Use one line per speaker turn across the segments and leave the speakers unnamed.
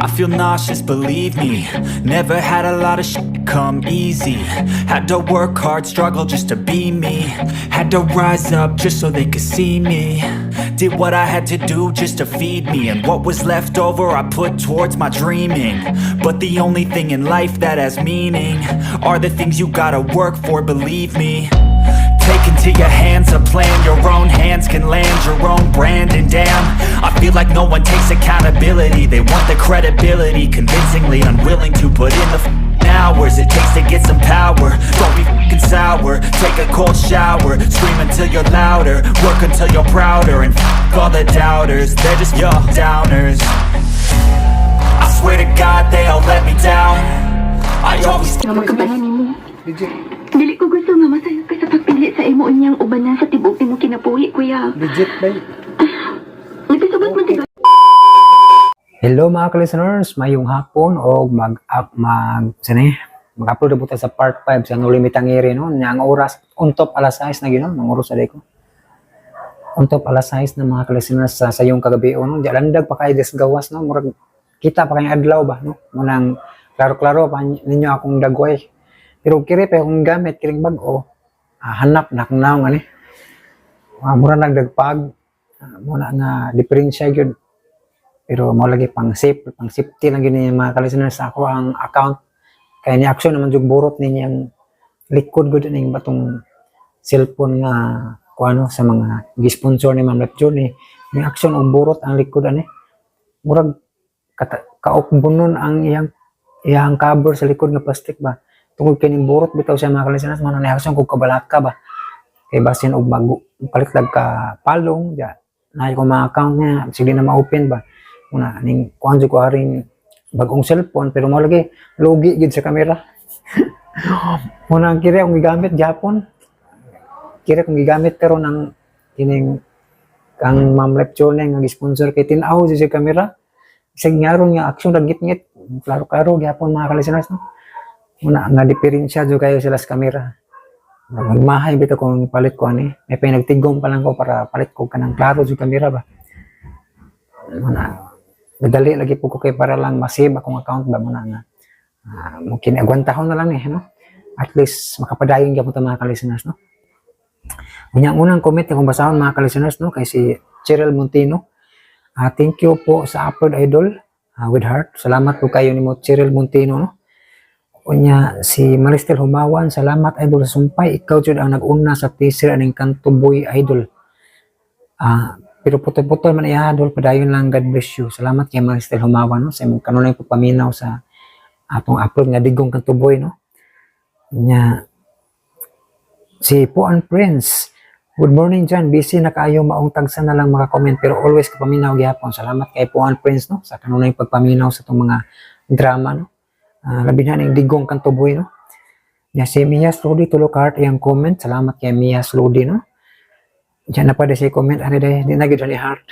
I feel nauseous, believe me. Never had a lot of shit come easy. Had to work hard, struggle just to be me. Had to rise up just so they could see me. Did what I had to do just to feed me. And what was left over, I put towards my dreaming. But the only thing in life that has meaning are the things you gotta work for, believe me. Take into your hands a plan. Your own hands can land your own brand. And damn, I feel like no one takes accountability. They want the credibility, convincingly unwilling to put in the hours it takes to get some power. Don't be f***ing sour, take a cold shower. Scream until you're louder, work until you're prouder. And f*** all the doubters, they're just your downers. I swear to God, they all let me down. I always
Nga makabalan nimo.
Legit.
Dili ko gusto nga masayop ka sa pagpili sa imo unyang ubanan sa tibok nimo kinabuhi, kuya.
Legit ba?
Nagkasabot man si
Hello, mga ka-listeners, mayong hapon o mag up mag sani mag-upload na buta sa part 5 sa Noli Me Tangere, no. Nya ang oras untop alas 6 na gyud, no, ang oras sa ko. Untop alas 6 na, mga ka-listeners, sa sayong kagabi, no. Di landag pa kay des gawas, no. Murag kita pa kay adlaw ba, no. Munang klaro-klaro pa ninyo akong dagway. Pero kiri pa akong gamit kiring bag-o. Hanap na akong naong ani. Mura nagdagpag. Muna nga diferensya gyud, pero mo lagi pang safe, pang safety lang gyud ni, mga ka-listeners, sa ako ang account kay ni action naman jud burot ninyang likod gud ning batong cellphone nga kuano sa mga gi-sponsor ni Ma'am Lep Journey. Ni action og burot ang likod ani, murag kaukbunon ang iyang iyang cover sa likod nga plastic ba, tungod kay ning burot bitaw siya, mga ka-listeners. Man ni action kog kabalaka ba, kay basin og bago palit lag ka palong ja na ko mga account niya sige na ma-open ba. Una ning kuan jud ko aring bagong cellphone, pero mo lagi lugi gid sa kamera. Muna ang kiri akong gigamit gyapon. Kiri akong gigamit karon ang kining kang Ma'am Lep Journey nga gi-sponsor kay tin-aw jud sa kamera. Bisag ngaron nga action ragit-ngit, klaro-klaro gyapon, mga ka-listeners, no. Muna nga diferensya jud kayo sila sa kamera. Magmahay bitaw kung palit ko ani. May pinagtigom pa lang ko para palit ko kanang klaro jud kamera ba. Muna madali lagi po ko kay para lang ma-save akong account ba. Muna nga mungkin agwantahon na lang eh, no. At least makapadayon gyapon ta, mga ka-listeners, no. Unya ang unang comment na kung basahon, mga ka-listeners, no, kay si Cheryl Montino. Thank you po sa upload, idol, with heart. Salamat po kayo nimo, Cheryl Montino, no. Unya si Maristel Humawan, salamat, idol, sa sumpay. Ikaw jud ang nag-una sa teaser aning Kanto Boy, idol. Pero putol-putol man iya, idol, padayon lang, God bless you. Salamat kay Maristel Humawan, no, sa imong kanunay pagpaminaw sa atong upload nga Digong Kanto Boy, no. Unya si Puan Prince, good morning dyan. Busy na kaayo, maong tagsa na lang makakomment pero always kapaminaw gihapon. Salamat kay Puan Prince, no, sa kanunay pagpaminaw sa itong mga drama, no. Labi na ning Digong Kanto Boy, no. Nya si Mia Slody, tulo ka heart iyang comment. Salamat kay Mia Slody, no. Diyan na pa siya comment ani day, di na gyud ni heart.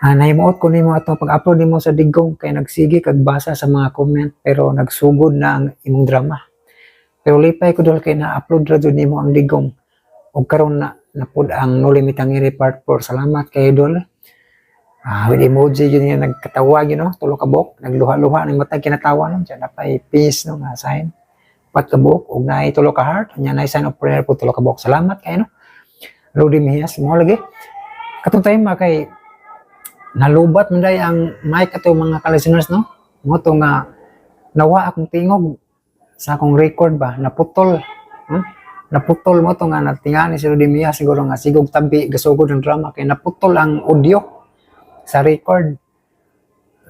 Nahimuot ko nimo atong pag-upload nimo sa Digong kay nagsige kag basa sa mga comment pero nagsugod na ang imong drama. Pero lipay ko dol kay na-upload ra jud nimo ang Digong. Ug karon na napud ang Noli Me Tangere part 4. Salamat kay idol. With emoji yun nga nagkatawa yun, no? Tulo ka buok, nagluha-luha ng mata kinatawa, no? Diyan na pa'y peace, no, nga sign. Pat ka buok, ug naay tulo ka heart, nya naay sign of prayer po, tulo ka buok. Salamat kay, no. Rudy Mias, mo lagi. Katong time ma kay nalubat man day ang mic ato, mga ka-listeners, no. Mo to nga nawa akong tingog sa akong record ba, naputol. Naputol mo to nga natingani si Rudy Mias siguro nga sigog tabi gasugod ng drama kay naputol ang audio sa record.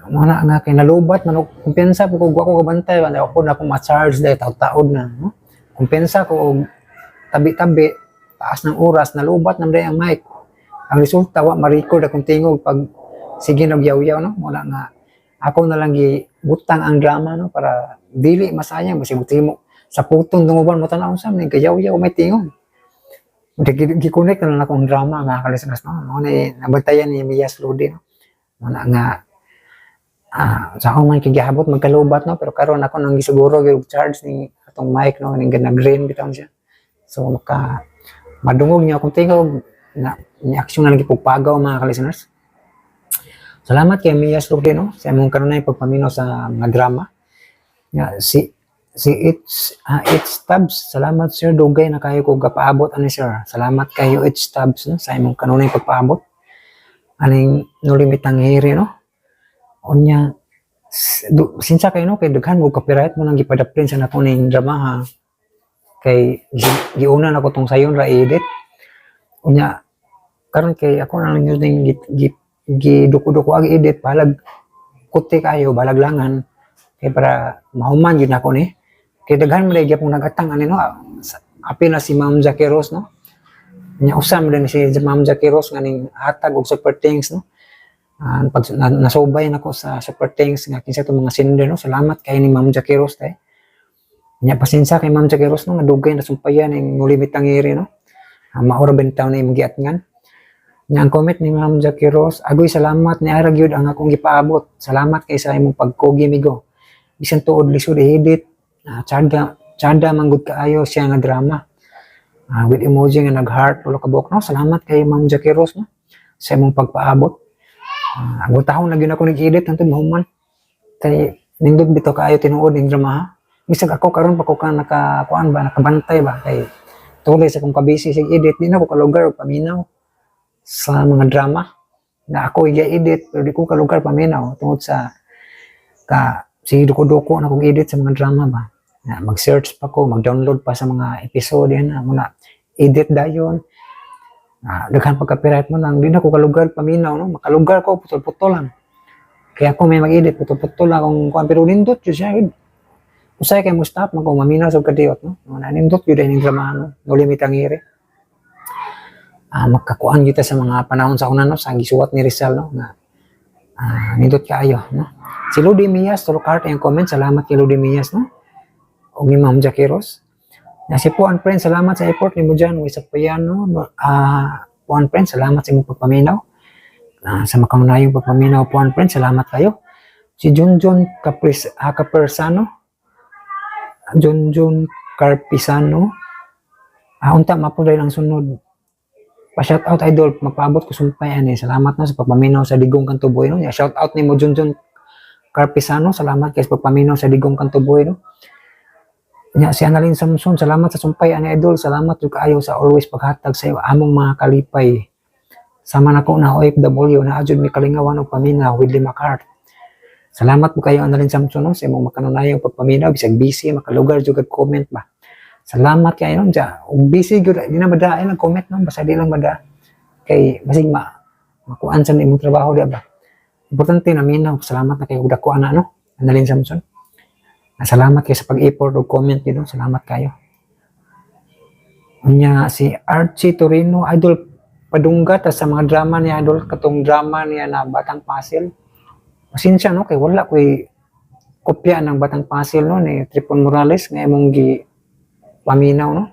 Muna nga kay nalubat man og kumpiyansa po ko ko kabantay ba ako na ako ma-charge dahil taud-taod na, no? Kumpiyansa ko og tabi-tabi taas ng oras, nalubat na ang mic. Ang resulta, wa ma-record akong tingog pag sige nagyaw-yaw, no. Muna nga ako na lang gibutang ang drama, no, para dili masayang basi mo sa putong dunguban mo tan-aw sa ning kayaw-yaw may tingog. Gi-connect na lang akong drama, mga ka-listeners, no. Mo na nabantayan ni Mia Slody, no. Muna nga sa akong man kigihabot magkalubat, no, pero karon ako nang gisiguro gyud charge ni atong mic, no, ning na-green bitaw siya. So maka madungog niya akong tingog na ni action na lagi pugpagaw, mga ka-listeners. Salamat kay Mia Slugde, no, sa imong kanunay pagpaminaw sa mga drama. Nga si si It's Tabs, salamat sir, dugay na kayo ko gapaabot ani, sir. Salamat kayo, It's Tabs, no, sa imong kanunay pagpaabot aning Noli Me Tangere, no. Unya sinsa kayo, no, kay daghan mo copyright mo nang gipadaplin sa nako ning drama ha, kay giuna nako tong sayon ra edit. Unya karon kay ako na lang yun ning giduko-duko ag edit, balag kuti kayo, balag langan kay para mahuman yun ako ni, kay daghan man gyapon nagatang ani, no. Apil na si Ma'am Jackie Rose, no. Nya usa man din si Ma'am Jackie Rose nga ning hatag og super thanks, no. Pag nasubay nako sa super thanks nga kinsa itong mga sender, no. Salamat kay ni Ma'am Jackie Rose tay. Nya pasensya kay Ma'am Jackie Rose, no, nga dugay na sumpayan ning Noli Me Tangere, no. Maura bitaw na imong giatngan. Nya ang comment ni Ma'am Jackie Rose, "Agoy, salamat ni ara gyud ang akong gipaabot. Salamat kay sa imong pagkugi, migo. Bisan tuod lisod i-edit, tsada tsada man gud kaayo siya nga drama." With emoji nga nag-heart tulo ka buok, no. Salamat kay Ma'am Jackie Rose, no, sa imong pagpaabot. Ang taon na gyud ako nag-edit hantod mahuman. Kay nindot bitaw kaayo tinuod ning drama ha. Bisag ako karon pa ko ka nakakuan ba, nakabantay ba, kay tuloy sa kong kabisi sig edit, di na ko kalugar og paminaw sa mga drama na ako i-edit, pero di ko kalugar paminaw tungod sa ka sige duko-duko na kong edit sa mga drama ba na mag-search pa ko, mag-download pa sa mga episode yan na muna edit dayon. Daghan pag copyright mo nang di na ko kalugar paminaw, no. Makalugar ko putol-putol lang, kaya ako may mag-edit, putol-putol lang kung kuan, pero nindot yun siya yun. Usay kay mo stop man kung maminaw sa kadiyot, no. Na nindot yun ning drama, no, Noli Me Tangere. Magkakuan kita sa mga panahon sa una, no, sa gisuwat ni Rizal, no, nga nindot kaayo, no. Si Lodi Mias, tulo ka heart ang comment. Salamat kay Lodi Mias, no, ug ni Ma'am Jackie Rose. Na si Puan Friend, salamat sa effort nimo dyan. Way sa piano, no. Puan Friend, salamat sa imong pagpaminaw. Sa makanunayong pagpaminaw, Puan Friend, salamat kayo. Si Junjun Capris, Capersano, Junjun Carpisano, unta mapuday ang sunod. Pa-shout out, idol, magpaabot ko sumpay ani. Salamat na sa pagpaminaw sa Digong Kantuboy, no. Shout out nimo, Junjun Carpisano, salamat kay sa pagpaminaw sa Digong Kantuboy, no. Nya si Annalyn Samson, salamat sa sumpay ani, idol. Salamat jud kaayo sa always paghatag sa among mga kalipay. Sama nako na OFW na adjud mi kalingawan og paminaw with lima ka heart. Salamat po kayo, Annalyn Samson, no, sa imong makanunayong pagpaminaw bisag busy makalugar jud kag comment ba. Salamat kayo, no, dya. Ug busy gyud di na madaay lang comment, no, basta di lang mada kay basig ma makuan sa imong trabaho di ba. Importante na minaw. Salamat na kayo og dako ana, no. Annalyn Samson. Salamat kayo sa pag-effort og comment gyud, no. Salamat kayo. Unya si Archie Torino, "Idol, padungga ta sa mga drama ni idol, katong drama niya na Batang Pasil." Pasensya, no, kay wala ko'y kopya ng Batang Pasil, no, ni Tripon Morales nga imong gi paminaw, no.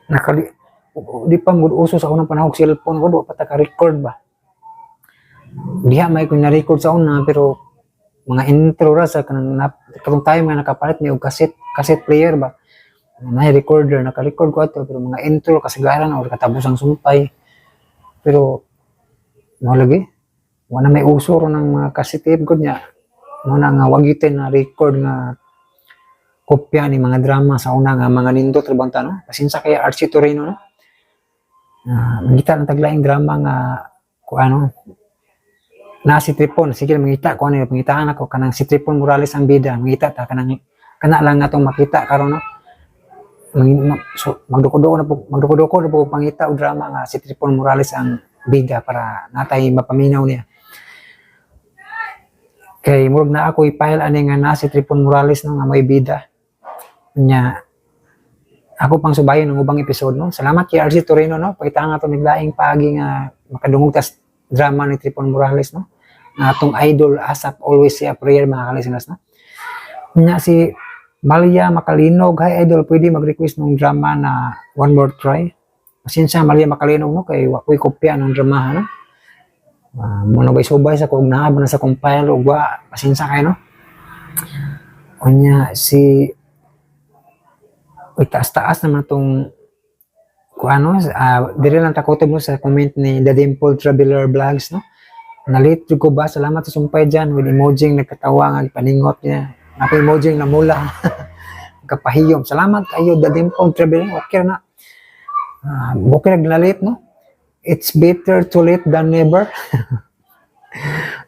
Nakali di pa mo uso sa unang panahon cellphone ko, wa pa ta ka record ba. Diha may ko na-record sa una, pero mga intro ra sa kanang katong time nga nakapalit ni og cassette cassette player ba. Na recorder, naka-record ko ato, pero mga intro kasagaran or katapusang sumpay. Pero mo lagi wala may uso ro ng mga cassette tape gud niya. Mo na nga wag gyud na record nga kopya ni mga drama sa una nga mga nindot ra bang no. Pasensya kay Archie Torino, no. Mangita ng taglaing drama nga ku ano na si Tripon. Sige, mangita ko ano, mangitaan ako kanang si Tripon Morales ang bida. Mangita ta kanang kana lang atong makita karon, no. So, magduko-duko na po pangita og drama nga si Tripon Morales ang bida para natay mapaminaw niya. Kay murag na ako i-file ani nga na si Tripon Morales, no, nga may bida. Nya ako pang subayon ng ubang episode, no. Salamat kay RC Torino, no. Pakita nga to naglaing paagi nga makadungog tas drama ni Tripon Morales, no. Nga atong idol asap always say a prayer, mga kalisteners, no. Nya si Malia Makalinog, "Hi idol, pwede mag-request ng drama na One More Try?" Pasensya, Malia Makalinog, no, kay wa ko'y kopya ng drama, no. Mo na subay sa kog naa na sa compile ug wa, pasensya kayo, no. Unya si, uy, taas-taas naman tong kung ano, dire lang takutob mo sa comment ni The Dimple Traveler Vlogs, no. Nalit jud ko ba? Salamat sa sumpay dyan with emoji nga nagkatawa nga paningot niya. Napa emoji nga namula. Kapahiyom. Salamat kayo The Dimple Traveling. Okay na. Okay naglalit, no? It's better to late than never.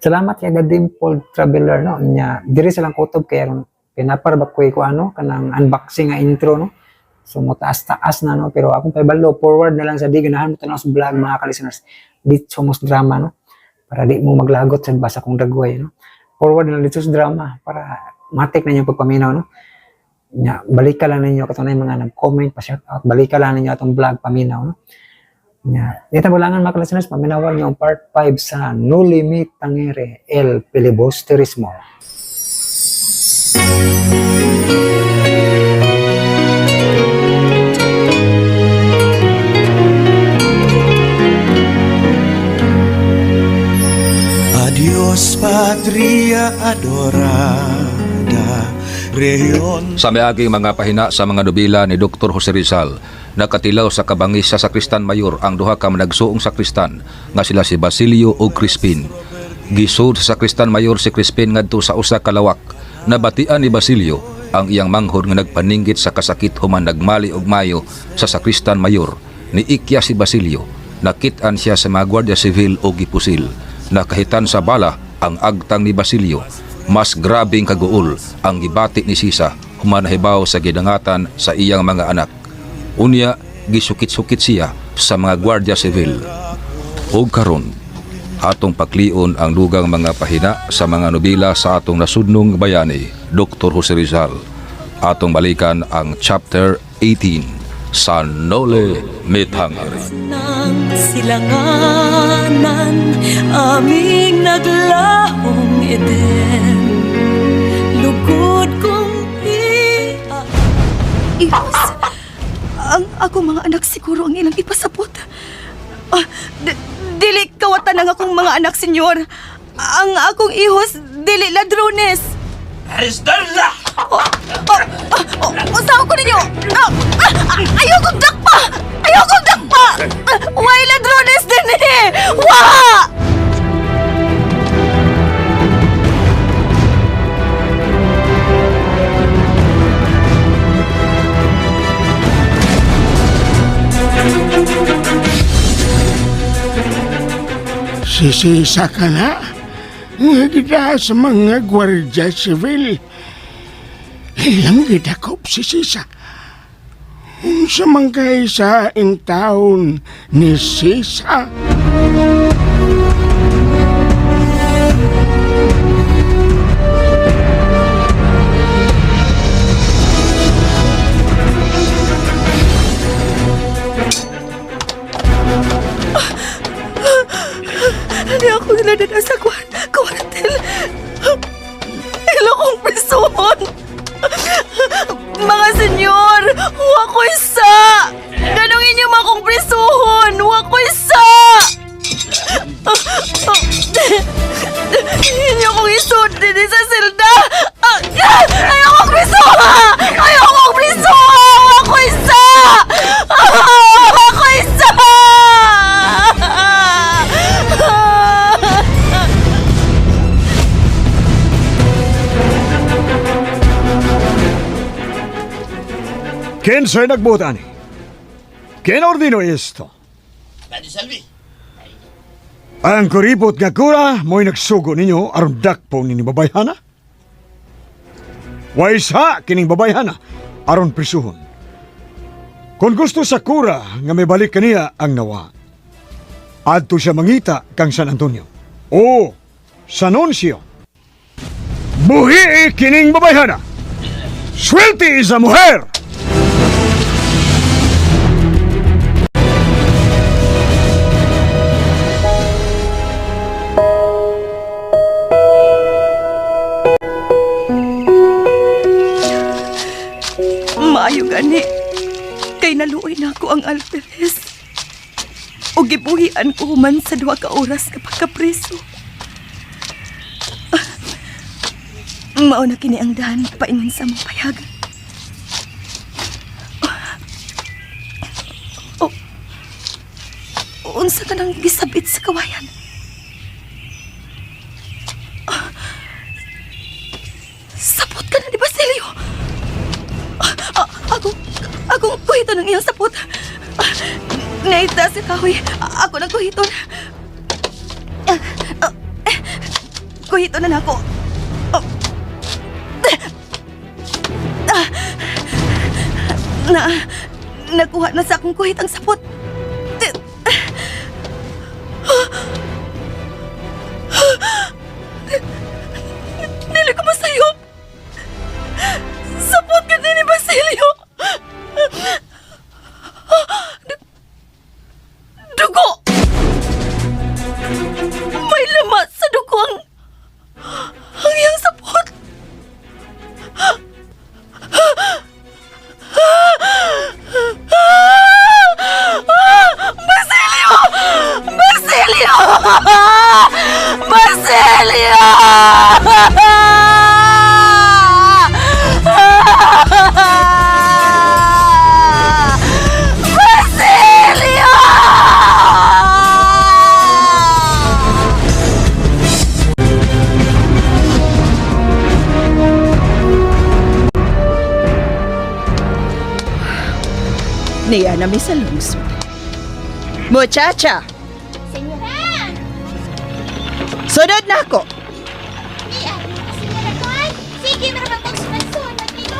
Salamat kay The Dimple Traveler, no? Nya, diri silang kutob kay aron pinapar ba ko ko ano kanang unboxing nga intro, no? So mo taas-taas na, no, pero akong paibalo forward na lang sa di ganahan mo tanaw sa vlog, mga ka-listeners. Dito mo sa drama, no, para di mo maglagot sa basa kong dagway, no. Forward na lang dito sa drama para matik na yung pagpaminaw, no. Nya, balik ka lang ninyo katunay mga nag-comment pa shout out, balik ka lang ninyo atong vlog paminaw, no. Nya, dito bulangan mga ka-listeners, paminawan niyo ang part 5 sa Noli Me Tangere El Filibusterismo.
Adios patria adorada, rehiyon.
Sa miaging mga pahina sa mga nobela ni Dr. Jose Rizal, nakatilaw sa kabangis sa sakristan mayor ang duha ka managsuong sakristan nga sila si Basilio ug Crispin. Gisud sa sakristan mayor si Crispin ngadto sa usa ka lawak. Nabatian ni Basilio ang iyang manghod nga nagpaninggit sa kasakit human nagmali og mayo sa sakristan mayor. Niikya si Basilio. Nakit-an siya sa mga gwardiya sibil og gipusil. Nakahitan sa bala ang agtang ni Basilio. Mas grabeng kaguol ang gibati ni Sisa human nahibaw sa gidangatan sa iyang mga anak. Unya, gisukit-sukit siya sa mga gwardiya sibil. Og karon, atong paklion ang dugang mga pahina sa mga nobela sa atong nasudnong bayani, Dr. Jose Rizal. Atong balikan ang chapter 18 sa Noli Me Tangere.
Ng silanganan, aming naglahong Eden, lugod kong ia.
Ihos, ang ako mga anak siguro ang ilang ipasabot. Ah, dili kawatan ang akong mga anak, senyor. Ang akong ihos, dili ladrones. Arrestarla! Oh, oh, oh, oh, usaw ko ninyo! Ah, ah, ah, ayokong dakpa! Ayokong dakpa! Ah, why ladrones din eh? Wa!
Sisisa ka na. Nga kita sa mga gwardya sibil. Ilang gidakop si Sisa. Unsa man kay sa in town ni Sisa.
Hindi ako niladala sa kwartel. Ilo kong prisuhon. Mga senyor, wa ko isa. Ganong inyo mga kong prisuhon, wa ko isa. Inyo kong isod din sa silda. Ayoko prisuha! Ayoko prisuha! Wa ko isa! Wa ko isa!
Ken sa'y nagbuot ani? Ken ordino esto? Ang kuripot nga kura mo'y nagsugo ninyo aron dakpo ni babayhana? Waysa kining babayhana aron prisuhon. Kung gusto sa kura nga may balik kaniya ang nawa. Adto siya mangita kang San Antonio. O San Anuncio. Buhi kining babayhana. Suelte esa mujer!
Maayo gani. Kay naluoy na ako ang alperes. O gibuhian ko human sa 2 ka oras kapag kapreso. Ah, mao na kini ang dahan paingon sa mong payag. Oh, unsa ka nang gisabit sa kawayan? Kuhiton ang iyang sapot. Naita si kahoy. Ako nang kuhiton. Kuhiton na nako. Oh. Ah. Na, nakuha na sa akong kuhit ang sapot. Dili ko masayop. Sapot ka din ni Basilio. Dugo! May lama sa dugo ang iyang sapot. Basilio! Basilio! Basilio! Basilio!
Niya na mi sa lungsod. Muchacha!
Senyora!
Sunod na ako!
Senyora Koy! Sige, meron bang sunod nito?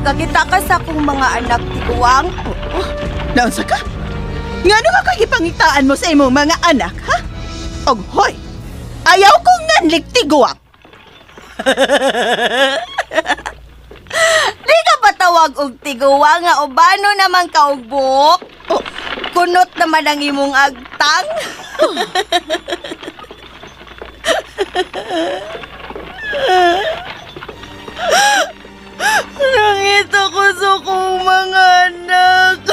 Kakita ka sa akong mga anak, tiguang.
Naunsa ka? Ngano nga kay gipangitaan mo sa imong mga anak, ha? Og hoy, ayaw kong nanlik tiguang.
Di ka patawag og tiguang nga ubano naman ka og buhok?
Oh.
Kunot naman ang imong agtang. Nangita ko sa akong mga anak.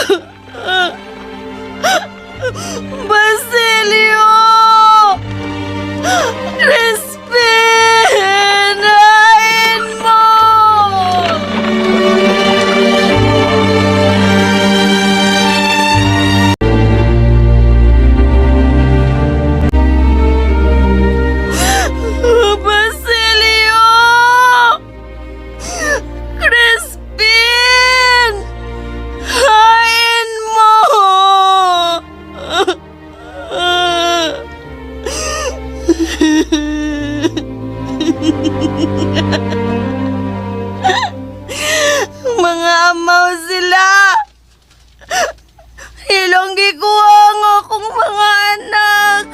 Basilio! Crispin! Hain mo! Basilio! Crispin! Hain mo! Mga amaw sila! Ilong gikuha ang akong mga anak!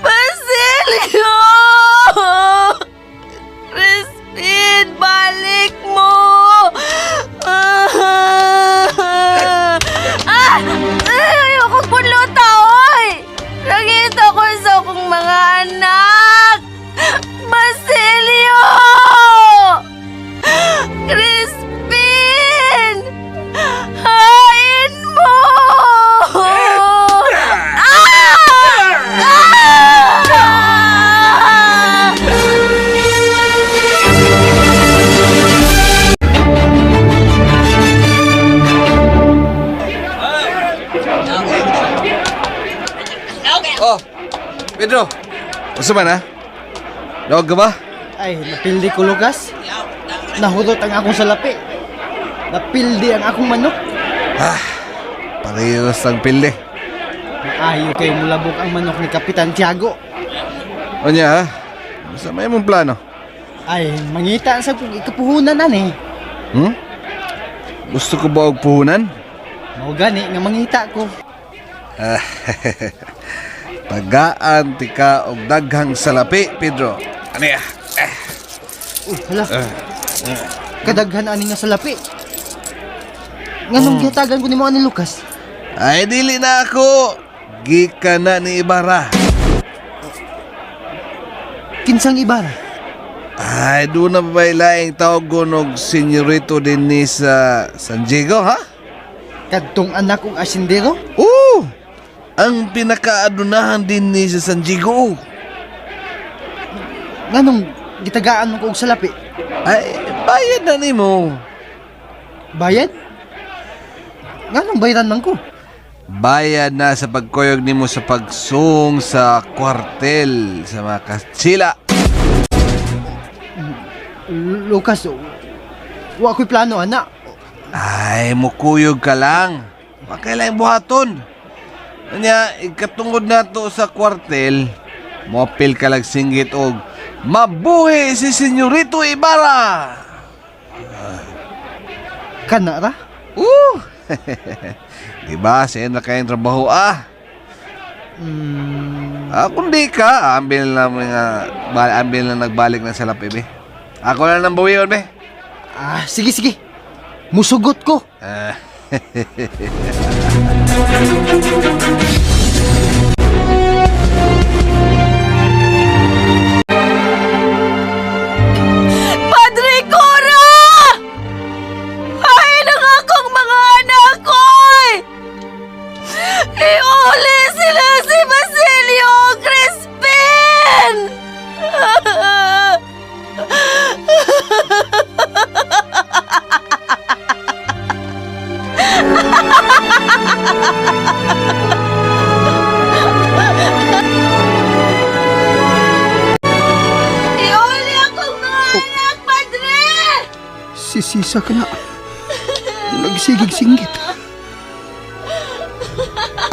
Basilio! Crispin, balik mo! Ah! Ay, ayoko puluta, oy! Nakita ko sa akong mga anak! Basilio! Crispin! Hain mo! Ah! Ah!
Oh, Pedro. Unsa man ha? Dog ka ba?
Ay, napildi ko, Lucas. Nahurot ang akong salapi. Napildi ang akong manok.
Ah, parehas ang pildi.
Maayo kay mulabok ang manok ni Kapitan Tiago.
Onya ha? Unsa may imong plano?
Ay, mangita sa kong ikapuhunan ani.
Hmm? Gusto ko ba og puhunan?
Mao gani nga mangita ko.
Ah, Tagaan ti ka og daghang salapi, Pedro. Ani ah. Eh.
Hala. Kadaghan ani nga salapi. Nganong gihatagan ko nimo ani Lucas?
Ay dili na ako. Gikan na ni Ibarra.
Kinsang Ibarra?
Ay, doon na ba laing tawag og senyorito din ni sa San Diego, ha?
Kadtong anak og asindero?
Oo! Ang pinakaadunahan din ni sa San Diego.
Nganong gitagaan mo ko og salapi?
Ay, bayad na nimo.
Bayad? Nganong bayaran man ko?
Bayad na sa pagkuyog nimo sa pagsung sa kwartel sa mga Kastila.
Lucas, wa ko'y plano, ana.
Ay, mukuyog ka lang. Pakailang buhaton. Anya, ikatungod na to sa kwartel, mopil ka lang singgit og mabuhi si Senyorito Ibarra!
Kana ra?
Diba, siya na kayong trabaho ah. Ah, kung di ka, ambil na mga, ambil na nagbalik na sa lapi, be. Ako na nang bawion, be.
Ah, sige, sige. Musugot ko.
Ah.
Padre Cora! Ay, nang akong mga anak ko'y! Iuli sila si Basilio Crispin! Iuli akong mga anak, Padre!
Si Sisa ka na. Nagsigig-singgit.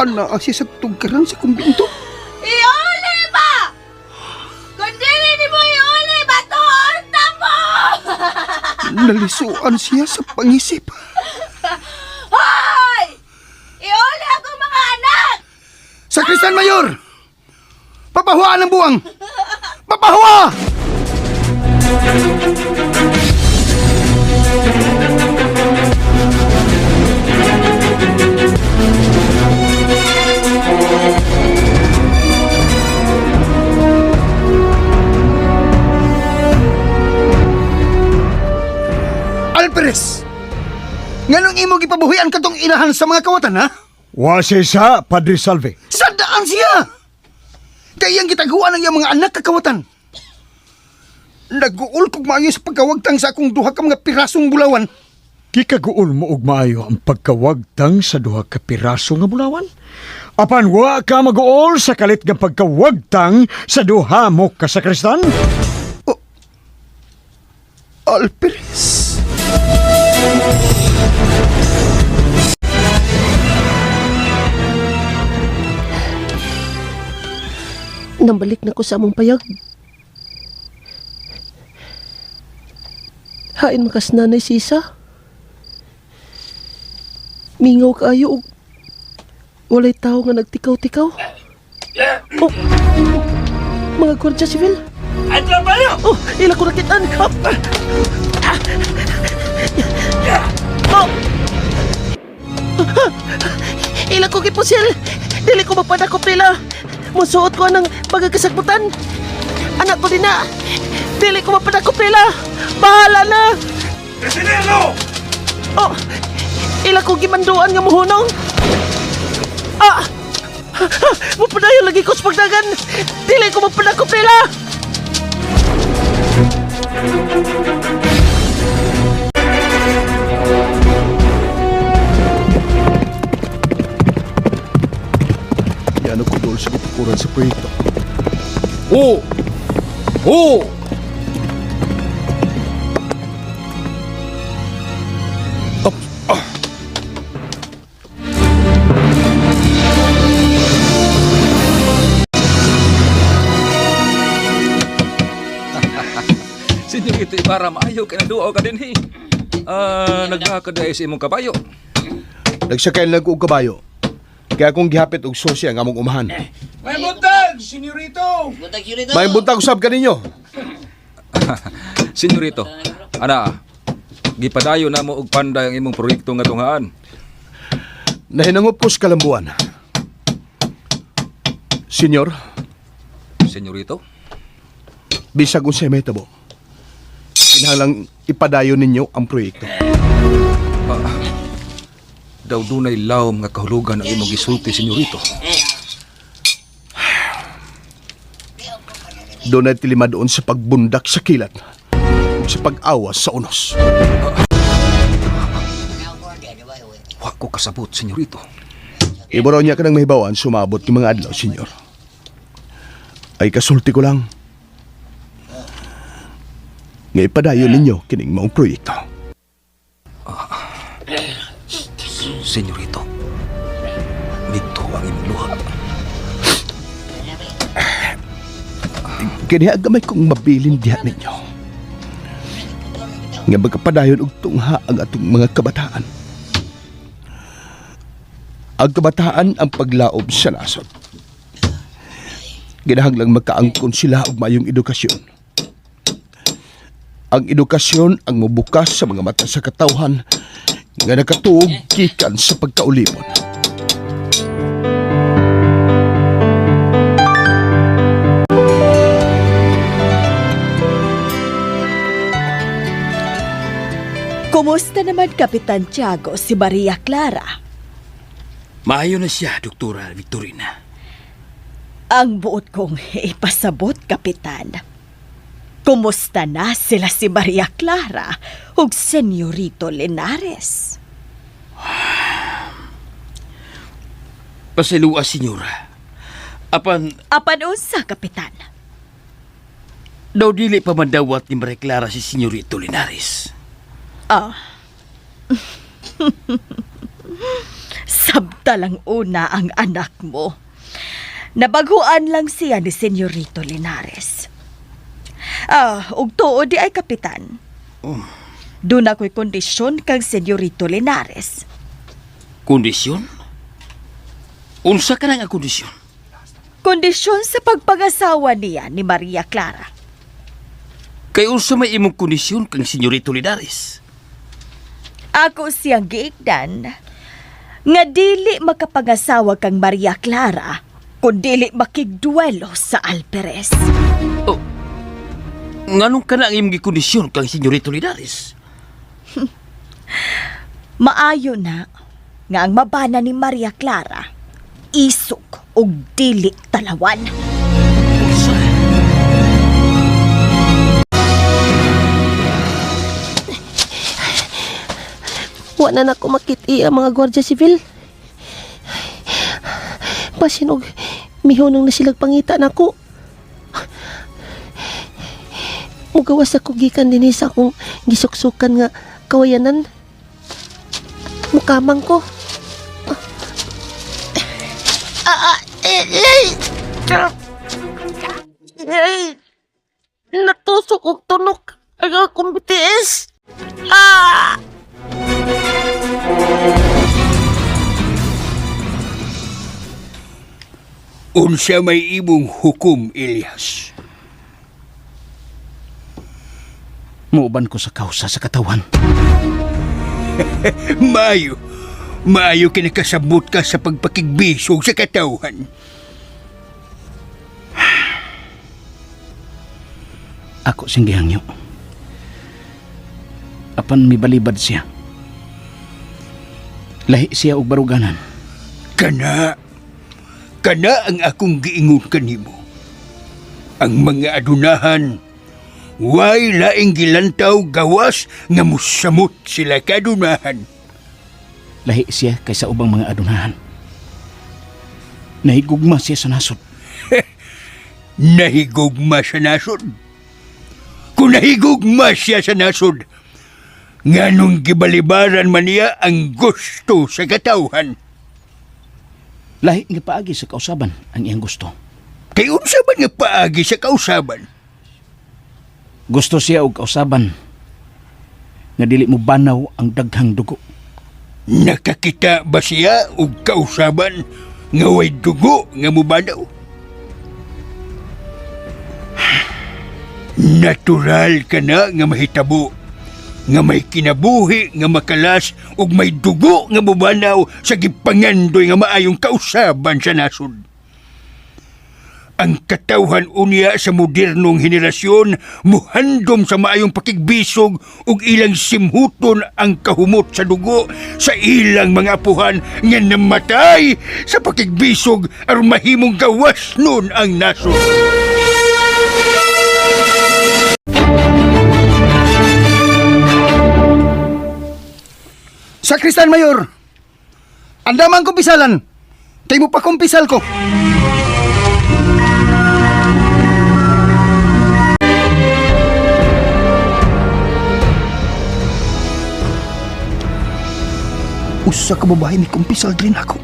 Ana siya sa tugkaran sa kumbinto.
Iuli ba? Kung dili ni mo iuli ba to, mo!
Nalisuan siya sa pangisip.
Hoy! Iuli akong mga anak!
Sakristan Mayor! Papahuaan ang buwang! Papahuwa! Alperes! Nganong imo gipabuhian katong inahan sa mga kawatan, ha?
Wa siya, Padre Salve.
Sa daan siya! Kaya ang gitaguan ang iyang mga anak kakawatan. Naguol kog maayo sa pagkawagtang sa akong duha ka mga pirasong bulawan.
Gikaguol mo og maayo ang pagkawagtang sa duha ka piraso nga bulawan. Apan wa ka maguol sa kalit nga pagkawagtang sa duha mo ka sakristan.
Alperes.
Nambalik na ko sa among payag. Hain makas nanay sisa. Mingaw kaayo og walay tao nga nagtikaw-tikaw. Oh, mga gwardya sibil. Oh, ila ko nakitaan. Oh. Oh. Ila ko gipusil. Dili ko mapadakop nila. Musuot ko ng pagkakasagbutan. Anak ko din na. Dili ko mapadakop nila. Bahala na. Presidente! Oh, ila ko gimanduan nga muhunong. Ah! Mupadayon lagi ko sa pagdagan. Dili ko mapadakop nila.
Yan ko dool sa gitukuran sa proyekto.
Oh! Oh! Senyorito Ibarra, maayo ka na duaw ka din eh. Ah, naglakad ay sa imong kabayo.
Nagsakay lang ko og kabayo. Kaya akong gihapit og susi ang among umahan.
May buntag, Senyorito!
May buntag usab kaninyo.
Senyorito, ana, gipadayo na mo og panday ang imong proyekto nga tunghaan.
Nahinangop ko sa kalambuan. Senyor,
Senyorito,
bisag unsay mahitabo. Kinahanglang ipadayon ninyo ang proyekto.
daw dunay lawom nga kahulugan ang imong gisulti, Senyorito.
Doon ay tilima doon sa pagbundak sa kilat ug sa pag-awas sa unos.
Wa ko kasabot, Senyorito.
Iburaw niya ka ng mahibawan sumabot ng mga adlaw, senyor. Ay kasulti ko lang. Nga ipadayon ninyo kining maong proyekto.
Senyorito, dito ang imong luha.
Kini ang gamay kong mabilin diha ninyo. Nga magkapadayon og tungha ang atong mga kabataan. Ang kabataan ang paglaob sa nasod. Ginahanglang magkaangkon sila og maayong edukasyon. Ang edukasyon ang mobukas sa mga mata sa katawhan nga nakatuog gikan sa pagkaulipon.
Kumusta naman Kapitan Tiago si Maria Clara?
Maayo na siya, Doktora Victorina.
Ang buot kong ipasabot, Kapitan. Kumusta na sila si Maria Clara ug Senyorito Linares?
Pasilua, senyora. Apan,
Apan unsa, Kapitan?
daw dili pa mandawat ni Maria Clara si Senyorito Linares.
Ah. Sabta lang una ang anak mo. Nabaghuan lang siya ni Senyorito Linares. Ah, ug tuod di ay kapitan. Doon ako'y kondisyon kang Senyorito Linares.
Kondisyon? Unsa ka na nga kondisyon?
Kondisyon sa pagpag-asawa niya ni Maria Clara.
Kay unsa may imong kondisyon kang Senyorito Linares?
Ako siyang giigdan nga dili makapag-asawa kang Maria Clara kung dili makigduelo sa Alperes.
Oh, nganong ka na ang imong gikondisyon kang Senyorito Linares?
Maayo na nga ang mabana ni Maria Clara isok og dili talawan.
Wa na nako makit-i ang mga gwardiya sibil. Basin og mihunong na silag pangita nako. Mugawas ako gikan dinhi sa akong gisuksukan nga kawayanan. Mukamang ko. Ah, ah, eh, eh. Eh, Natusok og tunok ang akong BTS. Ah!
Unsa may imong hukom, Elias?
Muuban ko sa kausa sa katawan.
Maayo. Maayo kinakasabot ka sa pagpakigbisog sa katawhan.
Ako siyang gihangyo. Apan mibalibad siya. Lahi siya og baruganan.
Kana. Kana ang akong giingon kanimo. Ang mga adunahan, way laing gilantaw gawas nga musamot sila kadunahan.
Lahi siya kaysa ubang mga adunahan. Nahigugma siya sa nasod.
Nahigugma sa nasod. Kung nahigugma siya sa nasod, nganong gibalibaran man niya ang gusto sa katawhan.
Lahi nga paagi sa kausaban ang iyang gusto.
Kay unsa man nga paagi sa kausaban?
Gusto siya og kausaban nga dili mo banaw ang daghang dugo.
Nakakita ba siya og kausaban nga way dugo nga mubanaw? Natural ka na nga mahitabo nga may kinabuhi nga makalas ug may dugo nga mubanaw sa gipangandoy nga maayong kausaban sa nasod. Ang katawhan unya sa modernong henerasyon muhandom sa maayong pakigbisog ug ilang simhuton ang kahumot sa dugo sa ilang mga apuhan nga namatay sa pakigbisog aron mahimong gawas nun ang nasod.
Sakristan Mayor, andaman ko pisalan.
Kay mo pakumpisal ko. Usa ka babae mi kumpisal diri nako.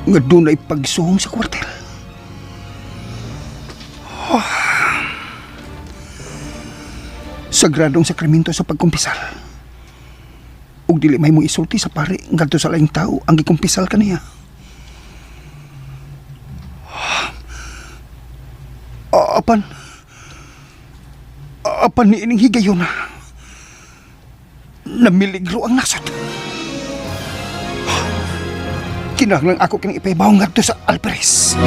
Nga dunay pagsuhong sa kwartel. Oh. Sagradong sakramento sa pagkumpisal. Ug dili may mo isulti sa pare ngadto sa laing tao ang gikumpisal kaniya. Ah, Apan apan niining higayon na namiligro ang nasod. Kinahanglan ako kining ipahibaw ngadto sa Alvarez.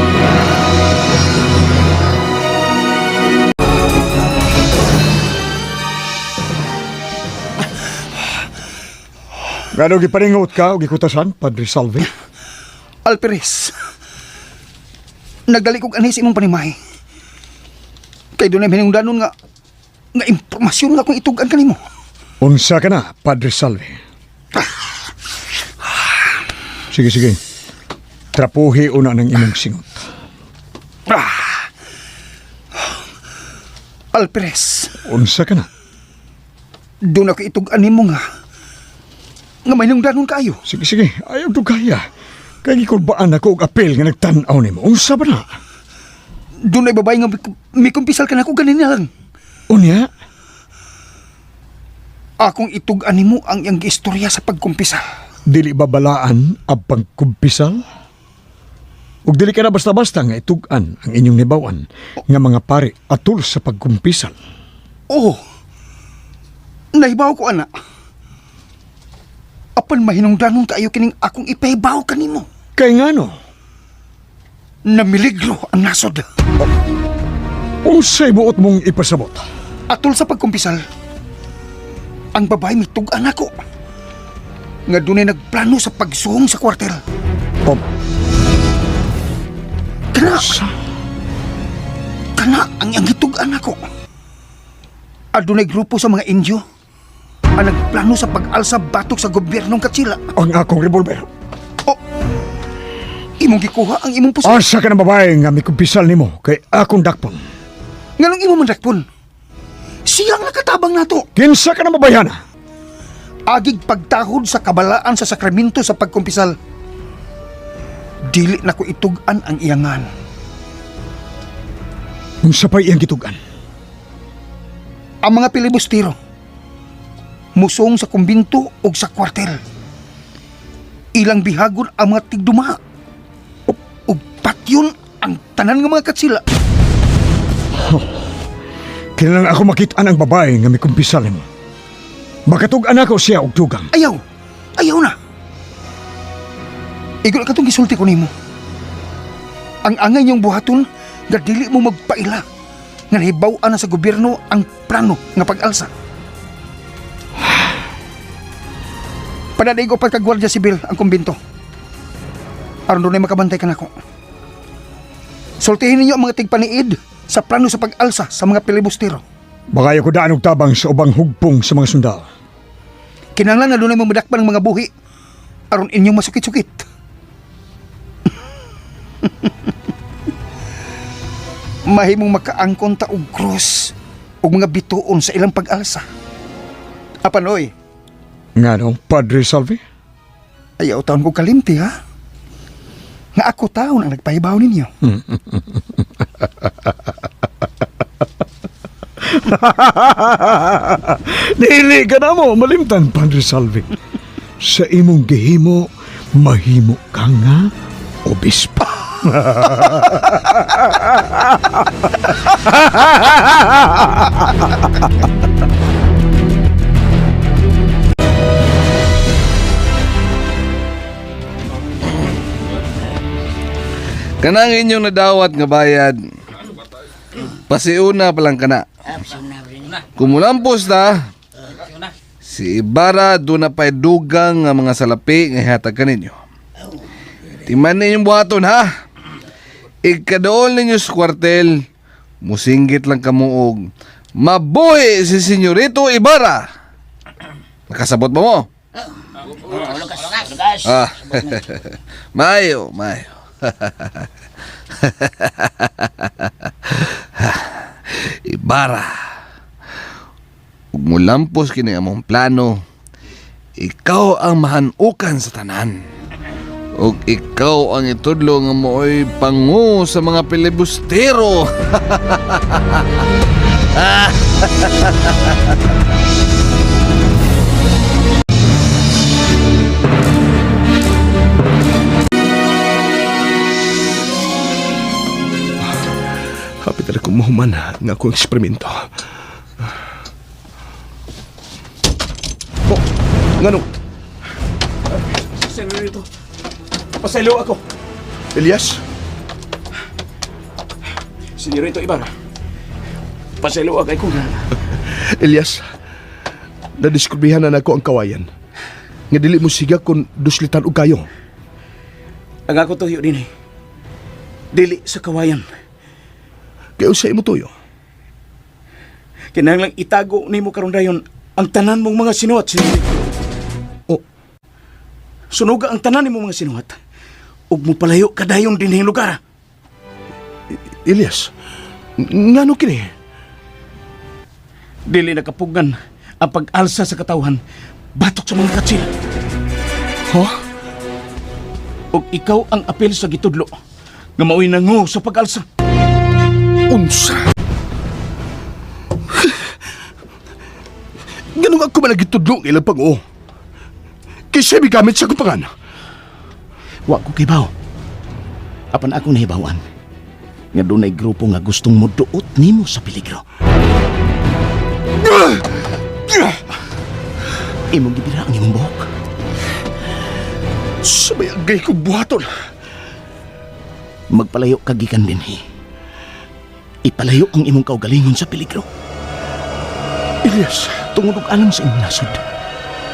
Ngano giparingot ka o gikutasan, Padre Salvi?
Alvarez. Nagdali kog anhi sa imong panimahi. Kay dunay hinungdanon nga nga impormasyon nga akong itug-an kanimo.
Unsa ka na, Padre Salvi? Sige, sige. Trapuhi una ng imong singot.
Alvarez,
Unsa ka na?
doon ako itug-an nimo nga nga may hinungdanon kaayo.
Sige, sige. Ayaw dugaya. Kay gikulbaan ako og apel nga nagtan-aw nimo. Unsa ba na?
Dunay babae nga may kumpisal ka nako ganin na lang.
Unya?
Akong itug-an nimo ang iyang giistorya sa pagkumpisal.
Dili ba balaan ang pagkumpisal? Ug dili ka na basta-basta nga itug-an ang inyong nibawan nga mga pare atul sa pagkumpisal.
Oo. Nahibaw ko, ana. Apan mahinungdanon kaayo kining akong ipahibaw kanimo.
Kay ngano?
Namiligro ang nasod.
Unsay buot mong ipasabot?
Atol sa pagkumpisal, ang babae mitug-an ako. Nga dunay nagplano sa pagsuhong sa kwartel.
Oh.
Kana! Kana ang iyang gitug-an ako. Adunay grupo sa mga Indio ang nagplano sa pag-alsa batok sa gobyernong Katsila.
Ang akong revolver.
Oh, imong gikuha ang imong puso.
Asa ka ng babae nga mikumpisal nimo kay akong dakpon.
Nganong imo man dakpon? Siyang nakatabang nato.
Kinsa ka ng babayhana?
Agig pagtahod sa kabalaan sa sakramento sa pagkumpisal. Dili na ko itug-an ang iyangan.
Unsa pa'y iyang gitug-an?
Ang mga pilibustero, musong sa kumbinto o sa kwartel. Ilang bihagon ang mga tigduma. Ug patyon ang tanan nga mga katsila.
Kinahanglan ako makit-an ang babae nga mikumpisal nimo. Makatug-an ako siya og dugang.
Ayaw! Ayaw na! Igol ka itong gisulti ko nimo. Ang angay niyong buhaton nga dili mo magpaila nga nahibaw-an na sa gobyerno ang plano nga pag-alsa. Pananaig o pagkagwardya sibil ang kumbinto. Aron dunay makabantay ka nako. Sultihin ninyo ang mga tigpaniid sa plano sa pag-alsa sa mga pilibustero.
Baka ko daan og tabang sa ubang hugpong sa mga sundao.
Kinahanglan na dunay mamadakpan ng mga buhi aron inyong masukit-sukit. Mahimong makaangkon ta og krus ug mga bituon sa ilang pag-alsa. Apan oy,
Ngano, Padre Salvi?
Ayaw taon ko kalimti ha. Nga ako taon ang nagpahibaw ninyo.
Dili ka na mo, malimtan, Padre Salvi. Sa imong gihimo, mahimo ka nga obispo.
Kanang inyong nadawat nga bayad. Pasiuna pa lang kana. Kumulampos na, si Ibarra doon na pa'y dugang nga mga salapi nga ihatag kaninyo. Timan ninyong buhaton ha. Ikadool ninyo sa kwartel, musinggit lang kamuog. Mabuhi si Senyorito Ibarra. Nakasabot ba mo? Ah, mayo, mayo. Ibarra. Ug mulampos kini among plano, ikaw ang mahanukan sa tanan. Ug ikaw ang itudlo nga mooy pangu sa mga pilibustero.
Hapit na kong mahuman nga akong eksperimento. Oh, ngano?
Senyorito, pasaylo ako.
Elias?
Senyorito Ibarra, pasaylo agay ko.
Elias, nadiskubrihan na nako ang kawayan. Nga dili mo siga kung duslitan og kayo.
Ang ako tuyo din eh. Dili sa kawayan.
Kaya sa imo tuyo?
Kinahanglang itago nimo karon dayon ang tanan mong mga sinuhat, senyorito.
Oh.
Sunuga ang tanan nimo mga sinuhat. Ug mopalayo ka dayon dinhing lugar.
Elias, ngano kini?
Dili nakapugan ang pag-alsa sa katawhan batok sa mga katsil.
Ha?
Ug ikaw ang apel sa gitudlo nga mao'y nangu sa pag-alsa.
Unsa? Ganun ako man nagitudlo ng ilang pang-oo. Kaysa gamit sa kupangan.
Wa ko kibaw. Apan akong nahibawan nga dunay grupo nga gustong moduot nimo sa peligro. Imong gibira ang imong buhok.
Sabay agay ko buhaton.
Magpalayo ka gikan dinhi. Ipalayo ang imong kaugalingon sa peligro.
Elias,
Tungod og alang sa imong nasod.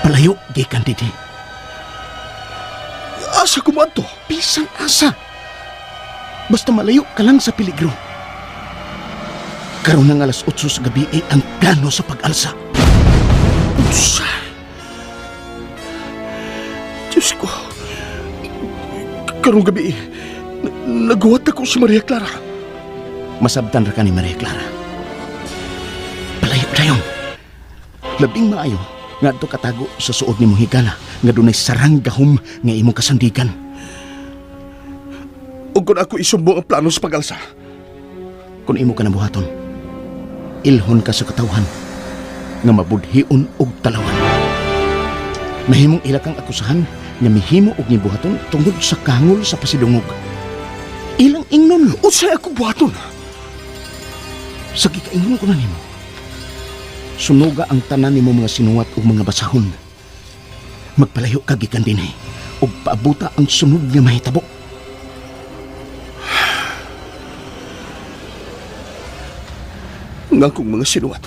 Palayo gikan dinhi.
Asa ko moadto?
Bisan asa. Basta malayo ka lang sa peligro. Karon ng alas 8 sa gabi ay ang plano sa pag-alsa.
Unsa? Diyos ko. Karong gabi, naguwat ako si Maria Clara.
Masabtan ra ka ni Maria Clara. Palayo dayon. Labing maayo ngadto katago sa suod nimong higala nga dunay sarang gahom nga imong kasandigan.
Ug kung ako isumbong ang plano sa pag-alsa.
Kung imo ka nabuhaton, ilhon ka sa katawhan nga mabudhion og talawan. Mahimong ila kang akusahan nga mihimo og gibuhaton tungod sa kangol sa pasidungog. Ilang ingnon.
Unsay ako buhaton?
Sa gikaingon ko na nimo. Sunuga ang tanan nimo mga sinuwat ug mga basahon. Magpalayo ka gikan dinhi ug paabuta ang sunod nga mahitabo.
Nga akong mga sinuwat.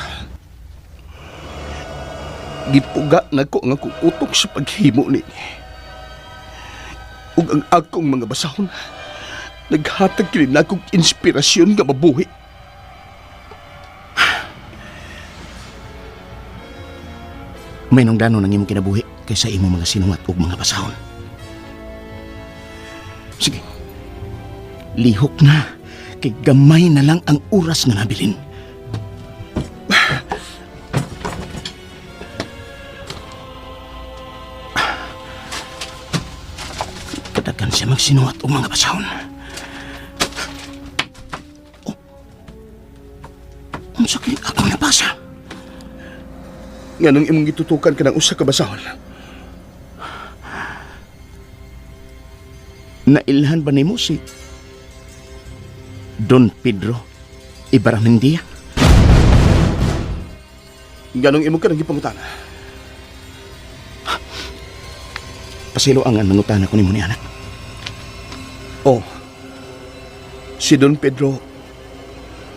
Gipuga na ko ang akong utok sa paghimo ni. Ug ang akong mga basahon naghatag kini nakong inspirasyon nga mabuhi.
May nungdano ng imong kinabuhi kaysa imong mga sinuwat ug mga basahon. Sige. Lihok na kay gamay na lang ang oras nga nabilin. Kadagan siya magsinuwat og mga basahon. Oh. Unsa kini akong nabasa?
Nganong imong gitutukan ka ng usa ka basahon?
Nailhan ba nimo si Don Pedro Ibaramendia?
Nganong imo ka nang gipangutana?
Pasilo ang nangutana ko nimo ni anak.
Oh. Si Don Pedro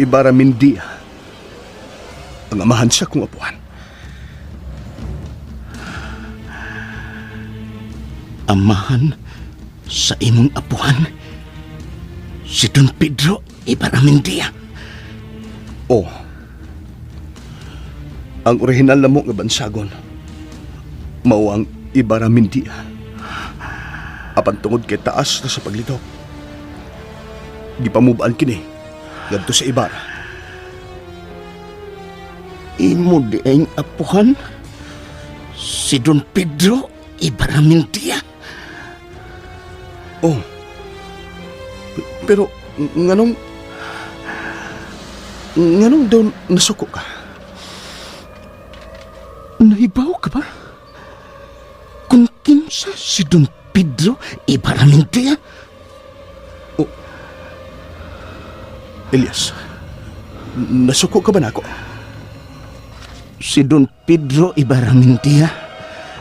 Ibarra Mendia ang amahan sa kong apuhan.
Amahan sa imong apuhan si Don Pedro Ibaramendia.
Oh. Ang orihinal na mo nga bansagon mao ang Ibaramendia. Apan tungod kay taas na sa paglitok, gipamubaan kini ngadto sa Ibarra.
Imo di ang apuhan si Don Pedro Ibaramendia.
Oh. Pero nganong nganong daw nasuko ka?
Nahibaw ka ba? Kung kinsa si Don Pedro Ibaramendia?
Oh. Elias, nasuko ka ba nako?
Si Don Pedro Ibaramendia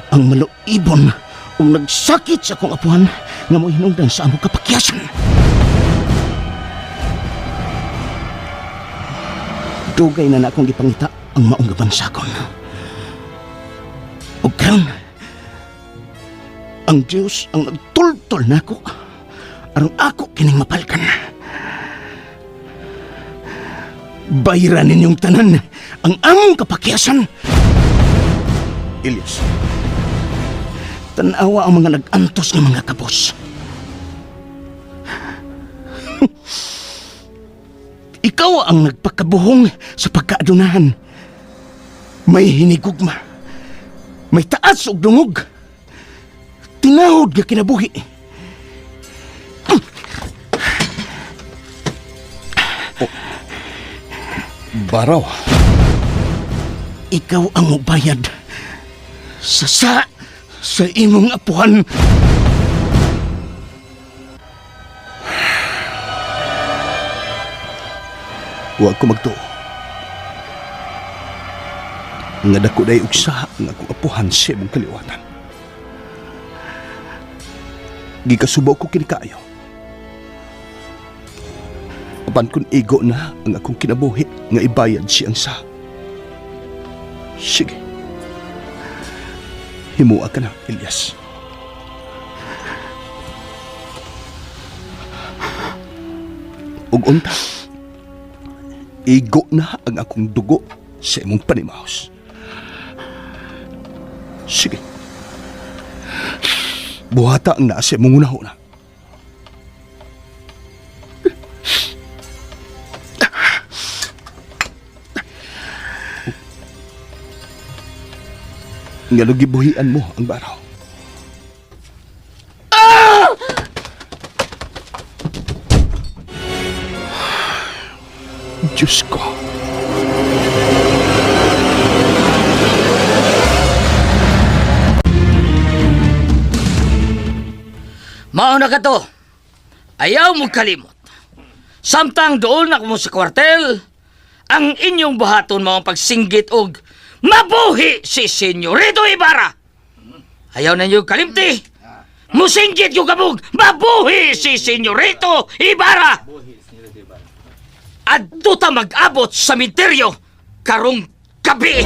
ang maluibon ug nagsakit sa akong apuhan nga mohinungdan sa among kapakyasan. Dugay na na akong gipangita ang maong gabansakon. Ug karon, ang Dios ang nagtultol nako aron ako kining mapalkan. Bayran ninyong tanan ang among kapakyasan.
Elias.
Tanawa ang mga nag-antos ng mga kabos. Ikaw ang nagpakabuhong sa pagkaadunahan. May hinigugma. May taas og dungog. Tinahod nga kinabuhi.
Baraw.
Ikaw ang mubayad sa sa imong apuhan.
Huwag ko magtuo. Nga dako day og saha nga akong apuhan sa imong kaliwatan. Gikasubo ko kini kaayo. Apan kun igo na ang akong kinabuhi nga ibayad siyang sa. Sige. Himua ka na, Elias. Ug unta, igo na ang akong dugo sa imong panimaos. Sige. Buhata ang naa sa imong unahuna. Nga gibuhian mo ang baraw. Diyos ko.
Mao na ka to. Ayaw mo kalimot. Samtang doon na mo sa kwartel, ang inyong buhaton mao ang pagsinggit og mabuhi si Senyorito Ibarra. Ayaw na ninyo kalimti. Musinggit yung kabog, mabuhi si Senyorito Ibarra. Adto ta mag-abot sa minteryo karong gabi.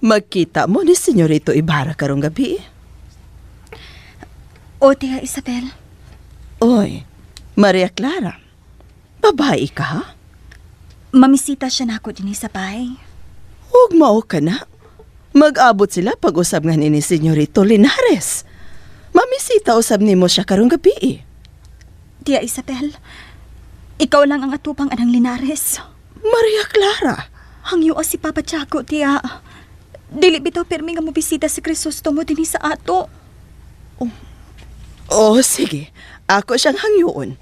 Magkita mo ni Senyorito Ibarra karong gabi.
O, Tia Isabel.
Oy, Maria Clara. Babae ka ha?
Mamisita siya nako dinhi sa bahay.
Huwag mao ka na. Mag-abot sila pag-usab nga ni Senyorito Linares. Mamisita usab nimo siya karong gabi. Eh.
Tia Isabel, ikaw lang ang atupang anang Linares.
Maria Clara.
Hangyo si Papa Chaco, Tia. Dili bitaw pirmi nga mobisita si Crisostomo dinhi sa ato.
Oh, sige. Ako siyang hangyoon.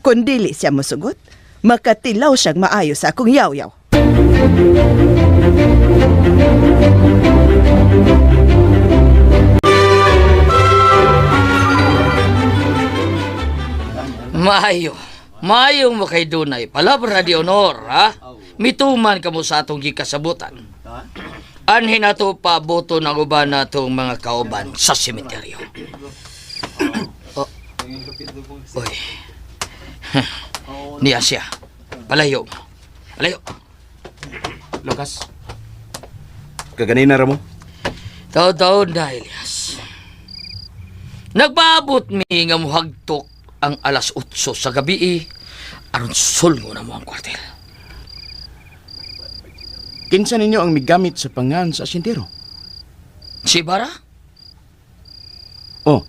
Kung dili siya mosugot, makatilaw siyang maayo sa akong yaw-yaw.
Maayo. Maayo mo kay Dunay. Palabra di honor, ha? Mituman ka mo sa atong gikasabutan. Anhin nato paboto ng uban natong mga kauban sa sementeryo. Oh. Uy. Niya siya. Palayo mo. Palayo.
Lucas. Kaganina ra mo?
Taon-taon na, Elias. Nagpaabot mi nga muhagtok ang alas 8 sa gabi aron sulngo na mo ang kwartel.
Kinsa ninyo ang migamit sa pangan sa asyentero?
Si Ibarra?
Oh.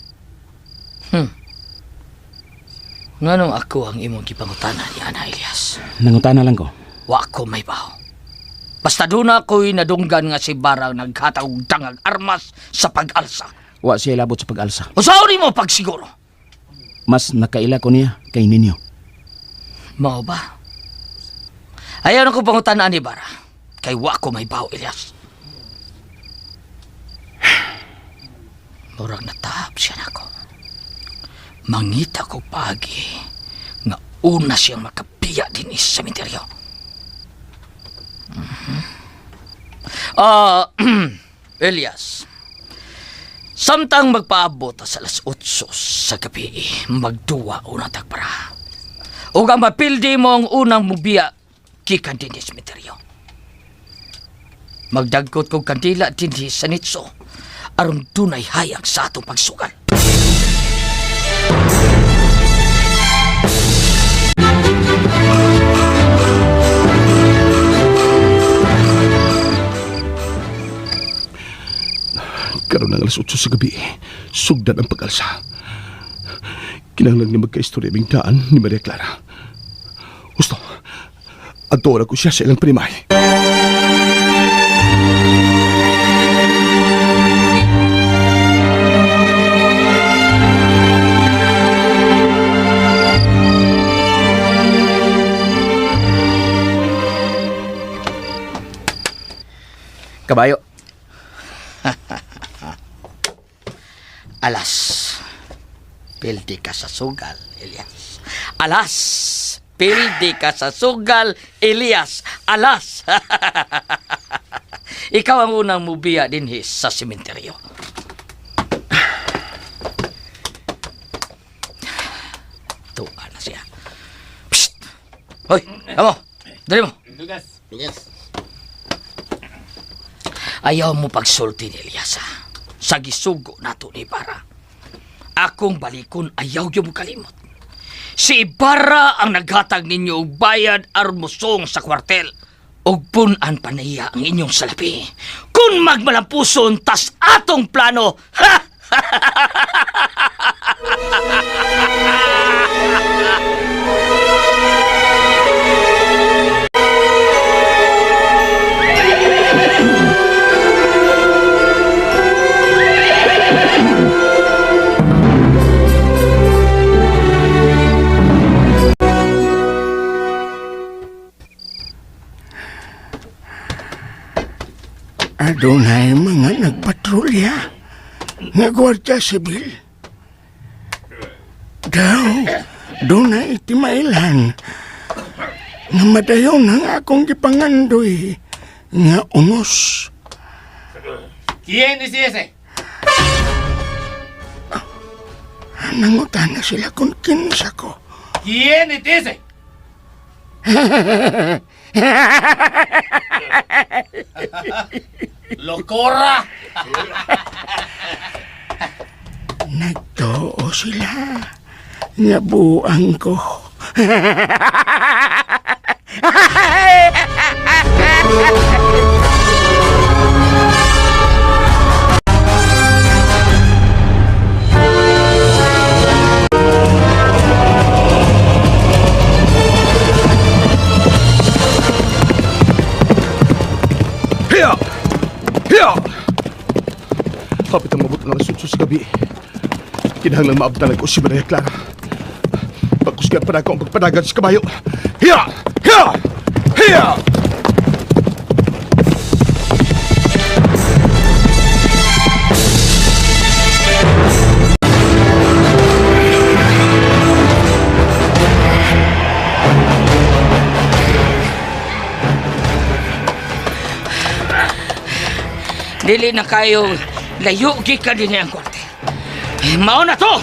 Nganong ako ang imong gipangutana ni Ana Elias?
Nangutana lang ko.
Wa ko may baho. Basta doon ako'y nadunggan nga si Ibarra ang naghatag og dangag armas sa pag-alsa.
Wa siya labot sa pag-alsa.
Usaon nimo pagsiguro?
Mas nakaila ko niya kay ninyo.
Mao ba? Ayaw na ko pangutana ni Ibarra. Kay wa ko may baho, Elias. Murag natahap siya nako. Mangita ko pagi nga una siyang makapiya din sa sementeryo. Ah, Elias. Samtang magpaabot sa alas 8 sa gabi, magduwa una tagpara. Ug ang mapildi mo ang unang mubiya gikan dinhi sa sementeryo. Magdagkot kog kandila dinhi sa nitso aron dunay hayag sa atong pagsugal.
Karon ang alas 8 sa gabi, sugdan ang pag-alsa. Kinahanglan nga magkaistorya aming daan ni Maria Clara. Gusto, adora ko siya sa ilang primay.
Kabayo.
Alas. Pildi ka sa sugal, Elias. Alas. Pildi ka sa sugal, Elias. Alas. Ikaw ang unang mubiya dinhi sa sementeryo. Tuwa na siya. Psst! Hoy, amo. Dali mo.
Lugas. Lugas.
Ayaw mo pagsulti ni Elias, ha? Sa gisugo nato ni Ibarra. Akong balikon ayaw yung kalimot. Si Ibarra ang naghatag ninyo og bayad aron mosong sa kwartel. Og pun-an pa niya ang inyong salapi. Kung magmalampuson tas atong plano. Ha!
Adunay mga nagpatrolya nga gwardiya sibil. Daw, dunay timailan nga madayon ang akong gipangandoy nga unos.
¿Quién es ese?
Nangutana sila kung kinsa ko.
¿Quién es ese? ¡Locora!
Nagtoo sila nga buang ko.
Hiya! Hiya! Hapit ang mabot ng alas 8 sa gabi. Kinahanglan maabtalan ko si Maria Clara. Pagkusgan pa na ako ang pagpadagan sa kabayo. Hiya! Hiya! Hiya!
Dili na kayo layo gikan dinhi ang kwartel. Mao na to!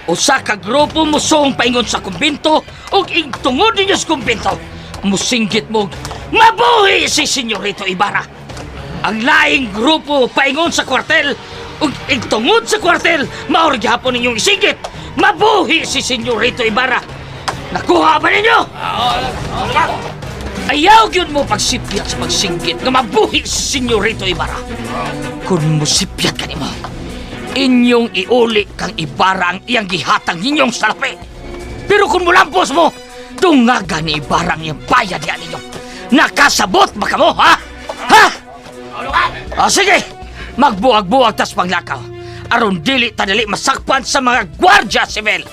Usa ka grupo mosong paingon sa kumbento ug igtungod ninyo sa kumbento. Musinggit mo, mabuhi si Senyorito Ibarra. Ang laing grupo paingon sa kwartel ug igtungod sa kwartel, mao ra gihapon ninyong isinggit. Mabuhi si Senyorito Ibarra! Nakuha ba ninyo? Ayaw yun mo pagsipyat sa pagsinggit nga mabuhi si Senyorito Ibarra. Kung musipyat ka nimo, inyong iuli kang Ibarra ang iyang gihatag ninyong salapi. Pero kung mulampos mo, dungaga ni Ibarra ang iyang bayad diyan ninyo. Nakasabot ba kamo, ha? Ha? Ah, sige, magbuwag-buwag tas paglakaw. Aron dili tadali masakpan sa mga gwardya sibil.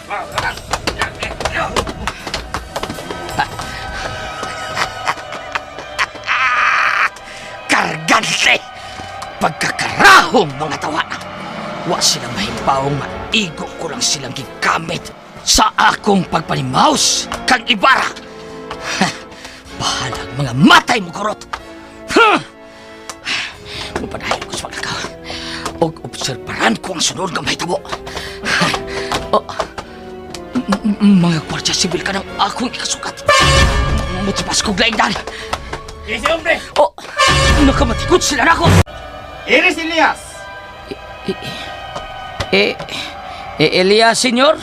Kargante! Pagkakarahong mga tawa. Wa sila mahibaw nga igo ko lang silang gigamit sa akong pagpanimaus kang Ibarra. Ha, bahalang mga matay mo kurot. Ha! Mapadayon ko sa paglakaw. Og obserbaran ko ang sunod nga mahitabo. Ha, oh, mga gwardya sibil ka ng akong ikasukat. Mutipas kog laing dan.
Ese hombre!
Oh, nakamatikod sila nako.
Eres Elias!
Eh, Elias, senyor?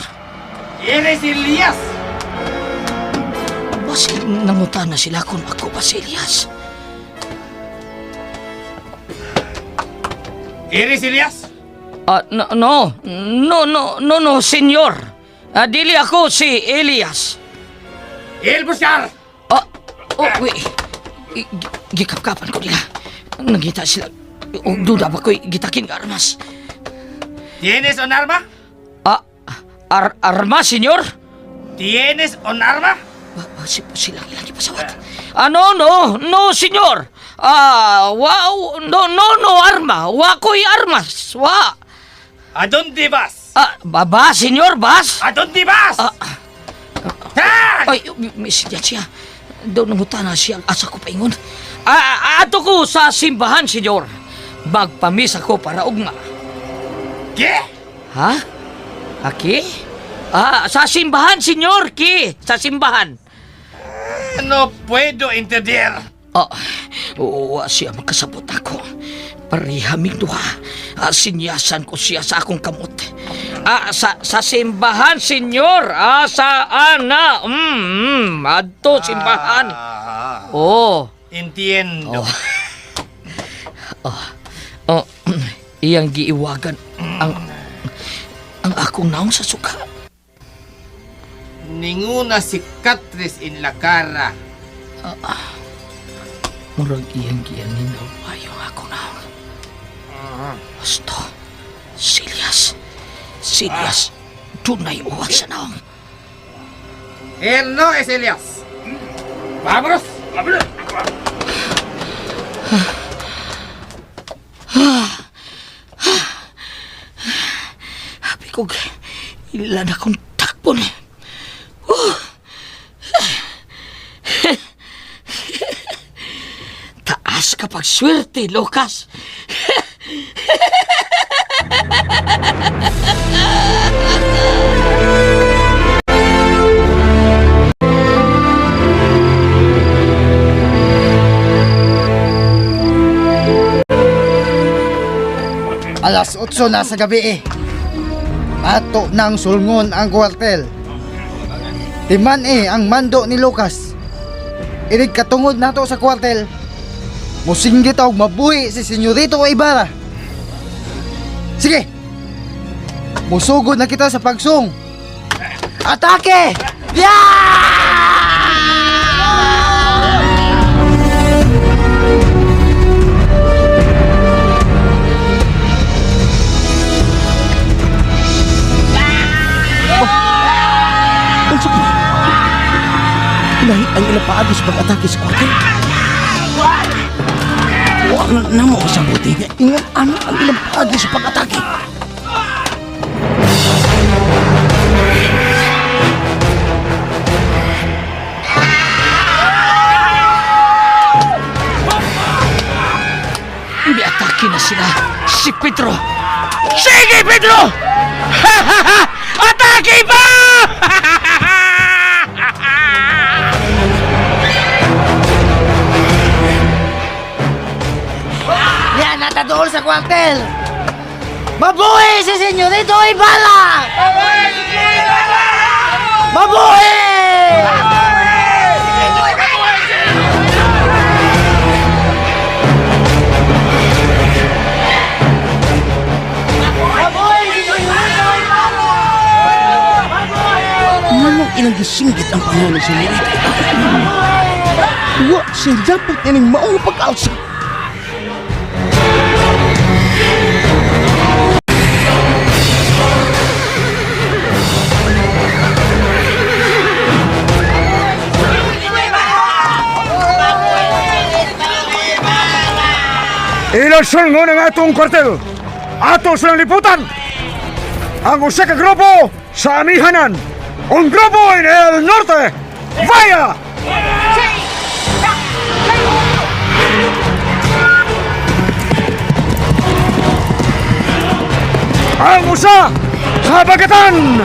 Eres Elias!
Basin nangutan na sila kung ako ba si Elias.
Eres Elias?
Ah, no, no, no, no, no, no, senyor. Ah, dili ako si Elias.
El Buscar!
Ah, oh, wait. Gikapkapan ko nila. Nangita sila. O, duda ba ko'y gitakin nga armas?
¿Tienes un arma?
Ah, arma, senyor?
¿Tienes un arma?
Basi po silang ilang ipasawat. Ah, no, no, no, senyor. Ah, wow, no, no, no, arma. Wa ko'y armas. Wa.
¿A dónde vas?
Ah, ba, senyor, bas?
¿A dónde vas?
Ah, ay, may siya siya. Daw nangutana siya ang asa ko paingon. Ah, ato ko sa simbahan, senyor. Magpamis ako para ugma.
¿Qué?
Ha? Aki? Ah, sa simbahan, senyor, ki. Sa simbahan.
No puedo entender.
Ah, oo, siya makasabot ako. Pareha ming duha. Ah, sinyasan ko siya sa akong kamot. Ah, sa simbahan, senyor. Ah, sa ana. Adto simbahan.
Ah,
Oh.
Entiendo.
Oh. Oh, iyang giiwagan ang akong naong sa suka.
Ninguna cicatriz en la cara.
Murag iyang gianinaw maayo ang akong naong. Basto, Silyas, Silyas, dunay uwat sa naong.
Él no es Elias. ¡Vámonos! ¡Vámonos!
Happy kog ilan akong takbon. Oh. Taas kapag swerte, Lucas.
Alas 8 na sa gabi eh. Ato nang sulngon ang kwartel. Timan eh ang mando ni Lucas. Inig katungod nato sa kwartel. Musinggit og mabuhi si Senyorito Ibarra. Sige. Musugod na kita sa pagsung. Atake! Yeah!
Unsa kini? Lahi ang ilang paagi sa pag-atake sa kwartel. Wa na namo kasabuti nga ingon ano ang ilang paagi sa pag-atake.
Miatake na sila si Pedro. Sige, Pedro! Atake ba!
Yan, nata doon sa kwartel! Mabuhi si Senyorito Ibarra! Mabuhi!
Nganong ilang gisinggit ang pangalan sa Senyorito? Wa siya dapat ining maong pag-alsa.
Ilang ng atong kwartel. Ato silang liputan. Ang usa ka grupo sa amihanan. Un grupo en el norte. Vaya! Ang usa sa Bagatan.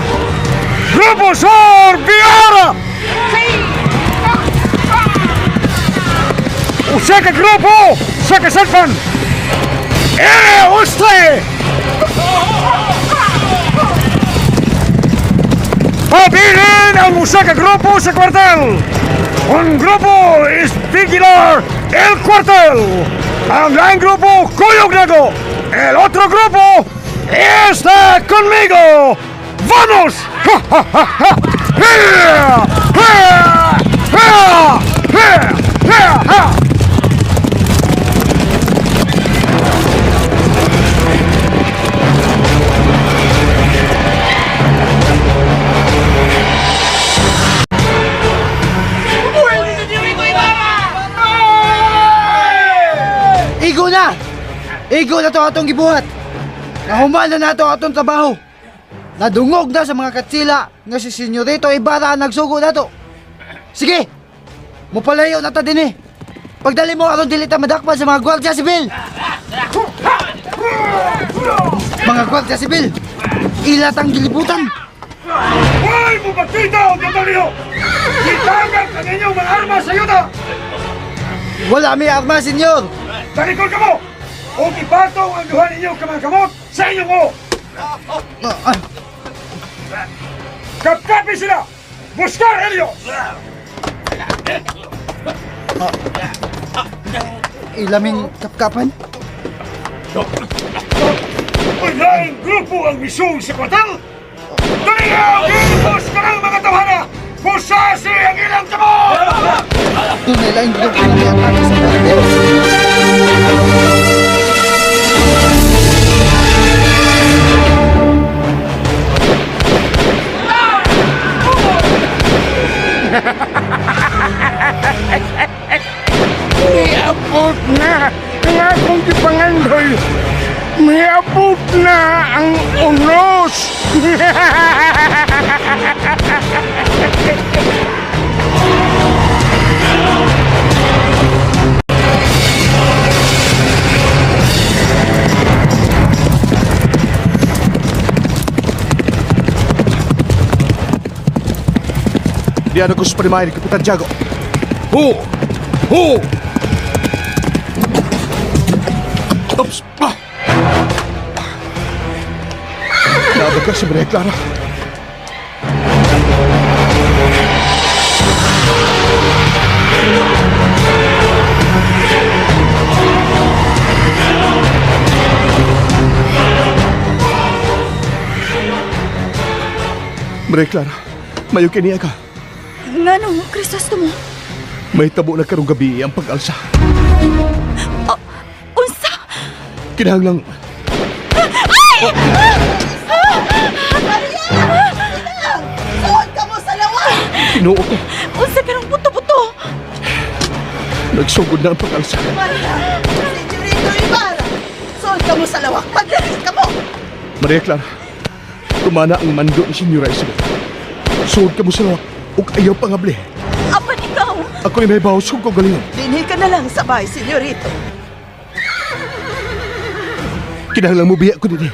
Grupo Sor Biara! Usa ka grupo sa Kasadpan. Ere usted! Pabilin ang usa ka grupo sa kwartel. Un grupo is vigilar el cuartel. Ang laing grupo kuyog nago. El otro grupo está conmigo. ¡Vamos! ¡Ja, ja, ja, ja! ¡Ja! ¡Ja! ¡Ja! ¡Ja! ¡Ja! ¡Ja!
Igo na! Igo na to atong gibuhat! Nahuman na nato atong trabaho! Nadungog na sa mga katsila nga si Senyorito Ibarra ang nagsugo nato. Sige! Mupalayo na ta dinhi. Pagdali mo aron dili ta madakpan sa mga gwardiya sibil. Mga gwardiya sibil, ila tang gilibutan.
Hoy, mupagkita o Antonio! Itangag ang inyong mga armas sa yuta!
Wala mi armas, senyor.
Talikod ka mo! O ipatong ang duha ninyo kamang kamot sa inyong ulo! Kapkapi sila! Buscar Elio!
Ilaming kapkapan?
Ang laing grupo ang misung sa kwartel! Dali ang ka ng mga tawhana! Busasi ang ilang kamot!
Doon ay laing grupo na may atake sa kwartel.
Miabot na ang akong gipangandoy. Miabot na ang unos.
Diyan ako sa panimayan ni Kapitan Tiago. Ho! Ho! Oops! Ah! Naabag ka si Maria Clara. Maria Clara, mayo kiniya ka.
Ngano, Crisostomo?
May tabo na karong gabi ang pag-alsa.
Unsa?
Kinahanglang
Ay!
Suod ka mo sa lawa!
Tinoo ko.
Unsa karong buto-buto?
Nagsugod na ang pag-alsa.
Maria! Senyorito Ibarra! Suod ka mo sa lawak! Pagdalis ka mo!
Maria Clara, tumana ang mando ni Senyora Isabel. Suod ka mo sa lawak ug ayaw pangabli.
Apan ikaw!
Ako ni may bawas kong kagalingon.
Dinhi ka na lang sabay, Senyorito.
Kinahanglang mo biya ko dinhi.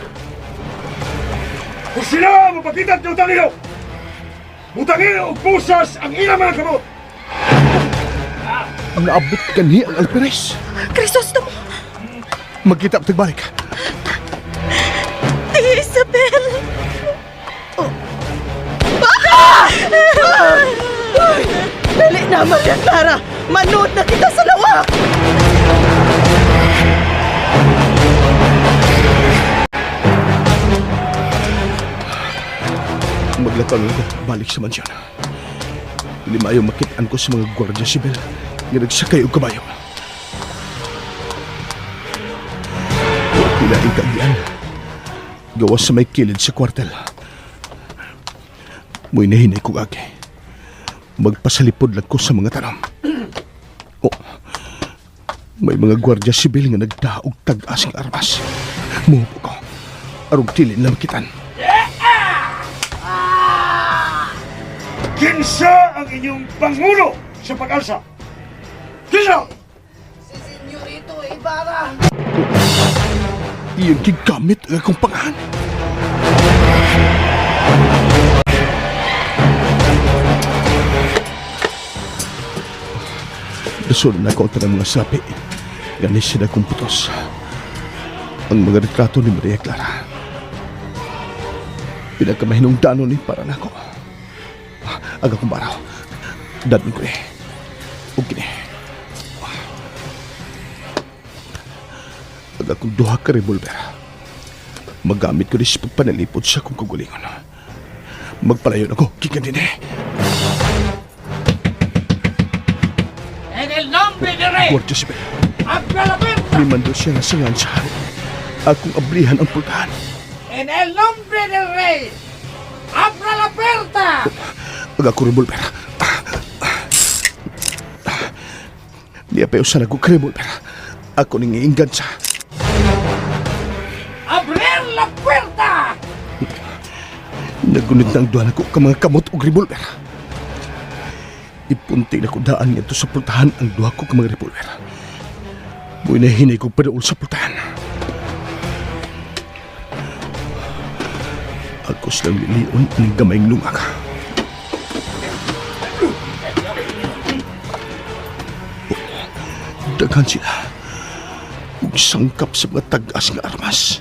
Kung sila mapakita at Antonio! Butangin og pusas ang ilang mga kamot!
Naabot kanhi ang Alperes.
Crisostomo!
Magkita tagbalik.
Isabel! Oh. Ah! Ay! Dali na, Maria Clara! Manood na kita sa lawak!
Maglakaw lang ko, balik sa mansyon. Dili maayo makitaan ko sa mga gwardiya sibil nga nagsakay og kabayo. Wa pila ang kagian. Gawas sa may kilid sa kwartel. Mo'y nahinay kong agi. Magpasalipod lang ko sa mga tanom. Oh, may mga gwardiya sibil nga nagdaog tag-as ng armas. Muhupo ko. Arog tilin na makitan.
Kinsa ang inyong pangulo sa pag-alsa? Kinsa!
Senyorito Ibarra!
Iyang gigamit ang akong pangahan. Dasun na ako ang tanang mga sapi. Gani sila kong putos. Ang mga retrato ni Maria Clara. Pinagkamahinungdano ni para nako. Aga kong baraw. Dadon ko eh. Ug kini. Aga kong duha ka revolver. Magamit ko ni sa pagpanalipod sa akong kagulingon. Magpalayon ako, gikan din eh.
En el nombre del rey!
Guardia Civil.
¡Abra la puerta!
Mimando siya nga sangan sa hari. Akong ablihan ang pultahan.
En el nombre del rey! ¡Abra la puerta!
Aga ko revolver. Niya pa usan ako revolver. Ako ning iinggan sa.
¡Abrir la puerta!
Nagunit na ang duha nako ka mga kamot og revolver. Ipunti na ko daan ngadto sa pultahan ang duha ko ka mga revolver. Mo'y nahinay kong padaol sa pultahan. Ako silang lilion ng gamayng lungag. Daghan sila. Ug sangkap sa mga tag-as nga armas.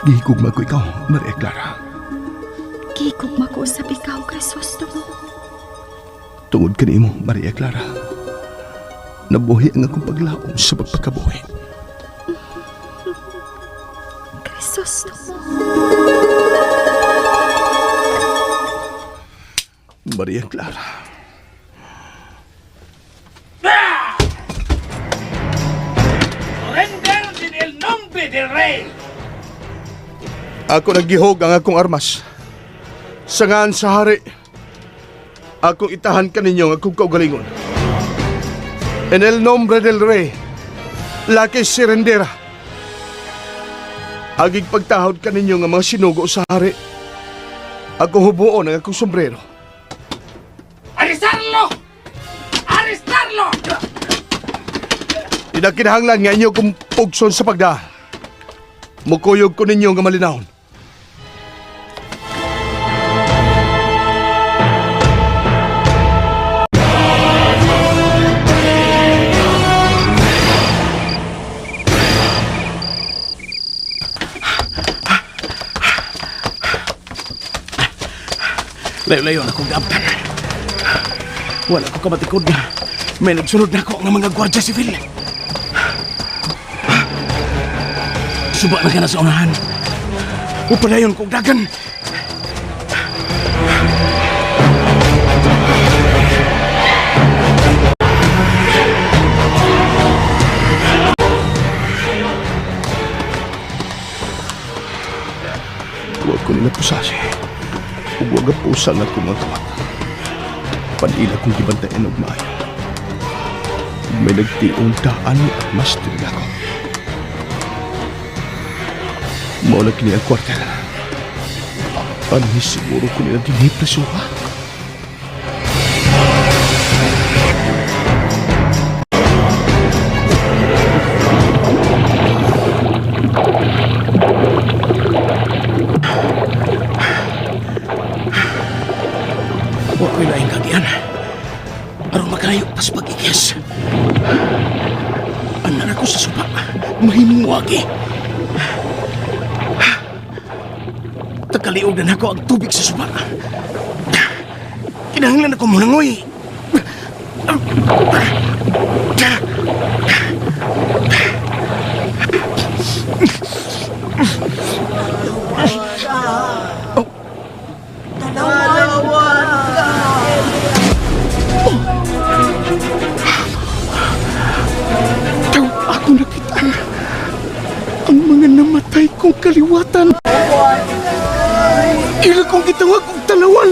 Gihigugma ko ikaw, Maria Clara.
Gigugma ko usab ikaw, Crisostomo.
Tungod kanimo, Maria Clara. Nabuhi ang akong paglaom sa pagpakabuhi.
Crisostomo.
Maria Clara.
¡Surrender en el nombre del rey!
Ako nagihog ang akong armas. Sangan sa hari. Akong itahan kaninyo ang akong kaugalingon. En el nombre del rey, laki sirendera. Agig pagtahod kaninyo nga mga sinugo sa hari. Ako hubuon ang akong sombrero.
¡Arrestarlo! ¡Arrestarlo!
Inakinahanglan nga inyo kung pugson sa pagda. Mukuyog ko ninyo nga malinawon.
Layo-layo na akong gaabtan. Wala ko kamatikod nga. May nagsunod na ako ng mga gwardiya sibil. Suba na ka na sa unahan. Upalayon kong dagan.
Huwag ko nila pusasi. Ug wag pusa nga akong mga kamot. Panila kong gibantayan og maayo. Ug may nagtiong daan ni armas diri ako. Mao na kini ang kwartel. Anhi siguro ko nila dinhi presuha.
Wa ko'y laing kagian. Aron Kalayo pa sa pag-ikyas. Anan ako sa supa. Mahimong wagi. Tagaliog na nako ang tubig sa supa. Kinahanglan ako mulangoy. Daw ako nakita ang mga namatay kong kaliwatan. Ila kong gitawag og talawan.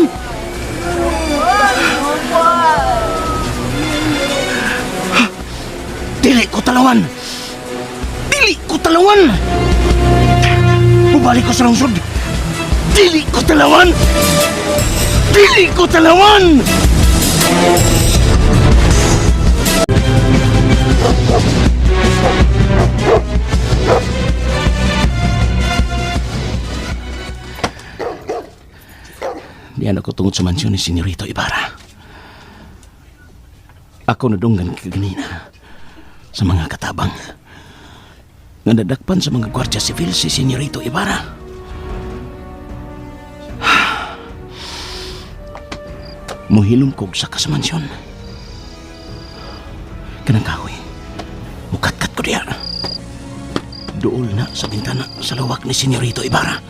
Dili ko talawan. Dili ko talawan. Mubalik ko sa lungsod. Dili ko talawan. Dili ko talawan. Diyan ako tungod sa mansyon ni Senyorito Ibarra. Ako nadunggan kaganina sa mga katabang nga nadakpan sa mga gwardya sibil si Senyorito Ibarra. Muhilom kog sa kasamansyon. Kanang kahoy. Mukatkat ko diya. Duol na sa bintana sa lawak ni Senyorito Ibarra.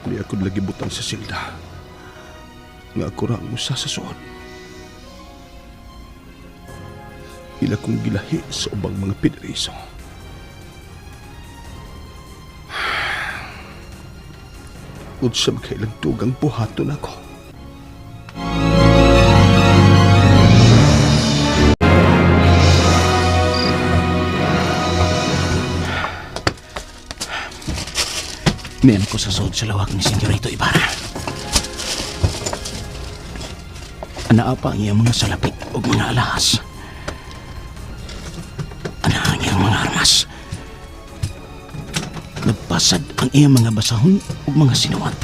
Di ako lagi butang sa silda. Nga ako ra ang usa sa suod. Ila kong gilahi sa ubang mga pinriso. Unsa makailang tugang buhaton ako.
Niyan ko sa suod sa lawak ni Senyorito Ibarra. Anaa pa ang iyang mga salapi ug mga alahas. Anaa ang iyang mga armas. Nagpasad ang iyang mga basahon ug mga sinuwat.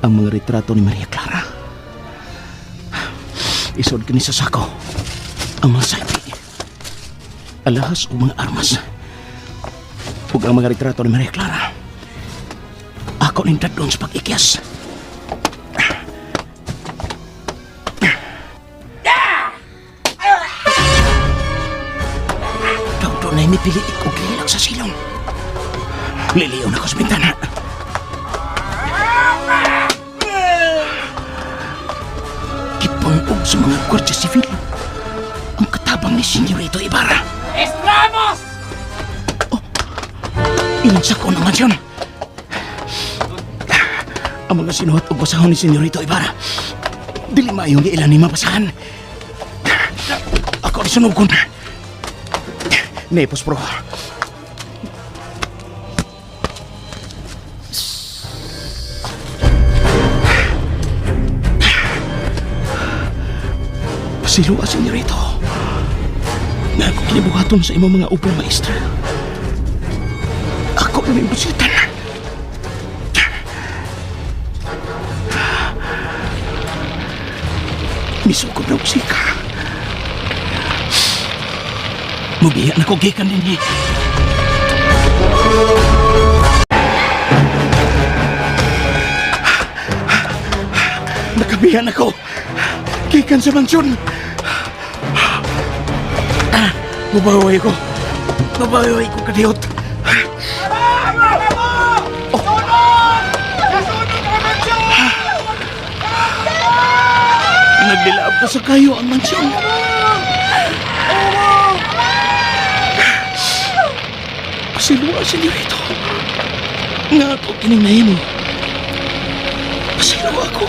Ang mga retrato ni Maria Clara. Isod kini sa sako. Ang mga salapi. Alahas ug mga armas ug ang mga retrato ni Maria Clara. Ako ning dadon sa pag-ikyas. Daw doon ay mipiliik og lilak sa silong. Liliw na ko sa bintana. Gipangog sa mga gwardya sibil ang katabang ni Senyorito Ibarra.
Estramos!
Ilang sako ng mansyon. Ang mga sinuhat og basahon ni Senyorito Ibarra. Dili maayo nga ilan ni mabasahan. Ako ang sunugon. Nepos bro. Pasiluwa, Senyorito. Nga ako kinibuhaton sa imong mga obra maestra. Ako na may busitan. Misukob na usika. Mubiya na ko gikan din eh. Nakabiya na ko. Gikan sa mansyon. Ah, Mubaway ko. Mubaway ko kadiyot. Nagdilaab na sa kayo ang mansyon. Pasiluwa, senyorito. Nga ako kining nahimo. Pasiluwa ako.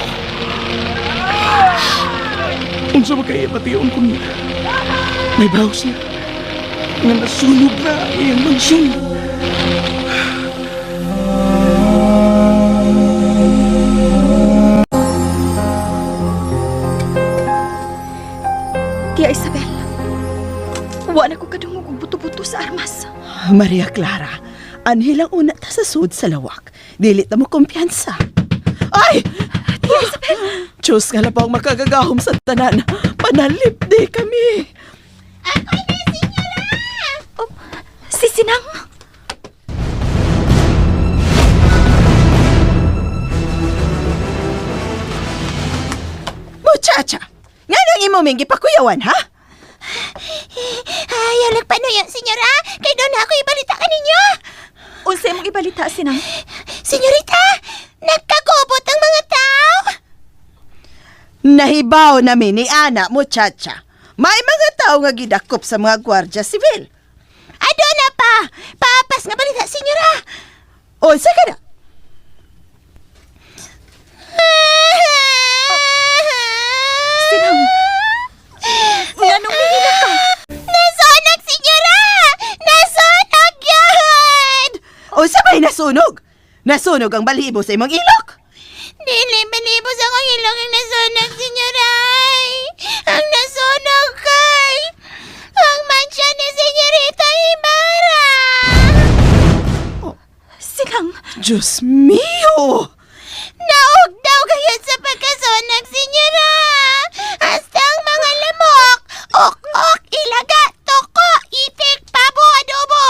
Unsa ba kaya pation kung may baw siya nga nasunog na ang iyang mansyon.
Maria Clara, anhilang una ta sa sud sa lawak. Dili ta mo kumpiyansa. Ay! Tia Isabel! Diyos nga labaw makagagahom sa tanan. Panalip di kami.
Si Sinang!
Muchacha! Nganong imo ming gipakuyawan, ha?
Ayaw nagpanuyo, senyora. Kay doon ako ibalita ka ninyo.
Unsay mong ibalita, Sinang?
Senyorita, nagkagubot ang mga tao.
Nahibaw nami ni Ana, muchacha. May mga tao nga gidakop sa mga gwardya sibil.
Ado na pa. Papas nga balita, senyora.
Unsa ka na?
Sinang! Nganong mihila ka?
Nasunog, senyora! Nasunog yun!
Unsa may nasunog? Nasunog ang balibo sa imong ilok.
Dili, balibo sa akong ilong ang nasunog, senyora. Ang nasunog kay... Ang mansyon ni Senyorita Ibarra!
Sinang!
Diyos mio!
Naog daw kayo sa pagkasunog, senyora! Hasta ang mga lamok! Ok-ok, ilaga, toko, itik, pabo, adobo!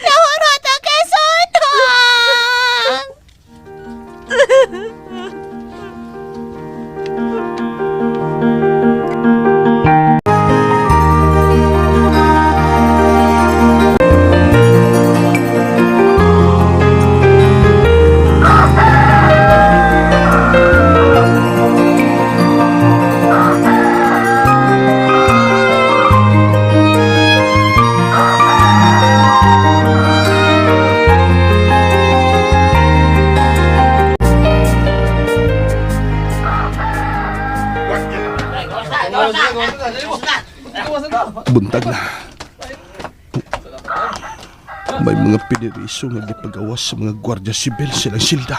Nahurot ang kasunog!
Buntag na. May mga piniriso nga gipagawas sa mga gwardya sibil silang silda.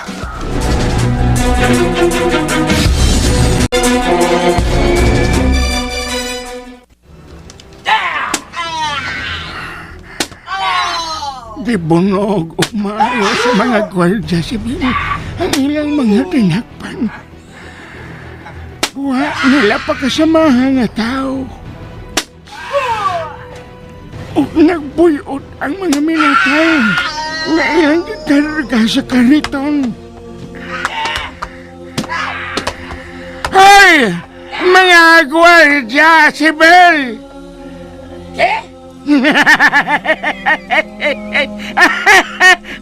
Gibunog og maayo sa mga gwardya sibil ang ilang mga tinakpan. Wa nila pakasamahan nga tao. Ug nagbuyot ang mga minatay nga ilang gikarga sa kariton. Hoy! Mga gwardya sibil!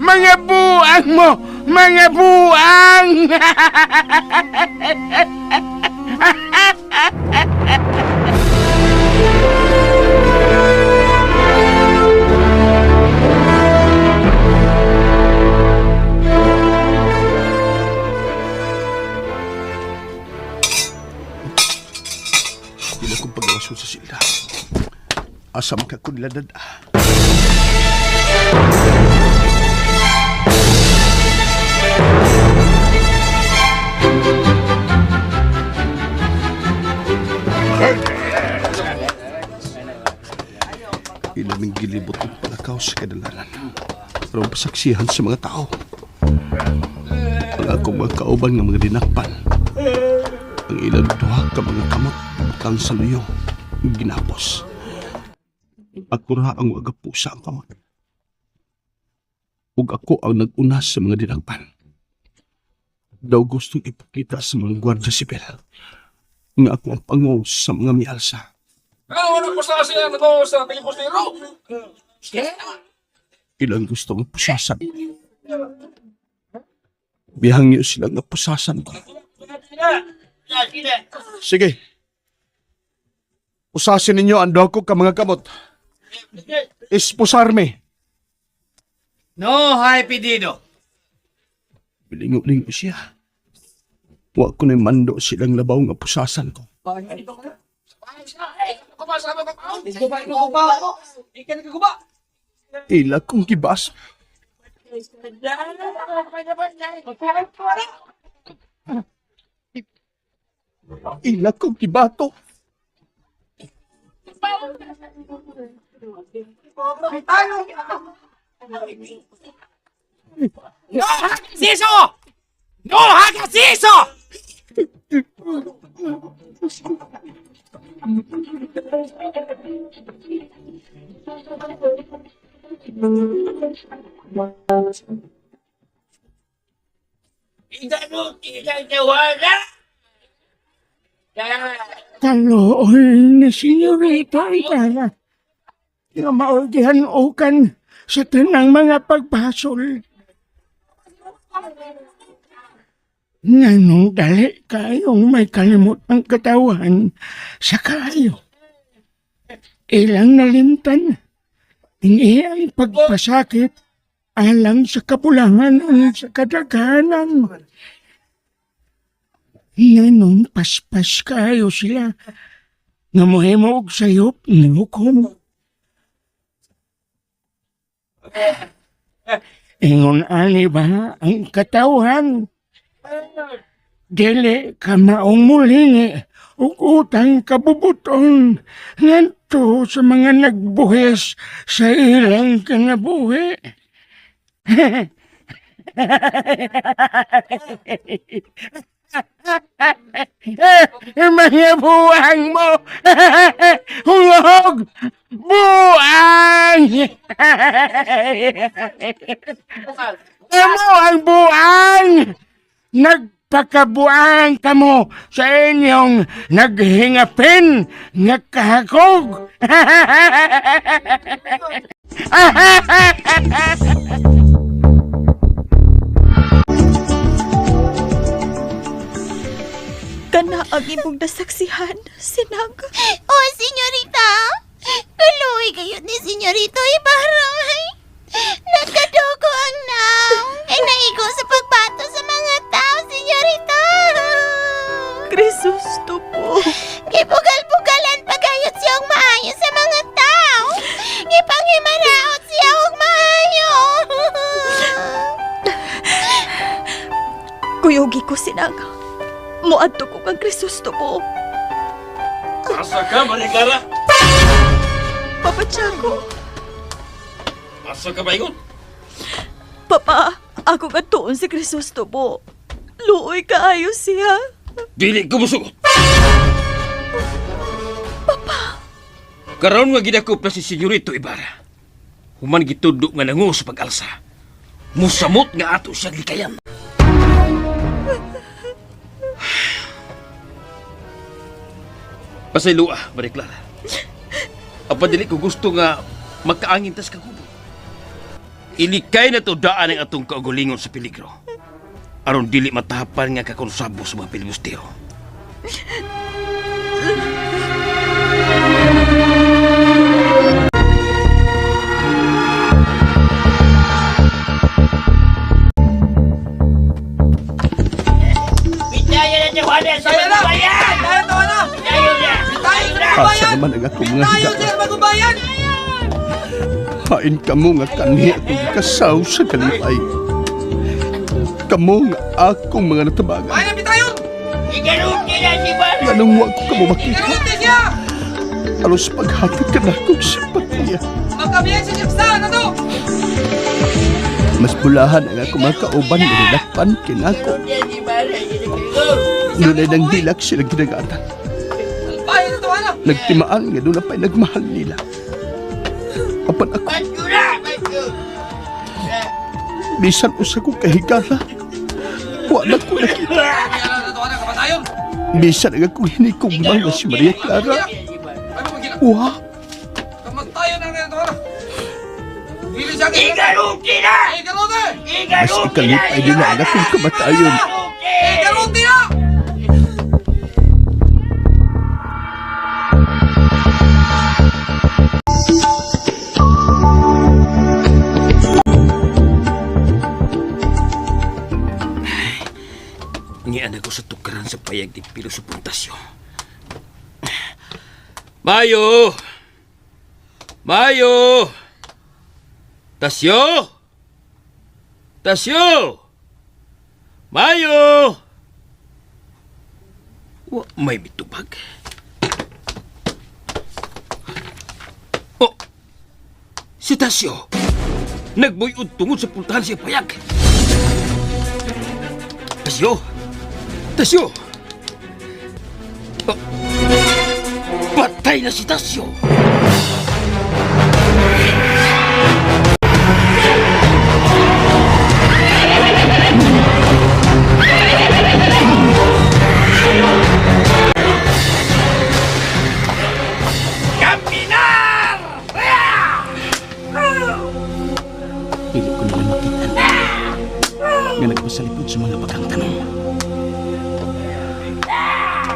Mga buang mo! Mga buang!
Dila kong pagawason sa silda. Asa man ka kunladad. Ilaming gilibot ang palakaw sa kadalanan. Pero pasaksihan sa mga tao. Ang akong mga kauban nga mga dinakpan. Ang ilang duha ka mga kamot kang saluyo ginapos. Ako ra ang wagapusa ang kamot. Ug ako ang nag-una sa mga dinakpan. Daw gustong ipakita sa mga gwardya sibil nga ako ang pango sa mga mialsa. Ilang gusto ang pusasan. Bihangyo sila nga pusasan ko. Sige. Pusasin ninyo ang duha ko ka mga kamot. Ispusarme.
No hay pedido.
Bilingo-lingo siya. Wa ko ni mando silang labaw nga pusasan ko. Ila kong gibas. Ila kong gibato.
¡No hagas eso! ¡No hagas eso!
Kaluoy ni Senyorita Ibarra. Nga mauldihan ukan sa tanang mga pagbasol. Nganong dali kayong may kalimot ang katawan sa kaayo. Ilang nalimtan, ini ang pagpasakit alang sa kapulangan sa kadaghanan. Nganong paspas kayo sila nga mohimo og sayop nga hukom. Ingon ani ba ang katawhan? Dili ka maong mulingi ug utang kabubuton ngadto sa mga nagbuhis sa ilang kinabuhi. Mga buwang mo! Hulog! Buang! Kamo ang buang! Nagpakabuang kamo sa inyong naghingapin nga kahakog!
Kana ang imong nasaksihan, Sinag.
Oh, senyorita! Kaluoy kayo ni Senyorito Ibarra. Ay. Nagkadugo ang naong. Ay naigo sa pagbato sa mga tao, senyorita.
Crisostomo po.
Gibugal-bugalan pagayot siyang maayo sa mga tao. Gipanghimaraot siya og maayo.
Kuyugi ko, Sinag. Muadto ko kang Crisostomo.
Asa ka, Maria Clara?
Papa Tiago.
Asa ka ba ingon?
Papa, ako katuon si Crisostomo. Luoy kaayo siya.
Dili ko musugot. Papa! Karon nga gidakop na si Senyorito Ibarra. Human gitudlo nga nangu sa pag-alsa. Musamot nga ato siyang likayan. Pasayloa, Maria Clara. Apan dili ko gusto nga magkaangin tas kagubo. Ilikay na to daan ang atong kaugalingon sa peligro. Aron dili matapan nga kakonsabo sa mga pilibustero.
Asa naman ang akong mga higala. Hain kamo nga kanhi akong kasaw sa kalipay. Kamo nga akong mga natabagan. Nganong wa ko kamo makita. Alos paghatag ka na akong simpatiya. Mas bulahan ang akong mga kauban nga nilakpan kinako. Nunay nang hilak silang ginagatan. Nagtimaan nga doon na pa'y nagmahal nila. Apan ako, bisan usa ko kahigala, wa na ko nakita. Bisan ang akong hinikugma nga si Maria Clara. Wa. Mas ikalipay nila ang akong kamatayon.
Ngian ako sa tukaran sa payag ni Pilo sa Puntasyo. Mayo! Mayo! Tasyo! Tasyo! Mayo! Wa may mitubag. Oh! Si Tasyo! Nagbuyod tungod sa puntahan siya payag. Tasyo! Tasyo! Oh, patay na si Tasyo!
Caminar!
Dili ko nila makita nga nagpasalipod sa mga bagang tanong.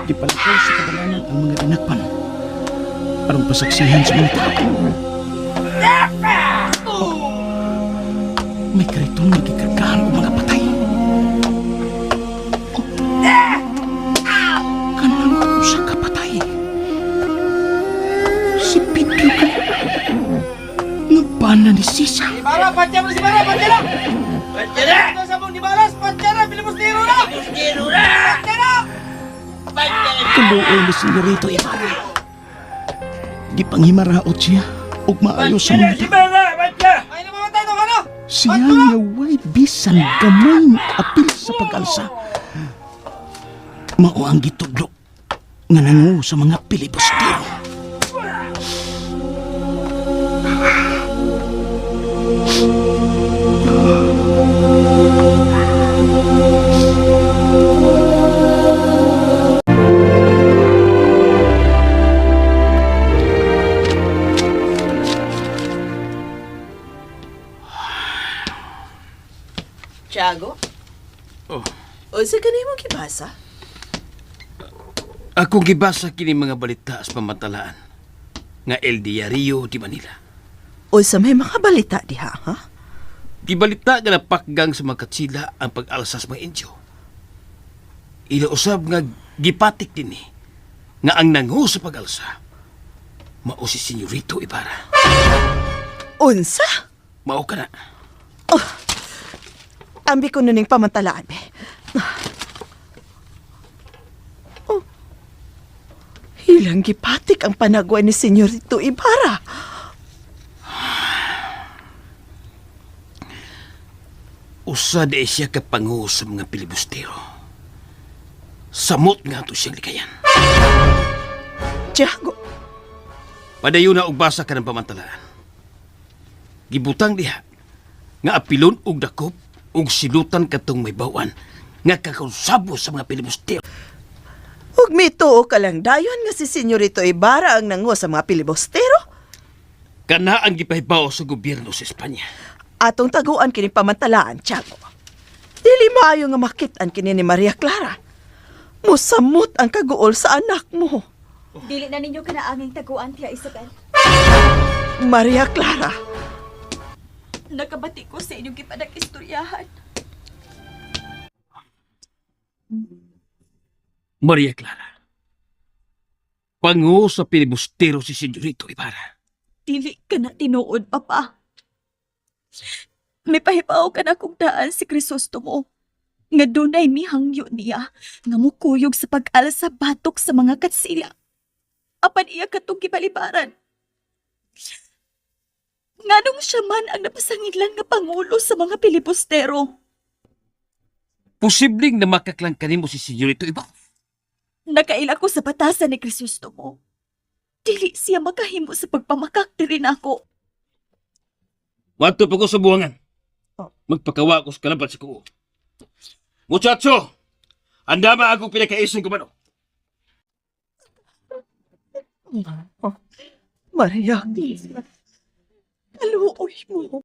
Gipalakaw sa kadalanan ang mga dinakpan aron pasaksihan sa mga tao. May kariton nga gikargahan og mga patay. Oh, kanang usa ka patay. Si Pedro ka nga bana ni Sisa.
Ibarra, patsara si Ibarra, patsara! Patsara! Ito sa mong nibalas, patsara, filibustero na! Filibustero na! Patsara!
Kaluoy ni Senyorito Ibarra. Gipanghimaraot siya ug maayo sa mga tao.
Ibarra, patsara! Ay, namamatay to ka no?
Siya nga way bisan gamay apil sa pag-alsa. Mao ang gitudlo nga nangu sa mga pilibustero.
Tiago?
Oh.
Unsa kanimo gibasa?
Ako gibasa kini mga balita sa pamatalaan nga El Diario de Manila.
Unsa may mga balita diha, ha?
Gibalita nga napakgang sa mga katsila ang pag-alsa sa mga Indio. Ila usab nga gipatik dinhi nga ang nangu sa pag-alsa mao si Senyorito Ibarra.
Unsa?
Mao ka na.
Ambi ko nuning pamantalaan, be. Oh. Ilang gipatik ang panagwa ni Senyorito Ibarra.
Usa di siya kapangu sa mga pilibustero. Samot nga to siyang likayan.
Tiago.
Padayon na og basa ka ng pamantalaan. Gibutang diha nga apilon og dakop og silutan katong may bawan nga kakonsabo sa mga pilibustero.
Ug mituo ka lang dayon nga si Senyorito Ibarra ang nango sa mga pilibostero.
Kana ang gipahibaw sa gobyerno sa Espanya.
Atong taguan kini pamantalaan, Tiago. Dili maayo nga makit-an kini ni Maria Clara. Musamot ang kaguol sa anak mo.
Dili na ninyo kanaanging taguan, Tia Isabel.
Maria Clara,
Nakabati ko sa inyong gipanag-istoryahan.
Maria Clara. Pangu sa pilibustero si Senyorito Ibarra.
Dili ka na tinuod, Papa. May pahibaw ka na kung daan si Crisostomo. Nga dunay mihangyo niya nga mukuyog sa pag-alsa batok sa mga katsila. Apan iya katong gibalibaran. Nganong siya man ang napasangidlan nga pangulo sa mga pilibustero.
Posibleng na makaklang kanimo si Senyorito Ibarra.
Nakaila ko sa batasan ni Crisostomo. Dili siya makahimo sa pagpamakak diri nako.
Wadto pa ko sa buwangan. Magpakawa ko sa kalaban sa kuo. Muchacho! Andama akong pinakaisong kumano.
Maria Clara, kaluoy mo.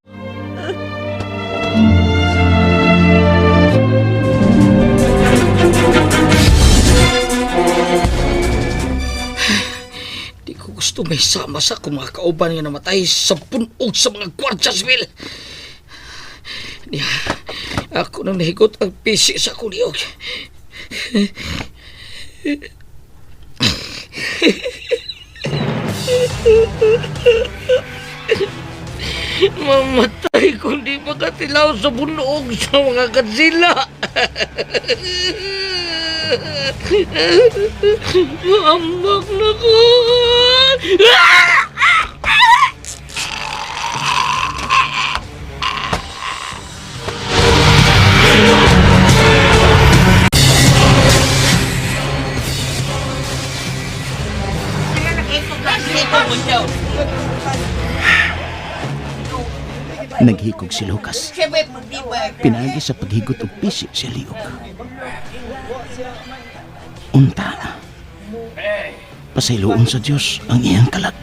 Di ko gusto may sama sa akong mga kauban nga namatay sa punog sa mga gwardya sibil. Niya, ako nang nahigot ang pisi sa akong liog. Mamatay kung di makatilaw sa bunog sa mga Godzilla. Maambak na ko.
Naghikog si Lucas. Pinaagi sa paghigot og pisi sa liog. Unta. Pasayloon sa Dios ang iyang kalag.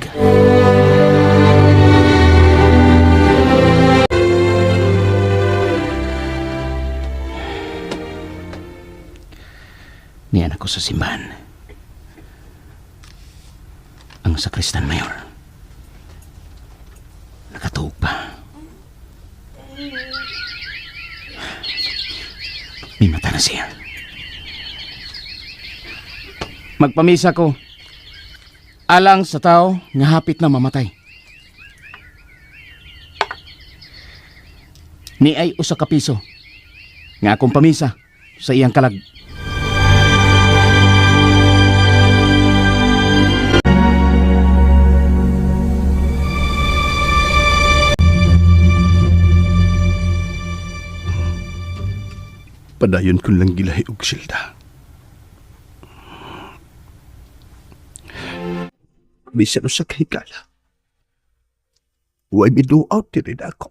Niyan ako sa simbahan. Ang sakristan mayor. Nakatuog pa. May mata na siya.
Magpamisa ko. Alang sa tao nga hapit na mamatay. Ni ay usa ka piso. Nga akong pamisa sa iyang kalag.
Padayon ko lang gilahi og silda. Bisan usa ka higala. Way miduaw diri na ako.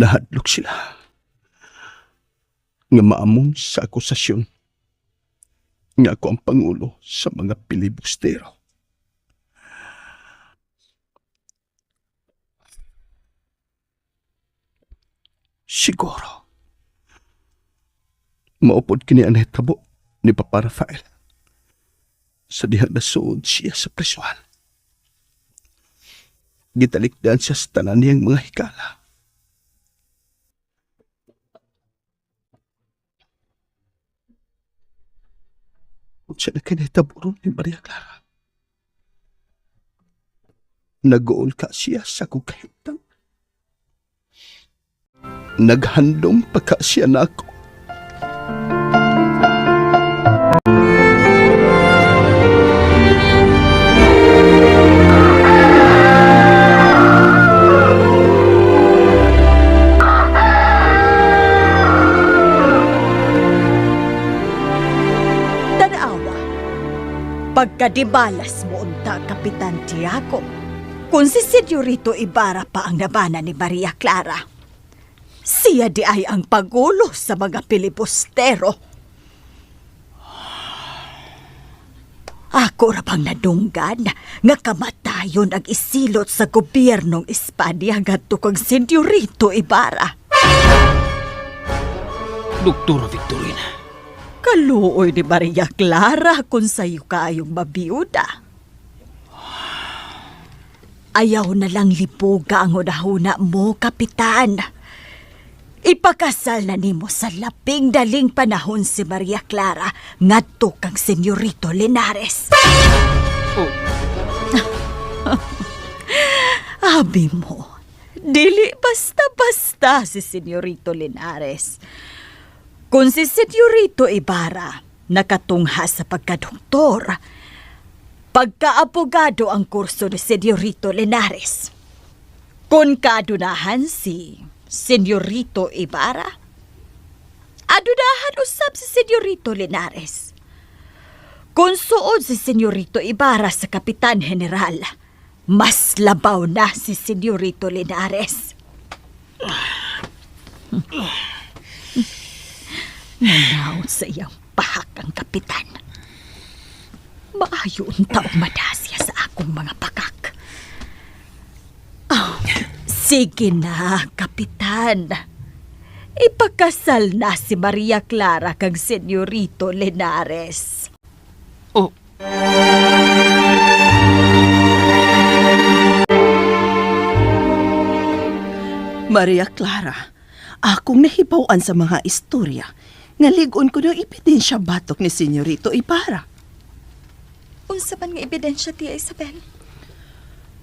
Nahadlok sila. Nga maamon sa akusasyon. Nga ako ang pangulo sa mga pilibustero. Siguro. Maupod kini ang nahitabo ni Papa Rafael. Sa dihang nasuod siya sa presuhan. Gitalikdan siya sa tanan niyang mga hikala. Unsa na kay nahitabo ron ni Maria Clara? Nag-uol ka siya sa akong kahimtang. Naghandom pa ka siya na ako.
Tanawa, pagkadibalas mo unta, Kapitan Tiago, kung si Senyorito Ibarra pa ang nabana ni Maria Clara, siya di ay ang pagulo sa mga pilibustero. Ako ra bang nadunggan nga kamatayon ang isilot sa gobyernong Espanya ngadto kang Senyorito Ibarra.
Doktora Victorina.
Kaluoy ni Maria Clara kung sayo kaayong mabiyuda. Ayaw na lang libuga ang hunahuna mo, Kapitan. Ipakasal na nimo sa labing daling panahon si Maria Clara ngadto kang Senyorito Linares.
Oh.
Abi mo, dili basta-basta si Senyorito Linares. Kung si Senyorito Ibarra nakatungha sa pagkadoktor, pagkaabogado ang kurso ni Senyorito Linares. Kung kaadunahan si Senyorito Ibarra, adunahan usab si Senyorito Linares. Kung suod si Senyorito Ibarra sa Kapitan General, mas labaw na si Senyorito Linares. Nanaw sa iyang pahak ang kapitan. Maayo unta umadasya sa akong mga pakak. Oh, sige na, kapitan. Ipakasal na si Maria Clara kang Senyorito Linares.
Oh.
Maria Clara, akong nahibaw-an sa mga istorya. Nga lig-on ko ng ebidensya batok ni Senyorito Ibarra.
Unsa man nga ebidensya, Tia Isabel?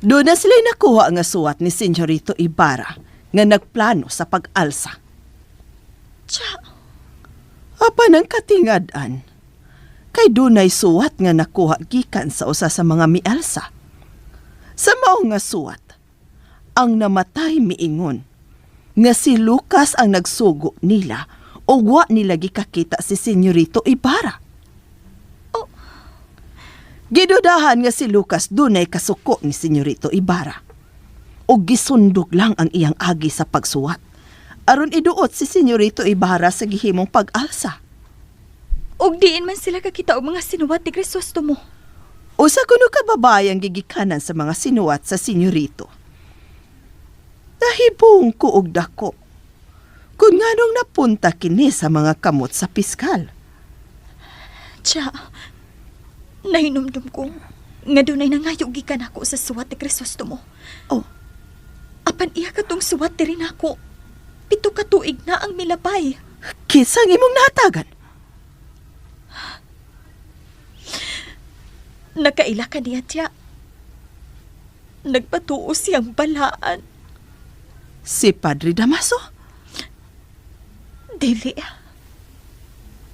Doon na sila nakuha nga suwat ni Senyorito Ibarra nga nagplano sa pag-alsa.
Tsa,
Apan ang katingad-an. Kay dunay suwat nga nakuha gikan sa usa sa mga mialsa. Sa mao nga suwat, ang namatay miingon nga si Lucas ang nagsugo nila o wa nila gikakita si Senyorito Ibarra. Gidudahan nga si Lucas dunay kasuko ni Senyorito Ibarra. O gisundog lang ang iyang agi sa pagsuwat. Aron iduot si Senyorito Ibarra sa gihimong pag-alsa.
Ug diin man sila kakita og mga sinuwat ni Crisostomo.
Usa kuno ka babae ang gigikanan sa mga sinuwat sa senyorito. Nahibong ko og dako. Kung nganong napunta kini sa mga kamot sa piskal.
Tiya, nahinumdum ko nga dunay nangayo gikan ako sa suwat ni Crisostomo.
Oh.
Apan iya katong suwat diri nako. 7 ka tuig na ang milabay.
Kinsang imong natagan?
Nakaila ka niya, tiya. Nagpatuo siyang balaan.
Si Padre Damaso?
Dili.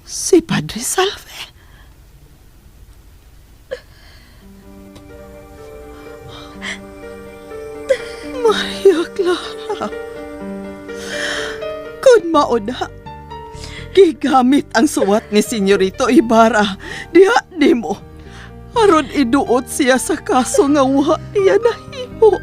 Si Padre Salve? Maria Clara. Kung mauna, gigamit ang suwat ni Senyorito Ibarra diha nimo. Aron iduot siya sa kaso nga wa niya nahimo.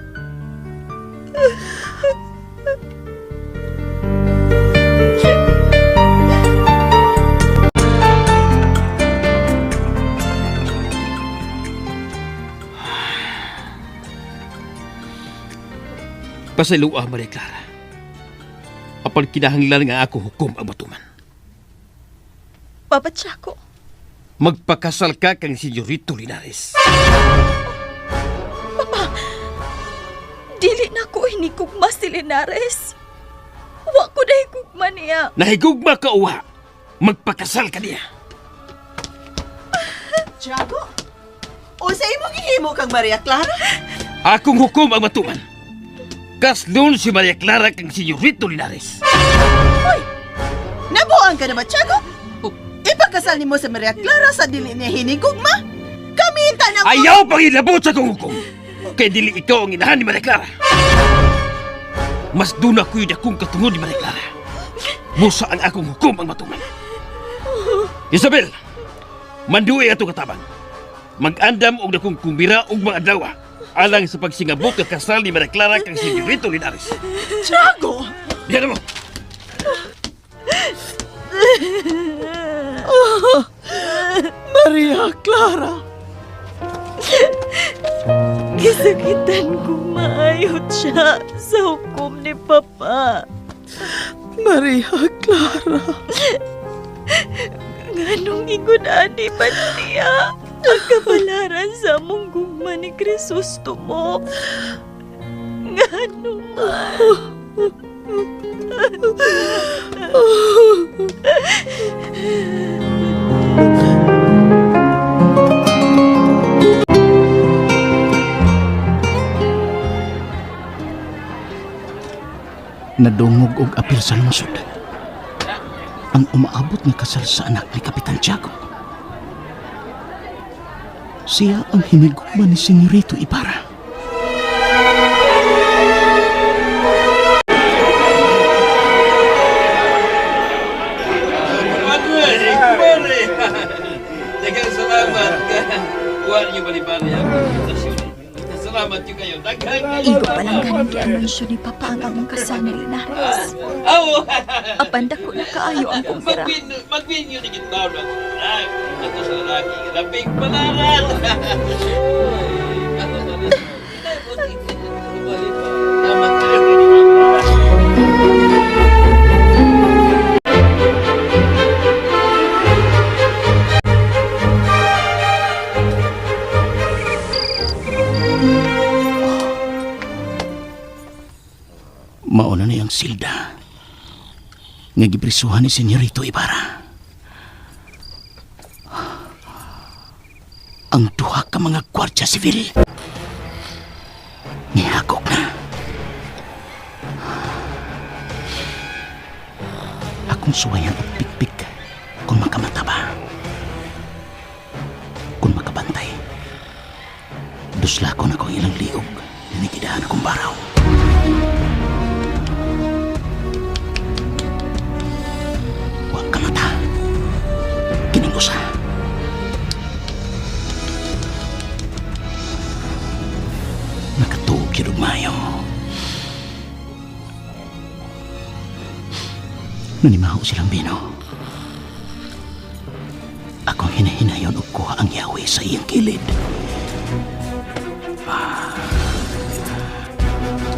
Pasayloa, Maria Clara. Apan kinahanglan nga ako hukom ang batuman.
Papa Chaco,
Magpakasal ka kang Senyorito Linares.
Papa, dili na ko hinigugma si Linares. Wa ko nahigugma niya.
Nahigugma ka uwa. Magpakasal ka niya.
Tiago, unsa imong gihimo kang Maria Clara?
Akong hukom ang batuman. Kaslon si Maria Clara kang Senyorito Linares.
Hoy! Nabuang ka na ba, Tiago? Ipakasal nimo sa Maria Clara sa dili niya hinigugma? Kaminta na ko!
Ayaw pang ilabot sa akong hukom. Kay dili ikaw ang inahan ni Maria Clara. Mas duna ko'y dakong katungod ni Maria Clara. Busa ang akong hukom ang matuman. Isabel, manduay ato katabang. Mag-andam og dakong kumbira og mga adlaw alang sa pagsingabot nga kasal ni Maria Clara kang Senyorito Linares.
Tiago!
Diyan mo!
Oh, Maria Clara!
Gisakitan kong maayo siya sa hukom ni Papa.
Maria Clara!
Nganong ingon ani man niya ang kabalaran sa among gugma ni Crisostomo. Ngano man.
Nadungog og apil sa lungsod. Ang umaabot nga kasal sa anak ni Kapitan Tiago. Siya ang hinigugma ni Senyorito Ibarra.
Kumare, kumare. Daghang salamat. Wa niyo balibari ang invitasyon. Salamat yun kayo. Daghang
Igo pa lang ganing gianunsyo ni Papa ang among kasal ni Linares.
Aw!
Apan dako na kaayo ang kumpira.
Magwin yun ni gitawon ako. Ato sa lalaki, labing palaran.
Mauna na yung silda nga giprisuhan ni Senyorito Ibarra. Ang duha ka mga gwardya sibil nihakok na. Akong suwayan og pikpik kung makamata ba. Kung makabantay, duslakon ako ilang liog ninikidahan akong baraw. Wa ka mata. Kining usa. Nakatuog yun og maayo. Nanimaho silang bino. Akong hinahinayon og kuha ang yawi sa iyang kilid.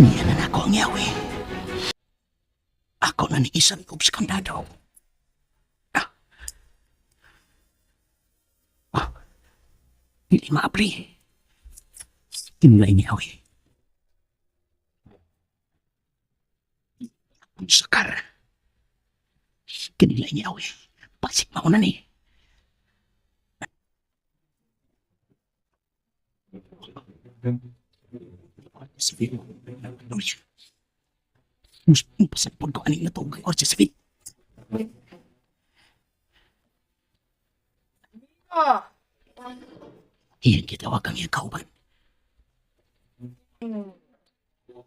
Niya na nako ang yawi. Ako na ni isang sa kandado. Ah. Ah. Dili maabli. Kinlay ni yawi. Ang sakar. Kinilay ni yawi. Pasik mauna ni. Mas pasagpod ko aning natog kay Orchis Civil. Iyan kitawag ang iyang kauban.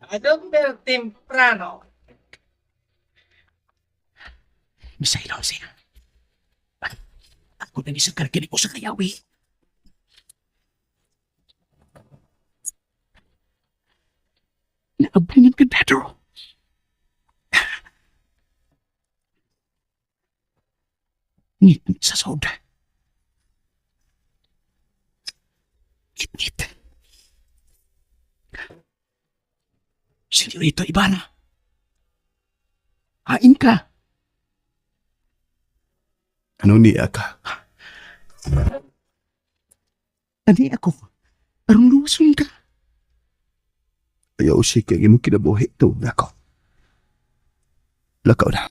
¿A dónde temprano?
Misailon siya. Ako na isang karkini ko sa kayawi. Naabling ang kandado. Ngit sa soda. Ngit-ngit. Senyorito Ivana. Hain ka.
Ano niya ka?
Ani ako. Aron luwason ka.
Ayaw si kay imong kinabuhi tuod nako. Lakaw na.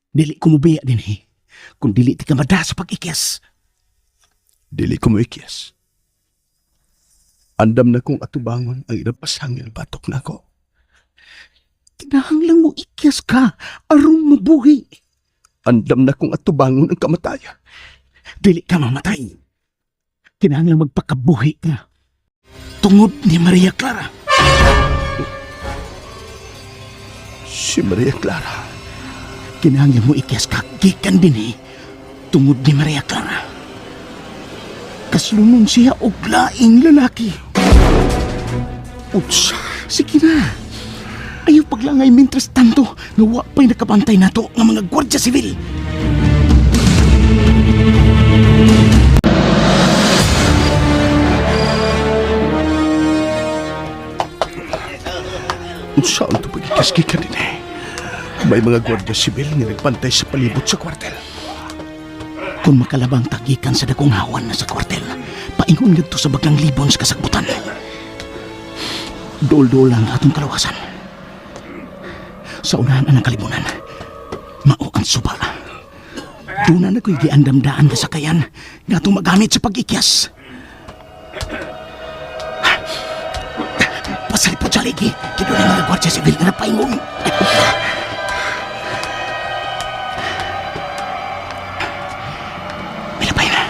Dili ko mubiya din eh. Kung dili ti ka mada sa pag-ikyas.
Dili ko moikyas. Andam na kong atubangon ang ilang pasangil batok nako.
Kinahanglang mo ikyas ka aron mabuhi.
Andam na kong atubangon ang kamatayan.
Dili ka mamatay. Kinahanglang magpakabuhi ka. Tungod ni Maria Clara.
Si Maria Clara.
Kinahanglan mo ikyas ka gikan din eh. Tungod ni Maria Clara. Kaslunon siya og laing lalaki.
Utsa.
Sige na. Ayaw paglangay mientras tanto nga wa pa'y nakabantay nato nga mga gwardiya sibil.
Unsa ang pag-ikyas gikan din eh. May mga gwardiya sibil nga nagbantay sa palibot sa kwartel.
Kung makalabang tagikan sa dakong hawan na sa kwartel, paingon ngadto sa baglang libon sa kasagbutan. Dool-dool lang atong kalawasan. Sa unahan ang kalibunan, mao ang suba. Doon na ko'y giandamdaan ka sakayan nga atong magamit sa pag-ikyas. Pasalipot sa ligi, kaya doon mga gwardiya sibil nga napaingon. Milapay na.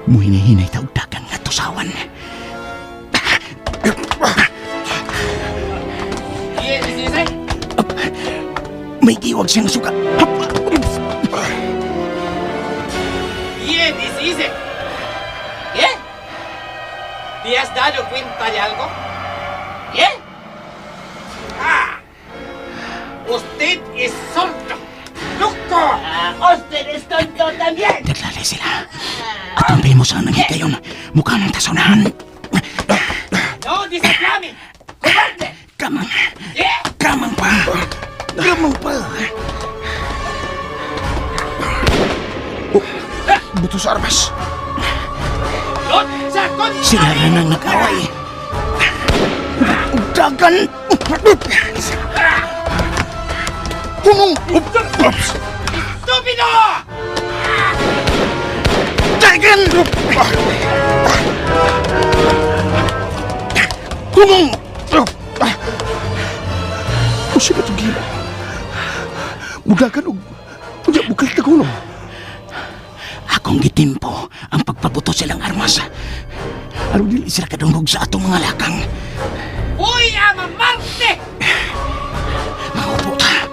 Muhinay-hinay taugdagan nga tusawan. May giwag siyang suka.
Yeah, this is it. ¿Qué? ¿Te has dado cuenta de algo? ¿Qué? Ah! Usted es tonto. ¡Loco! Usted es tonto también.
Naglalay sila. Atong mo sa nang higayon. Mukha ng tasunahan.
No desaclame. ¡Cobarde!
Kamang. Kamang pa. Kamang pa.
Buto sa armas.
Sila na nang nag-away. Dagan! Hunong!
¡Estúpido!
Dagan! Hunong!
Usa ka itong gila. Mudagan og... Unya, bukal tagunong.
Akong gitimpo ang pagpabuto silang armas. Aron dili sila kadungog sa atong mga lakang.
¡Voy a mamarte!
Maupo ta.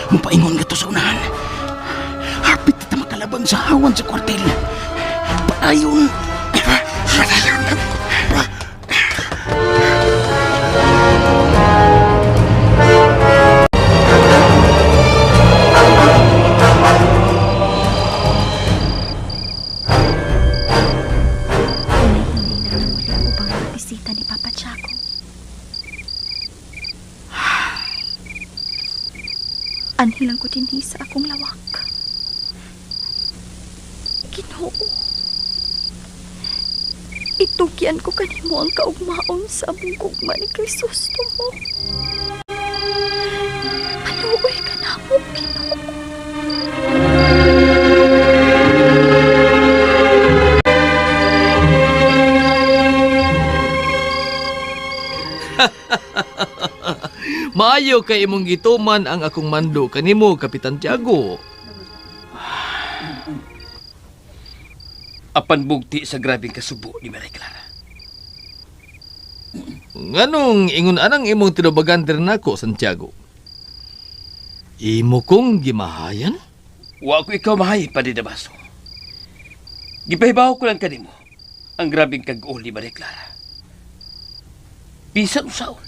Mupaingon ka to sa unahan. Hapit ta makalabang sa hawan sa kwartel. Padayon.
Padayon.
Anhilang ko dinhi sa akong lawak. Ginoo. Itugyan ko kanimo ang kaugmaon sa among gugma ni Crisostomo. Paluoy ka namo, Ginoo.
Maayo kay imong gituman ang akong mando kanimo, Kapitan Tiago.
Apan bugti sa grabeng kasubo ni Maria Clara.
Nganong ingon anang imong tinubagan diri nako, Santiago? Imo kong gimahayan?
Wa ko ikaw mahay, Padre Damaso. Gipahibaw ko lang kanimo ang grabeng kag-uol ni Maria Clara. Bisan usaon,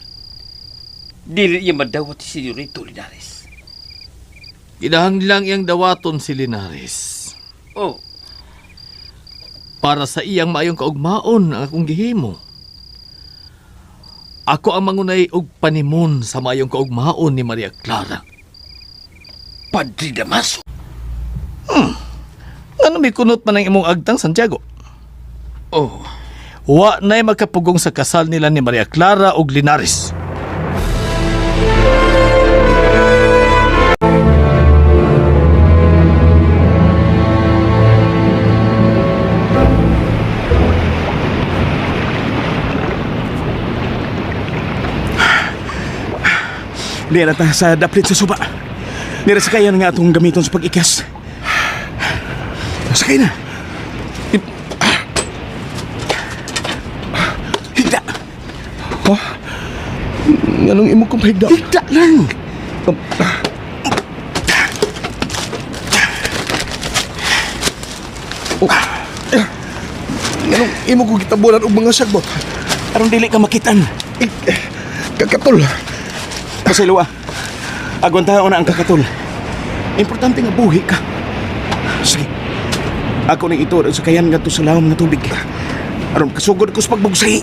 dili niya madawat si Senyorito Linares.
Kinahanglang iyang dawaton si Linares.
Oh.
Para sa iyang maayong kaugmaon ang akong gihimo. Ako ang mangunay og panimon sa maayong kaugmaon ni Maria Clara.
Padre Damaso.
Ano may kunot man ang imong agtang, Santiago?
Oh.
Wa na'y makapugong sa kasal nila ni Maria Clara og Linares.
Lira ta sa daplit sa suba. Nira sa kayan nga atong gamiton sa pag-ikas. Sakay na. Higda.
Ha? Nganong imo kong higda?
Higda lang.
Oh. Nganong imo ko gitabunan og mga sagbot?
Aron dili ka makitan.
Kakatol.
Pasayloa. Agwantaon na ang kakatol. Importante nga buhi ka. Sige. Ako ning ituod sa kayan ngadto sa lawom nga tubig. Aron kasugod ko sa pagbugsay.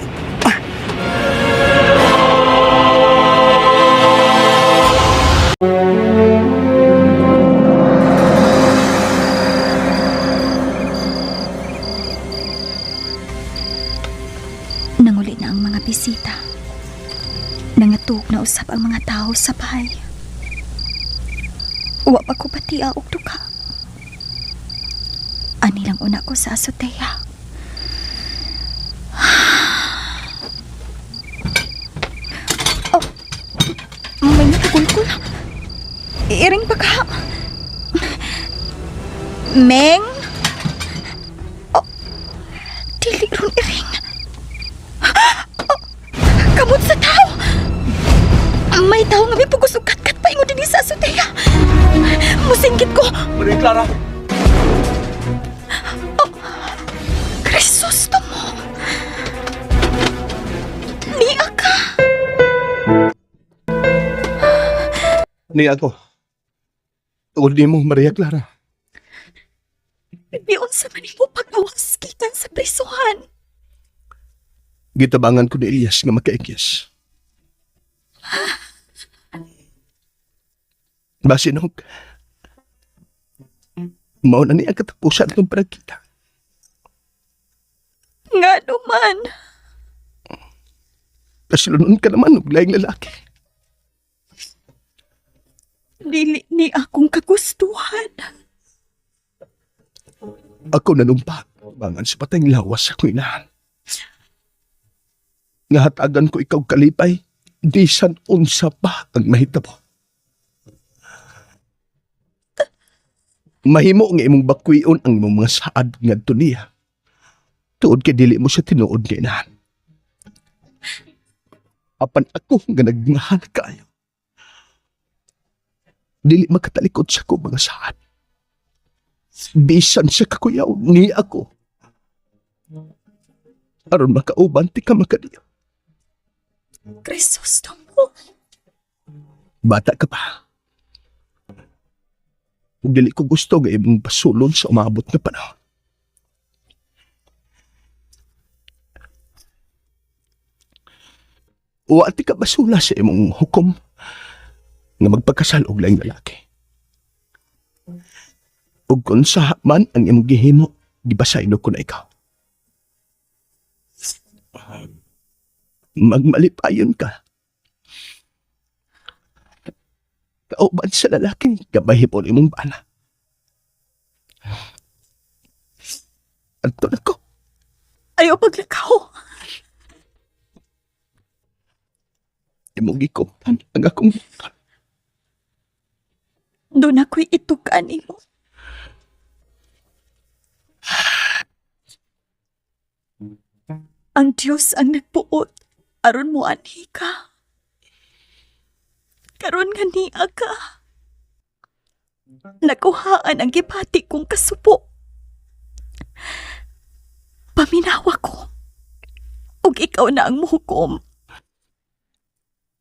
Nanguli na ang mga bisita. Nangatug na usap ang mga tao sa bahay. Wa pa ko patia og duka. Ani lang una ko sa asoteya. Oh, may nakakulkul. Iring pa ka. Meng? Oh, dili ron iring. Oh, kamot sa tao. May tao nga may pugos og katkat pa ingon dinhi sa asoteya. Musinggit ko.
Maria Clara.
Oh, Crisostomo. Niya ka.
Niya ako. Tungod nimo, Maria Clara.
Giunsa man nimo pag-awas gikan sa prisuhan.
Gitabangan ko ni Elias nga makaikyas. Basinog, mao na niya katapusan itong panagkita.
Nga naman.
Kasilunon ka naman og laing lalaki.
Dili ni akong kagustuhan.
Ako nanumpa, bangan sa patayng lawas sa akong inahan. Nga hatagan ko ikaw kalipay, bisan unsa pa ang mahitabo. Mahimo nga imong bakwion ang imong mga saad ngadto niya. Tuod kay dili mo siya tinuod nga inahan. Apan ako nga nagmahal kaayo. Dili makatalikod sa ko mga saad. Bisan sa kakuyaw ni ako. Aron makauban ti ka makadiyo.
Crisostomo.
Bata ka pa. Ug dili ko gusto nga imong basulon sa umabot nga panahon. Wa ti ka basula sa imong hukom nga magpakasal og laing lalaki. Ug kung sa man ang imong gihimo, gibasaylo ko na ikaw. Magmalipayon ka. Kauban sa lalaki, gabahipon imong bana. Adto na ko.
Ayaw paglakaw.
Imong gikuptan ang akong butan.
Doon ako'y itukan nimo. Ang Diyos ang nagpuot aron mo anhi ka. Karon nga niya ka. Nakuhaan ang gibati kong kasubo. Paminawa ko. Ug ikaw na ang muhukom.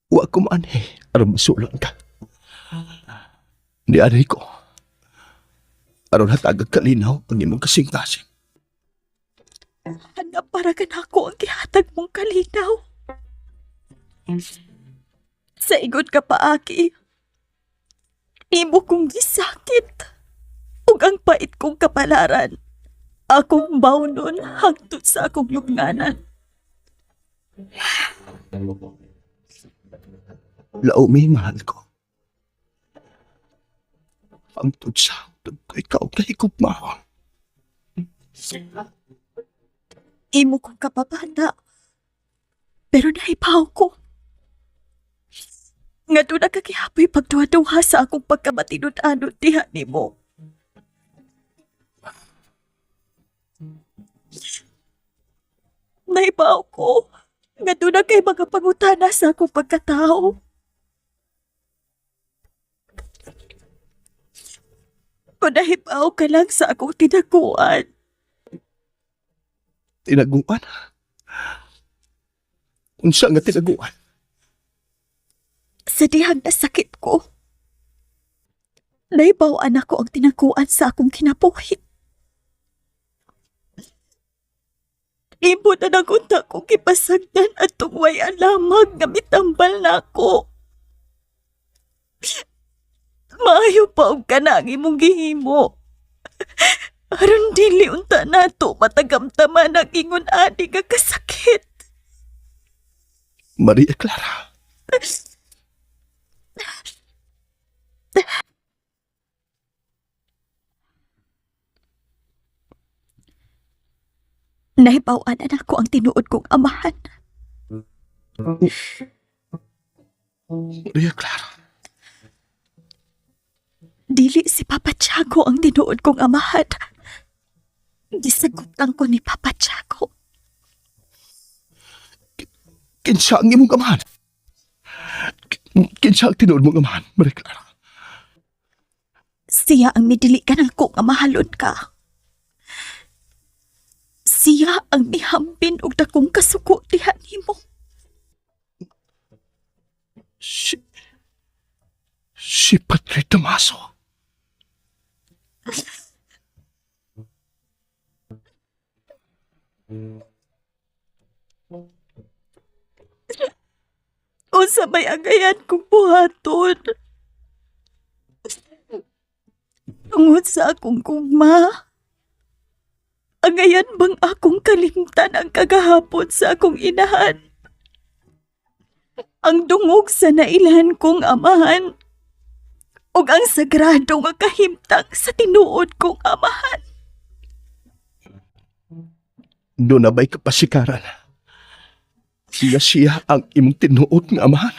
Wa ko maanhi aron masulon ka. Nianhi ko. Aron hatagag kalinaw ang imong kasing-kasing.
Hanap para kanako ang gihatag mong kalinaw. Sa igon ka paaki, imo kong gisakit. Ug ang pait kong kapalaran, akong bawnon hangtod sa akong lubnganan.
Laumi, mahal ko. Pangtod sa hangtod ko, ikaw kay gugmaon.
Imo kong kapabata, pero nahibaw ko. Nga doon nakakihapoy pagduha-duha sa akong pagkamatinud-anod diha nimo. Nahibaw ko nga doon na kay mga pangutana sa akong pagkatao. Kung nahibaw ka lang sa akong tinaguan.
Tinaguan? Unsa nga tinaguan?
Sa dihang nasakit ko, nahibaw-an ako ang tinaguan sa akong kinabuhi. Imo na nagunta kong gipasagdan at tungway alamag nga mitambal na ako. Maayo pa og ka na ang imong gihimo. Aron dili unta nato matagamtaman ang ingon ani nga kasakit.
Maria Clara.
Nahibaw-an na nako ang tinuod kong amahan.
Maria Clara.
Dili si Papa Tiago ang tinuod kong amahan. Gisagutan ko ni Papa Tiago.
Kinsa ang imong amahan? Kinsa ang tinuod mong amahan, Maria Clara?
Siya ang midili ka nako nga mahalon ka. Siya ang mihambin og dakong kasuko diha nimo.
Si Padre Damaso.
Unsa may angayan kong buhaton? Tungod sa akong gugma, angayan bang akong kalimtan ang kagahapon sa akong inahan? Ang dungog sa nailhan kong amahan ug ang sagrado nga kahimtang sa tinuod kong amahan.
Doon na ba'y kapasikaran? Siya siya ang imong tinuod nga amahan.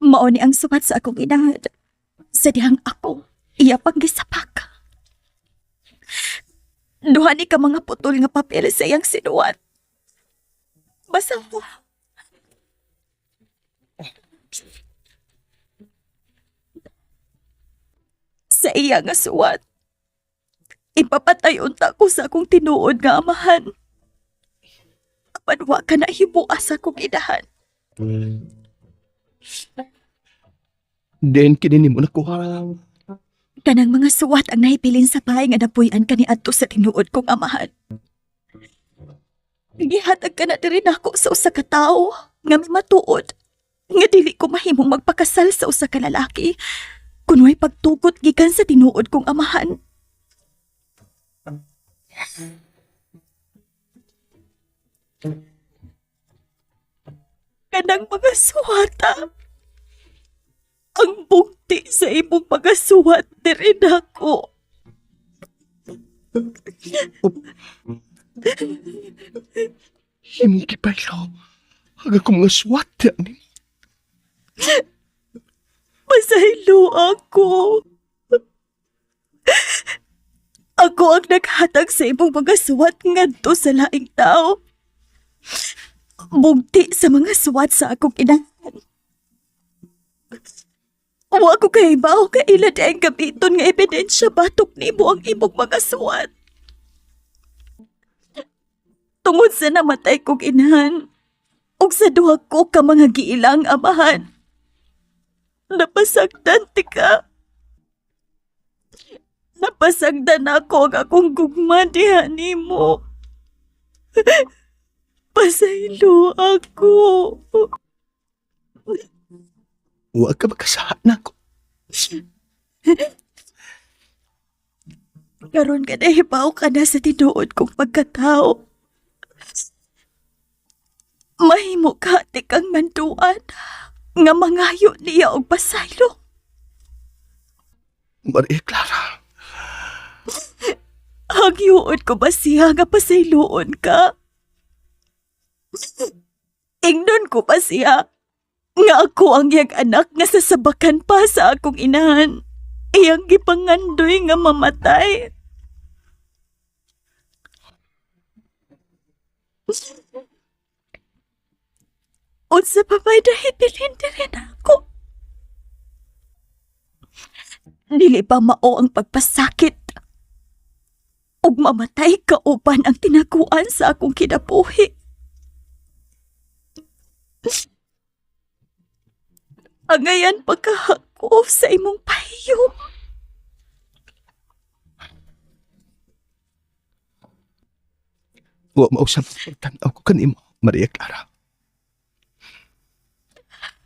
Mao ni ang suwat sa akong inahan. Sa dihang ako, iya pang gisapak. Duha ni ka mga putol nga papel sa iyang sinuwat. Basa ko. Sa iya nga suwat, ipapatay unta ko sa akong tinuod nga amahan. Apan wa ka na hibua sa akong inahan.
Then kini nimo nakuha.
Kanang mga suwat ang nahibilin sa bahay nga napuy-an kaniadto sa tinuod kong amahan. Gihatag ka na diri nako sa usa ka tawo nga may matuod Nga dili ko mahimong magpakasal sa usa ka lalaki kun way pagtugot gikan sa tinuod kong amahan. Kanang mga suwata. Ang bugti sa imong mga suwat diri nako.
Imong gibaylo. Ang akong mga suwat ni.
Pasaylo ako. Ako ang naghatag sa imong mga suwat ngadto sa laing tao. Bugti sa mga suwat sa akong inahan. Wa ko kahibaw kaila di ang gamiton nga ebidensya batok nimo ang imong mga suwat. Tungod sa namatay kong inahan, ug sa duha ko ka mga giilang amahan. Napasagdan ti ka. Napasagdan ako ang akong gugma diha nimo. Pasaylo ako.
Wa ka makasaha nako.
Karon ka nahibaw ka na sa tinuod kong pagkatao. Mahimo ka ti kang manduan nga mangayo niya og pasaylo.
Maria Clara.
Hagyuon ko ba siya nga pasayloon ka? Ingnon ko ba siya nga ako ang iyang anak nga sasabakan pa sa akong inahan? Iyang gipangandoy nga mamatay. Unsa pa may dahibilin diri nako? Dili ba mao ang pagpasakit? Ug mamatay kauban ang tinaguan sa akong kinabuhi. Angayan pagkahako sa imong pahiyom.
Wa mausap pagtan-aw ko kanimo, Maria Clara.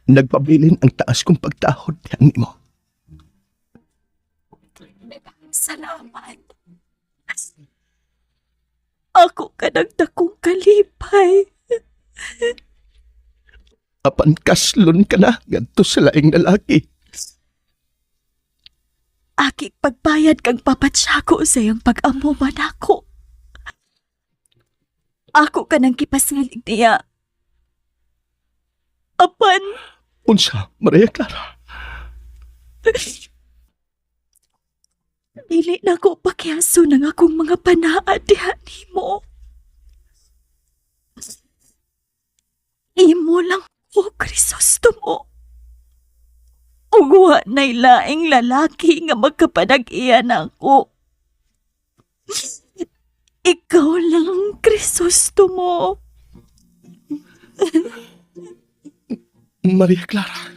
Nagpabilin ang taas kong pagtahod diha nimo.
Salamat. Ako ka nagdakong kalipay.
Apan kaslon ka na ngadto sa laing lalaki.
Akig pagbayad kang papatsako sa iyang pag-amo man ako. Ako ka nang kipasilig niya. Apan,
Unsa, Maria Clara?
Dili na ko pakiaso ng akong mga panaad diha nimo. Imo lang ko, Crisostomo. Ug wa na'y laing lalaki nga magkapanag-iya nako. Ikaw lang, Crisostomo.
Maria Clara.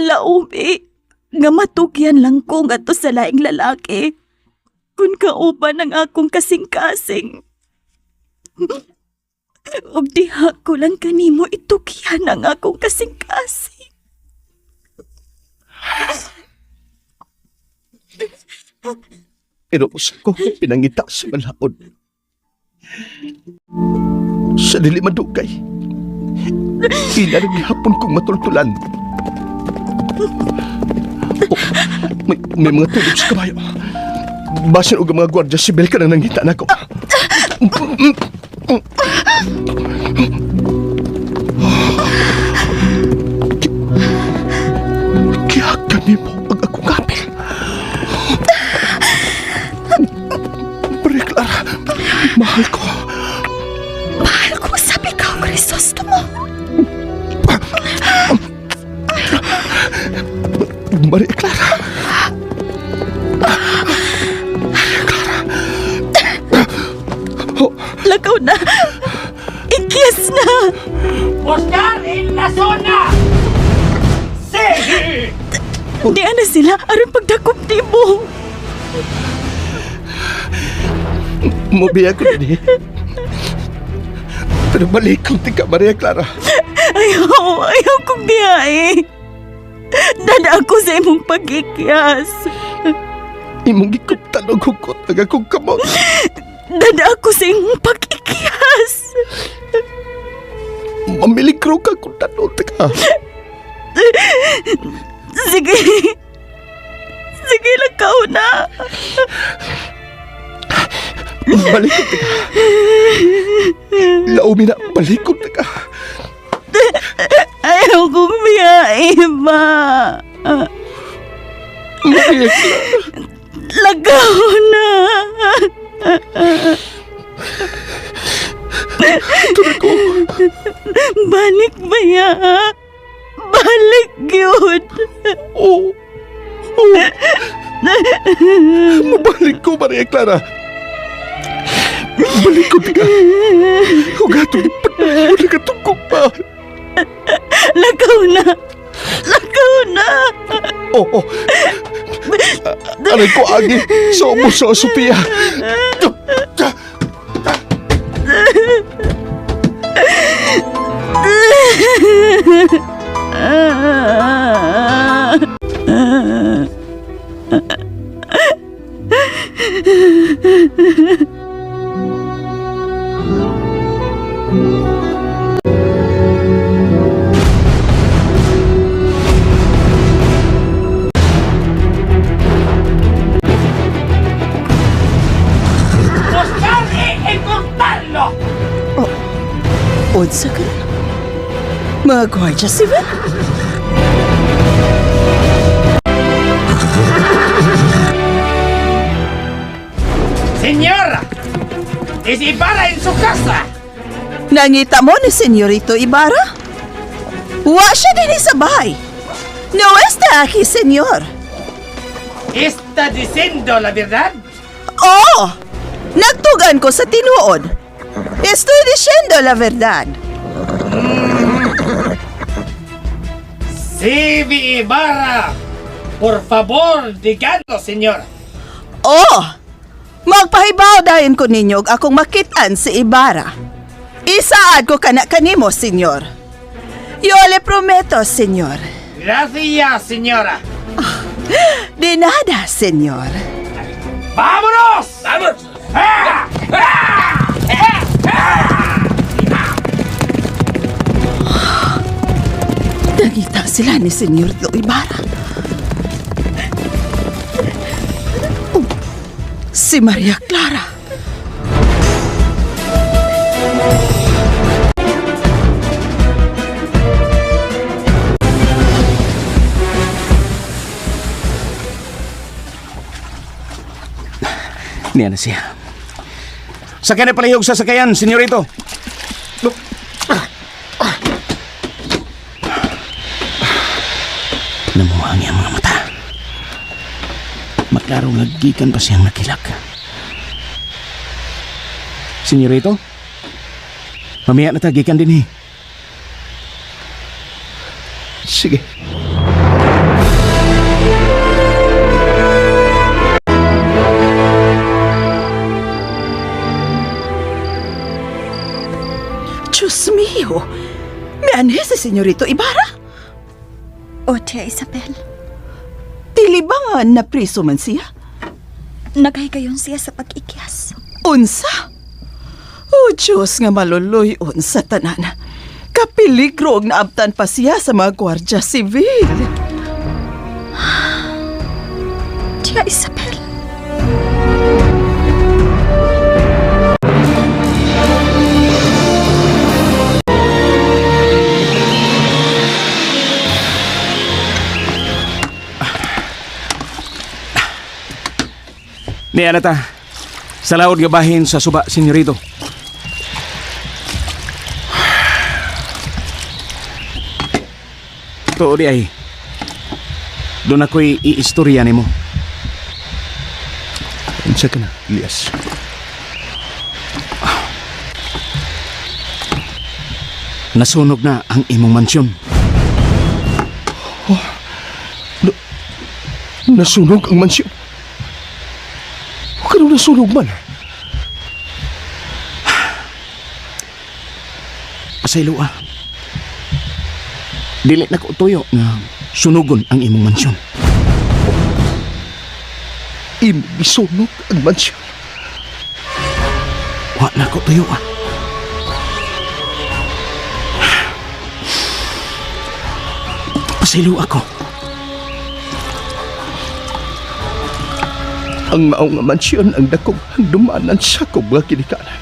Laumi, nga matugyan lang ko ngadto sa laing lalaki. Kung kauban ang akong kasing-kasing. Ug diha ko lang kanimo itugyan ang akong kasing-kasing.
Pero usa ko pinangita sa balaod. Sa dili madugay. Ila rin gihapon kong matultulan. Oh, may mga tulog sa kabayo. Basin og mga gwardiya sibil ka nang nangita nako. Kihakan nimo ang akong apil. Maria Clara, mahal ko.
Mahal ko, sabi ka, Crisostomo.
Maria Clara. Maria Clara. Oh.
Lakaw na. Ikis na.
Buscar en la zona! Sige!
Di na sila aron pagdakop nimo.
Mubiya ko dinhi. Pero balik kong tika, Maria Clara.
Ayaw, ayaw kong biyahe. Dada ako sa imong pagikyas.
Imong gikuptan og hukot ang akong kamot.
Dada ako sa imong pagikyas.
Mamiligro ka kung tanong ka.
Sige. Sige, lakaw na.
Balikod ka. Laumi na, balikod ka.
Ayaw kong biyahe ba?
Maria Clara.
Lagaw na. Balik ba ya? Balik yun.
Oo. Oo. Mabalik ko, Maria Clara. Balik ko, tika. Hugato ni Panayo, nakatungkong pa.
Lagaw na. Lagaw na.
Oo. Aray ko, Agi. Sa umuso, Sophia.
¡Buscar y encontrarlo!
Unsa ka na? Mga Guardia Civil?
Señora, es Ibarra en su casa.
Nangita mo ni Senyorito Ibarra? Wa siya din sa bahay. No está aquí, señor.
¿Está diciendo la verdad?
Oo! Nagtugan ko sa tinuod. Estoy diciendo la verdad.
Sí, mi Ibarra. Por favor, dígalo, señor.
Oo! Magpahibaw dayon ko ninyo og akong makitaan si Ibarra. Isaad ko kana kanimo, senyor. Yo le prometo, señor.
Gracias, señora.
De nada, señor.
¡Vámonos! ¡Vamos! ¡Ah! ¡Ah! ¡Ah! ¡Ah!
Nangita sila ni Senyor Ibarra. Oh, si Maria Clara.
Niya na siya. Sakyan na palihog sa sakayan, senyorito. Namuha ang iyang mga mata. Maklaro nga gikan pa siyang nakilak. Senyorito? Mamaya na ta gikan din eh.
Sige.
Diyos mio! Mianhe si Senyorito Ibarra?
O, Tia Isabel,
Dili ba nga napriso man siya?
naghigayon siya sa pag-ikyas.
Unsa? O Diyos nga maluloy-on sa tanan. Kapiligro og naabtan pa siya sa mga gwardya sibil.
Tia Isabel,
Niya na ta. Sa laod nga bahin sa suba, senyorito. Tuo di ay. Doon ako'y iistorya nimo.
Unsa ka na, Elias?
Nasunog na ang imong mansyon.
Oh, nasunog ang mansyon? Kano nasunog man?
Pasaylo ah. Dili na ko tuyo nga sunugon ang imong mansyon.
Imong gisunog ang mansyon.
Wa na ko tuyo ah. Pasaylo ako.
Ang mao nga mansyon ang dakong handumanan sa akong mga ginikanan.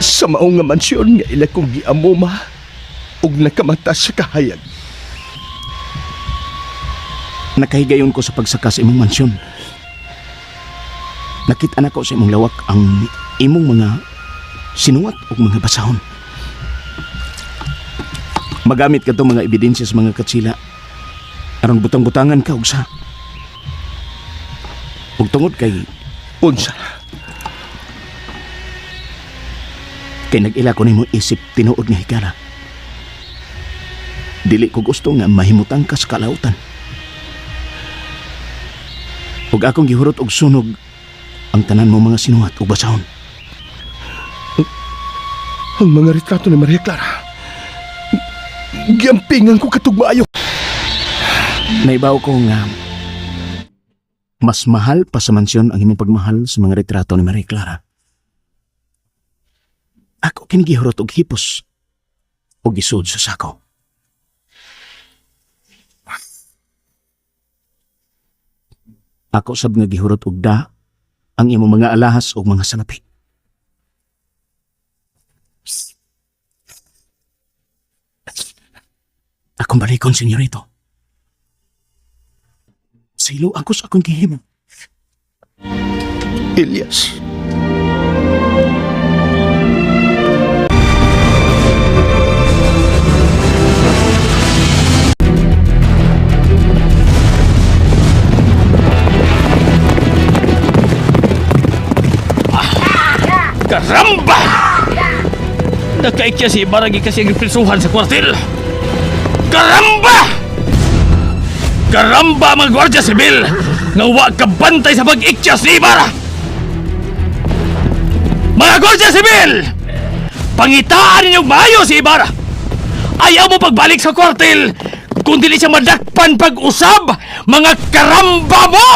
Sa mao nga mansyon nga ila kong giamuma ug nakamata sa kahayag.
Nakahigayon ko sa pagsaka sa imong mansyon. Nakita na ko sa imong lawak ang imong mga sinuwat ug mga basahon. Magamit ka mga ebidensya sa mga katsila aron butang-butangan ka og sa. Ug tungod kay
unsa?
Kay nag-ila ko nimo isip tinuod nga higala. Dili ko gusto nga mahimutang ka sa kalautan. Ug akong gihurot og sunog ang tanan mo mga sinuhat ug basahon.
Ang mga retrato ni Maria Clara. Giampingan ko katug maayo.
Naibaw ko nga mas mahal pa sa mansyon ang imong pagmahal sa mga retrato ni Maria Clara. Ako kini gihurot og hipos ug gisud sa sako. Ako sab nga gihurot og da ang imong mga alahas ug mga salapi. Akong balikon, senyorito. Silo ako sa akong gihimo.
Elias.
Karamba! Nakaikya si Ibarra kasi ang prisuhan sa kwartel. Karamba! Karamba mga gwardiya sibil nga wa kabantay sa pag-ikya si Ibarra! Mga gwardiya sibil! Pangitaan ninyong maayo si Ibarra! Ayaw mo pagbalik sa kwartel kung dili siya madakpan pag-usab, mga karamba mo!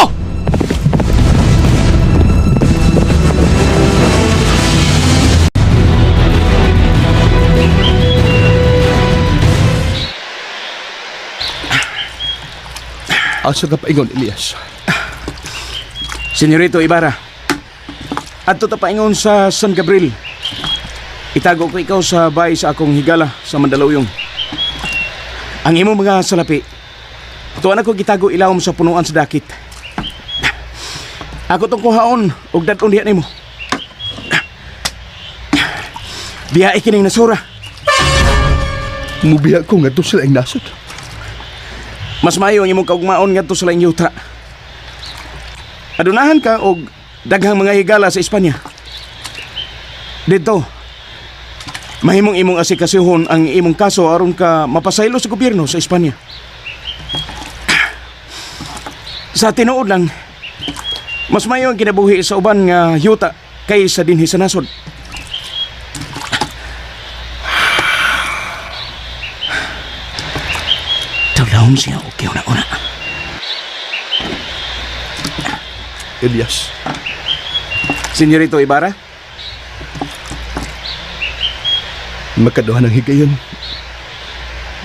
Asa ka paingon, Elias?
Senyorito Ibarra, adto ta paingon sa San Gabriel. Itago ko ikaw sa bahay sa akong higala sa Mandaluyong. Ang imong mga salapi, tuwa na ko gitago ilawom sa punuan sa dakit. Ako tong kuhaon og dad-on diha nimo. Biyae kining nasura.
Mubiya ko ngadto sa laing nasod.
Mas maayo ang imong kaugmaon ngadto sa laing yuta. Adunahan ka og daghang mga higala sa Espanya. Dito, mahimong imong asikasuhon ang imong kaso aron ka mapasaylo sa gobyerno sa Espanya. Sa tinuod lang, mas maayo ang kinabuhi sa uban nga yuta kaysa dinhi sa nasod. Tawlahom siya og una-una.
Elias.
Senyorito Ibarra?
Makaduha ng higayon.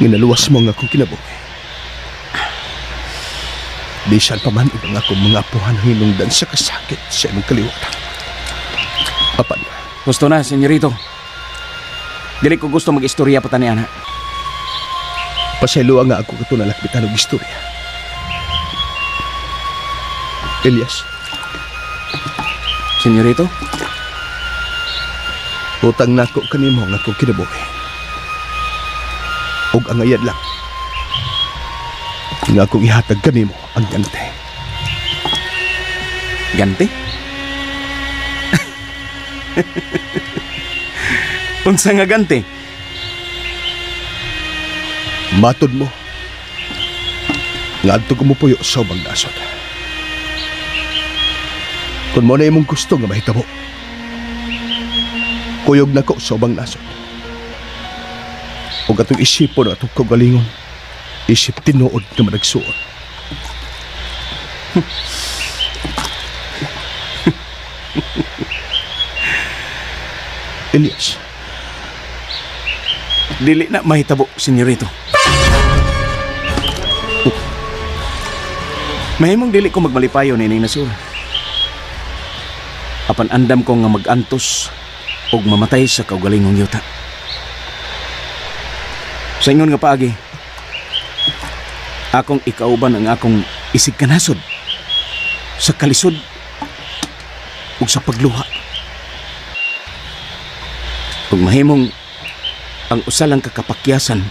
Nga naluwas mo ang akong kinabuhi. Bisan pa man ang akong mga apuhan ang hinungdan sa kasakit sa imong kaliwatan. Apan.
Gusto na, senyorito. Dili ko gusto mag-istorya pa tani, ana.
Pasayloa nga ako kato nalakbitan og istorya. Elias.
Senyorito?
Utang nako kanimo nga akong kinabuhi. Ug ang ayad lang nga akong ihatag kanimo ang gante.
Gante? Unsa nga gante?
Matod mo nga adto ko mopuyo sa ubang nasod. Kung mo na imong gusto nga mahitabo, Mukuyog nako sa ubang nasod. Ug atong isipon atong kaugalingon, isip tinuod nga managsuon. Elias.
Dili na mahitabo, senyorito. Mahimong dili ko magmalipayo nining nasura. Apan andam ko nga magantos og mamatay sa kaugalingong yuta. Sa ingon nga paagi, akong ikauban ang akong isig kanasod sa kalisod ug sa pagluha. Ug mahimong ang usa lang ka kapakyasan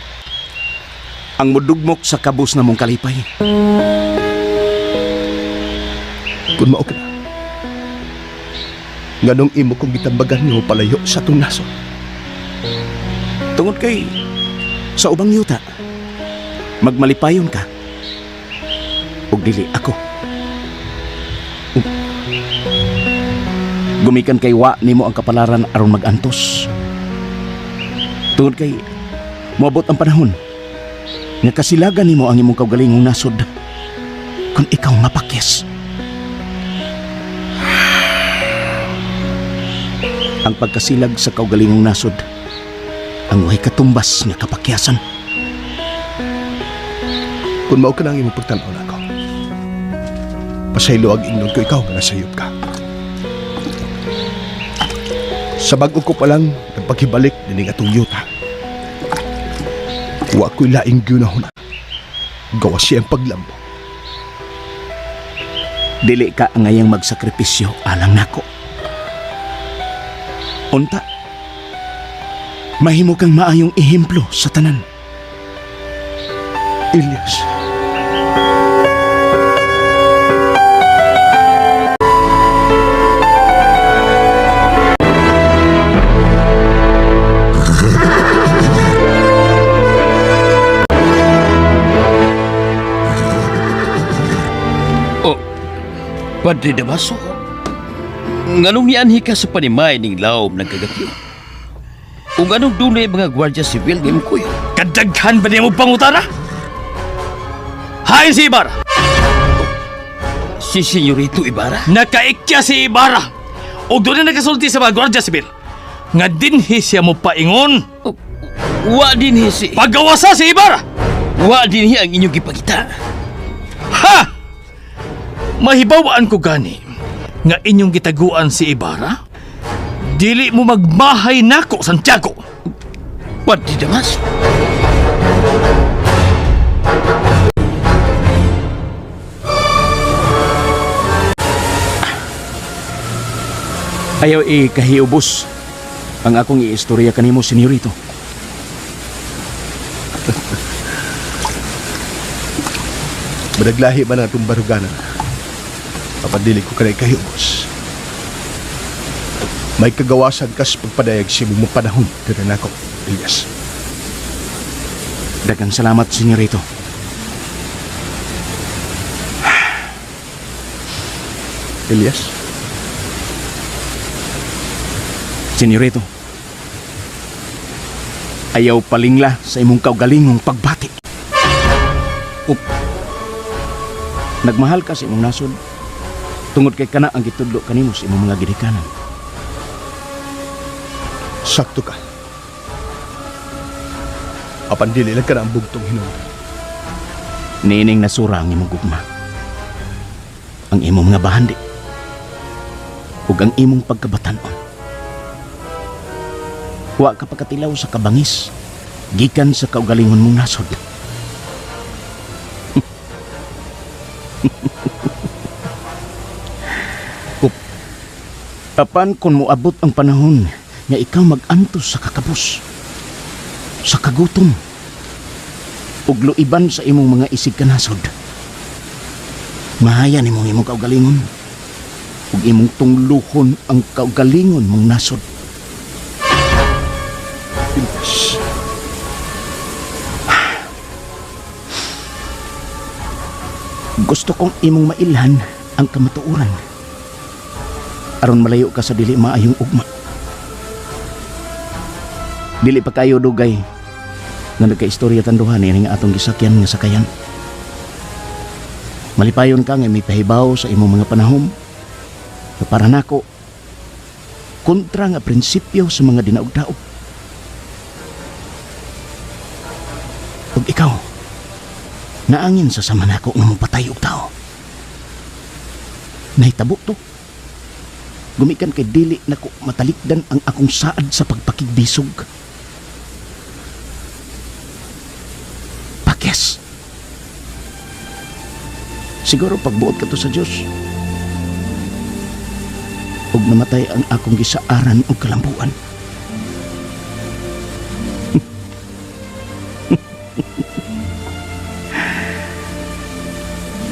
ang mudugmok sa kabus na mong kalipay.
Kung mao ka na, nganong imo kong gitambagan nga palayo sa atong nasod?
Tungod kay sa ubang yuta, magmalipayon ka ug dili ako. Gumikan kay wa nimo ang kapalaran aron magantos. Tungod kay moabot ang panahon nga kasilagan nimo ang imong kaugalingong nasod kung ikaw mapakyas. Ang pagkasilag sa kaugalingong nasod ang way katumbas nga kapakyasan.
Kung mao ka na ang imong pagtan-aw nako, pasaylo ang ingnon ko ikaw nga nasayop ka. Sa bag-o ko pa lang nagpaghibalik nining atong yuta. Wa ko'y laing gyunahuna. Gawa siya ang paglambo.
Dili ka angayang magsakripisyo alang nako. Unta, mahimo kang maayong ehemplo sa tanan.
Elias.
Oh, Padre Damaso, nganong nianhi ka sa panimay ning lawom ng kagatyo? Kung anong dunay mga gwardya sibil nga imong kuyo?
Kadaghan ba niya mo pangutana? Hain si Ibarra!
Si Senyorito Ibarra?
Nakaikya si Ibarra! O doon na nakasulti sa mga gwardya sibil. Nga dinhi siya mo paingon.
Wa dinhi si...
Pagawasa si Ibarra!
Wa dinhi ang inyong gipakita.
Ha! Mahibawaan ko gani nga inyong gitaguan si Ibarra? Dili mo magmahay nako, Santiago.
Padre Damaso.
Ayaw ikahiubos ang akong iistorya kanimo, senyorito.
Managlahi ba na itong baruganan? Apan dili ko kanay kahiubos. May kagawasan kas pagpadayag sa imong panahon dira nako, Elias.
Daghang salamat, senyorito.
Elias?
Senyorito, ayaw palingla sa imong kaugalingong pagbati. Up. Nagmahal ka sa imong nasod tungod kay kana ang gitudlo kanimo sa imong mga ginikanan.
Sakto ka. Apan dili lang ka na ang bugtong hinuon.
Nining nasura ang imong gugma. Ang imong mga bahandi. Ug ang imong pagkabatan-on. Wa ka pagkatilaw sa kabangis gikan sa kaugalingon mong nasod. Apan kung moabot ang panahon nga ikaw mag-antos sa kakabos, sa kagutom, ug luiban sa imong mga isig kanasod, mahaya nimong imong kaugalingon ug imong tungluhon ang kaugalingon mong nasod.
Elias.
Gusto kong imong mailhan ang kamatuoran aron malayo ka sa dili maayong ugma. Dili pa kayo dugay nga nagkaistorya tan duha niini nga atong gisakyan nga sakayan. Malipayon ka nga mipahibaw sa imong mga panahom nga para nako kontra nga prinsipyo sa mga dinaog-daog. Ug ikaw, naangin sa sama nako nga mopatay og tao. Nahitabo to. Gumikan kay dili nako matalikdan ang akong saad sa pagpakigbisog. Pakyas. Siguro pagbuot ka to sa Dios. Ug namatay ang akong gisaaran og kalambuan.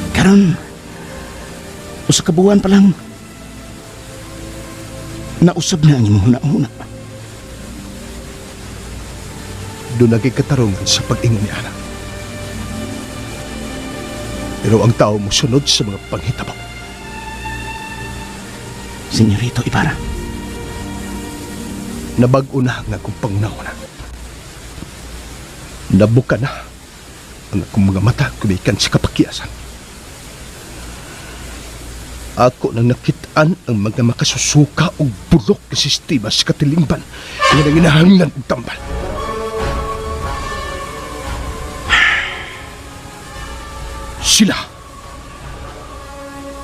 Karon, usa ka buwan pa lang, nausab na ang imong huna-huna.
Doon naging katarungan sa pag-ingon ni Ana. Pero ang tao mo sunod sa mga panghitabo.
Senyorito Ibarra.
Nabag-o na ang akong pangunahuna. Nabuka na ang akong mga mata gumikan sa kapakyasan. Ako nang nakitaan ang mga makasusuka og bulok na sistema sa katilingban nga nanginahanglan og tambal. Sila.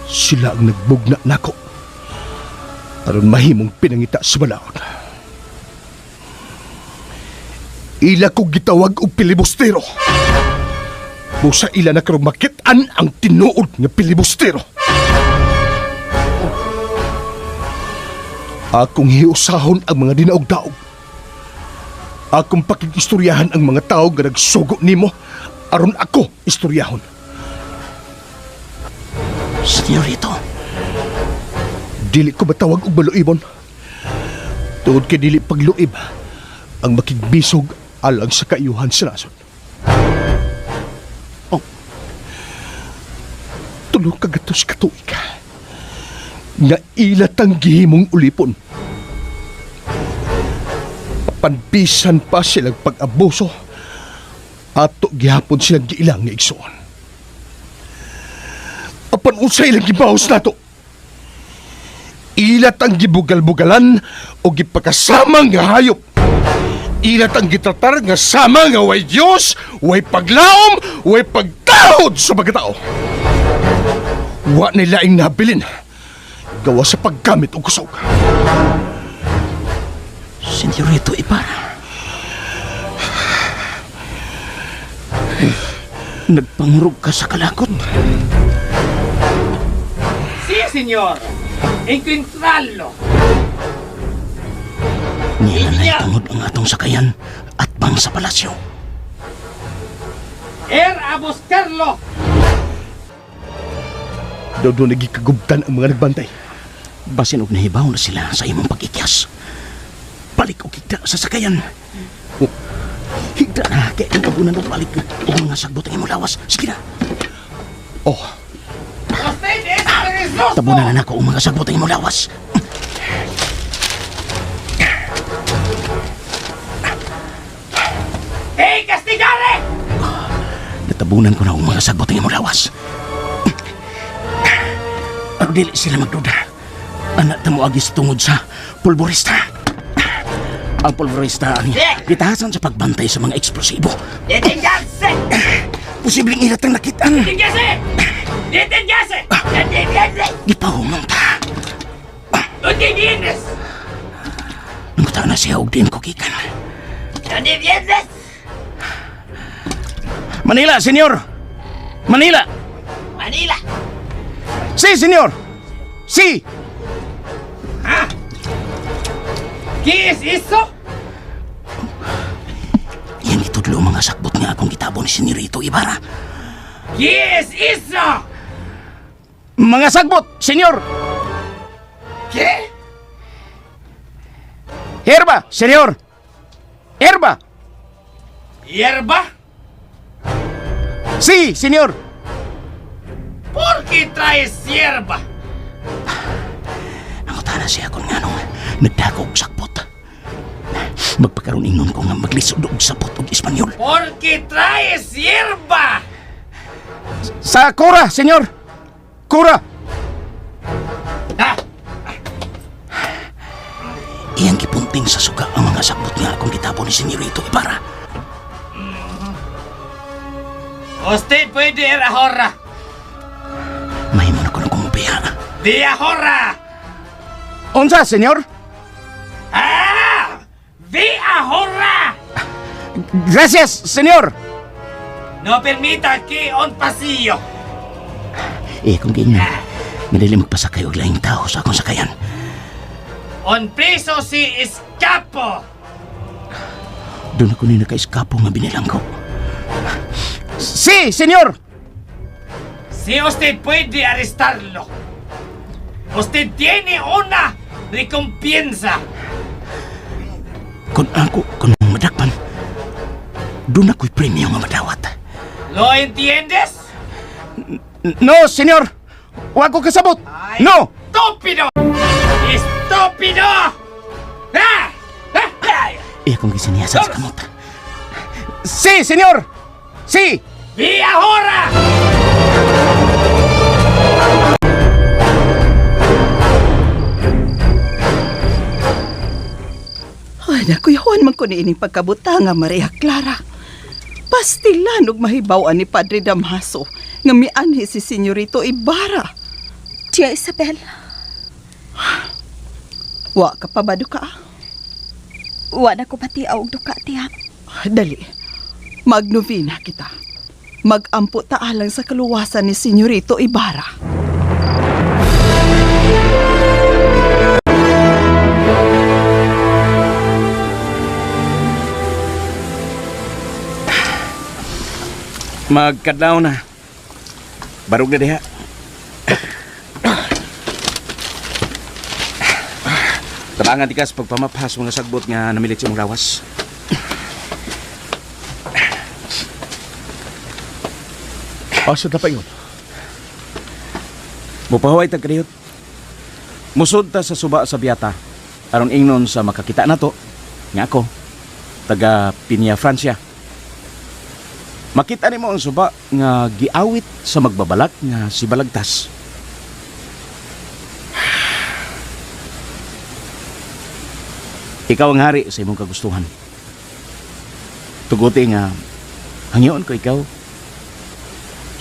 Sila ang nagbugna nako aron mahimong pinangita sa balaod. Ila ko gitawag og pilibustero. Busa ila na karong makit-an ang tinuod nga pilibustero. Akong hiusahon ang mga dinaog-daog. Akong pakig-istoryahan ang mga tao nga nagsugo nimo aron ako istoryahon.
Senyorito.
Dili ko matawag og maluibon. Tungod kay dili pagluib ang makigbisog alang sa kaayuhan sa nasod. Oh. 3 ka gatos ka tuig nga ila tang gihimong ulipon. Panbisan pa silang pag-abuso, ato gihapon silang giilang nga igsoon. Apan unsay ilang gibahos nato? Ila tang gibugal-bugalan o gipakasama nga hayop. Ila tang gitratar nga sama nga way Dios, way paglaom, way pagtahod sa pagkatao. Wa nila ing nabilin gawa sa paggamit og kusog.
Senyorito Ibarra. Nagpangurog ka sa kalakot.
Sí, señor. Encontrarlo.
Nila na tungod ang atong sakayan at bang sa palasyo.
Er a buscarlo.
Daw doon nagikagubtan ang mga nagbantay.
Basin og nahibaw na sila sa imong pag-ikyas. Balik og higda sa sakayan. Oh, higda na kay ang tabunan og balik og mga sagbot ang imong lawas. Sige na.
Oh.
Usted es perezoso.
Tabunan na nako ang mga sagbot ang imong lawas.
¡Ey, castigare!
Natabunan ko na ang mga sagbot ang imong lawas. Pero dili sila magduda. Anak ta mo agis tungod sa pulborista. Ang pulborista ang gitahasan sa pagbantay sa mga eksplosibo.
¡Deténganse!
Posibleng ilat ang nakitaan.
¡Deténganse! ¡Deténganse! ¡Deténganse!
Gipahumong ta.
¿Dónde vienes?
Nangkuta na siya og diin ko gikan.
¿Dónde vienes?
Manila, senyor! Manila!
Manila!
Si, senyor! Si!
¿Ah? ¿Qué es eso?
Yan itudlo mga sakbot nga akong gitabon ni Senyorito Ibarra.
¿Qué es eso?
Mga sagbot, senyor!
¿Qué?
Herba, senyor! Herba!
¿Hierba?
Si, senyor!
¿Por qué traes hierba?
Nangutana siya kung nganong nagdako og sakbot. Magpakaroon ingnon ko nga maglisod og sapot og Espanyol.
Porque traes hierba!
Sa Cora, senyor! Cora! Iyang gipunting sa suga ang mga sakbot nga akong gitapon ni Senyorito Ibarra.
Usted puede ir ahora.
Mahimo na ko na kumubiya.
¡De ahora!
Unsa, senyor?
¡Ah! ¡Ve ahora!
Gracias, senyor!
No permita que un pasillo.
Eh, kung giingnan, nga dili magpasakay og laing tao sa akong sakayan.
Un preso si escapo.
Doon ako ni naka-eskapo nga binilang ko. Si, senyor!
Si usted puede arrestarlo. Usted tiene una recompensa.
Kung ako, kung madakpan, doon ako'y premyo nga madawat.
¿Lo entiendes?
No, senyor! Wa ko kasabot! No!
¡Estúpido! ¡Estúpido! ¡Ah! ¡Ah!
Iya kong gisinyasan sa kamot. Si, senyor! Si!
¡Ve ahora!
Ay, nakuyawan man ko niining pagkabuta nga Maria Clara. Pastilan og mahibaw-an ni Padre Damaso nga mianhi si Senyorito Ibarra.
Tia Isabel.
Wa ka pa ba duka?
Wa na ko pati og duka, tiya.
Dali. Magnovena kita. Magampo ta alang sa kaluwasan ni Senyorito Ibarra.
Magkadlaw na. Barog na diha. Tabangan tikas pagpamaphas mga sagbot nga namilit sa imong lawas.
Asa ta paingon?
Mupahuway tag kadiyot. Musod ta sa suba sa Biata. Aron ingnon sa makakita nato nga ako taga Pinya, Francia. Makita nimo ang suba nga giawit sa magbabalak nga si Balagtas. Ikaw ang hari sa imong kagustuhan. Tuguti nga hangyoon ko ikaw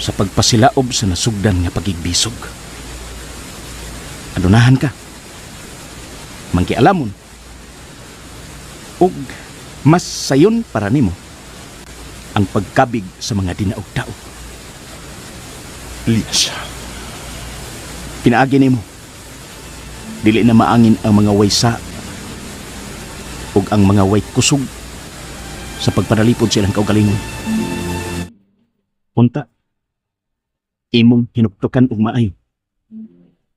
sa pagpasilaob sa nasugdan nga pagigbisog. Adunahan ka. Mangkialamon. Ug mas sayon para nimo ang pagkabig sa mga dinaog-daog.
Lias.
Pinaagi nimo. Dili na maangin ang mga waysa ug ang mga way kusog sa pagpanalipod sa ilang kaugalingon. Unta, imong hinuktukan og maayo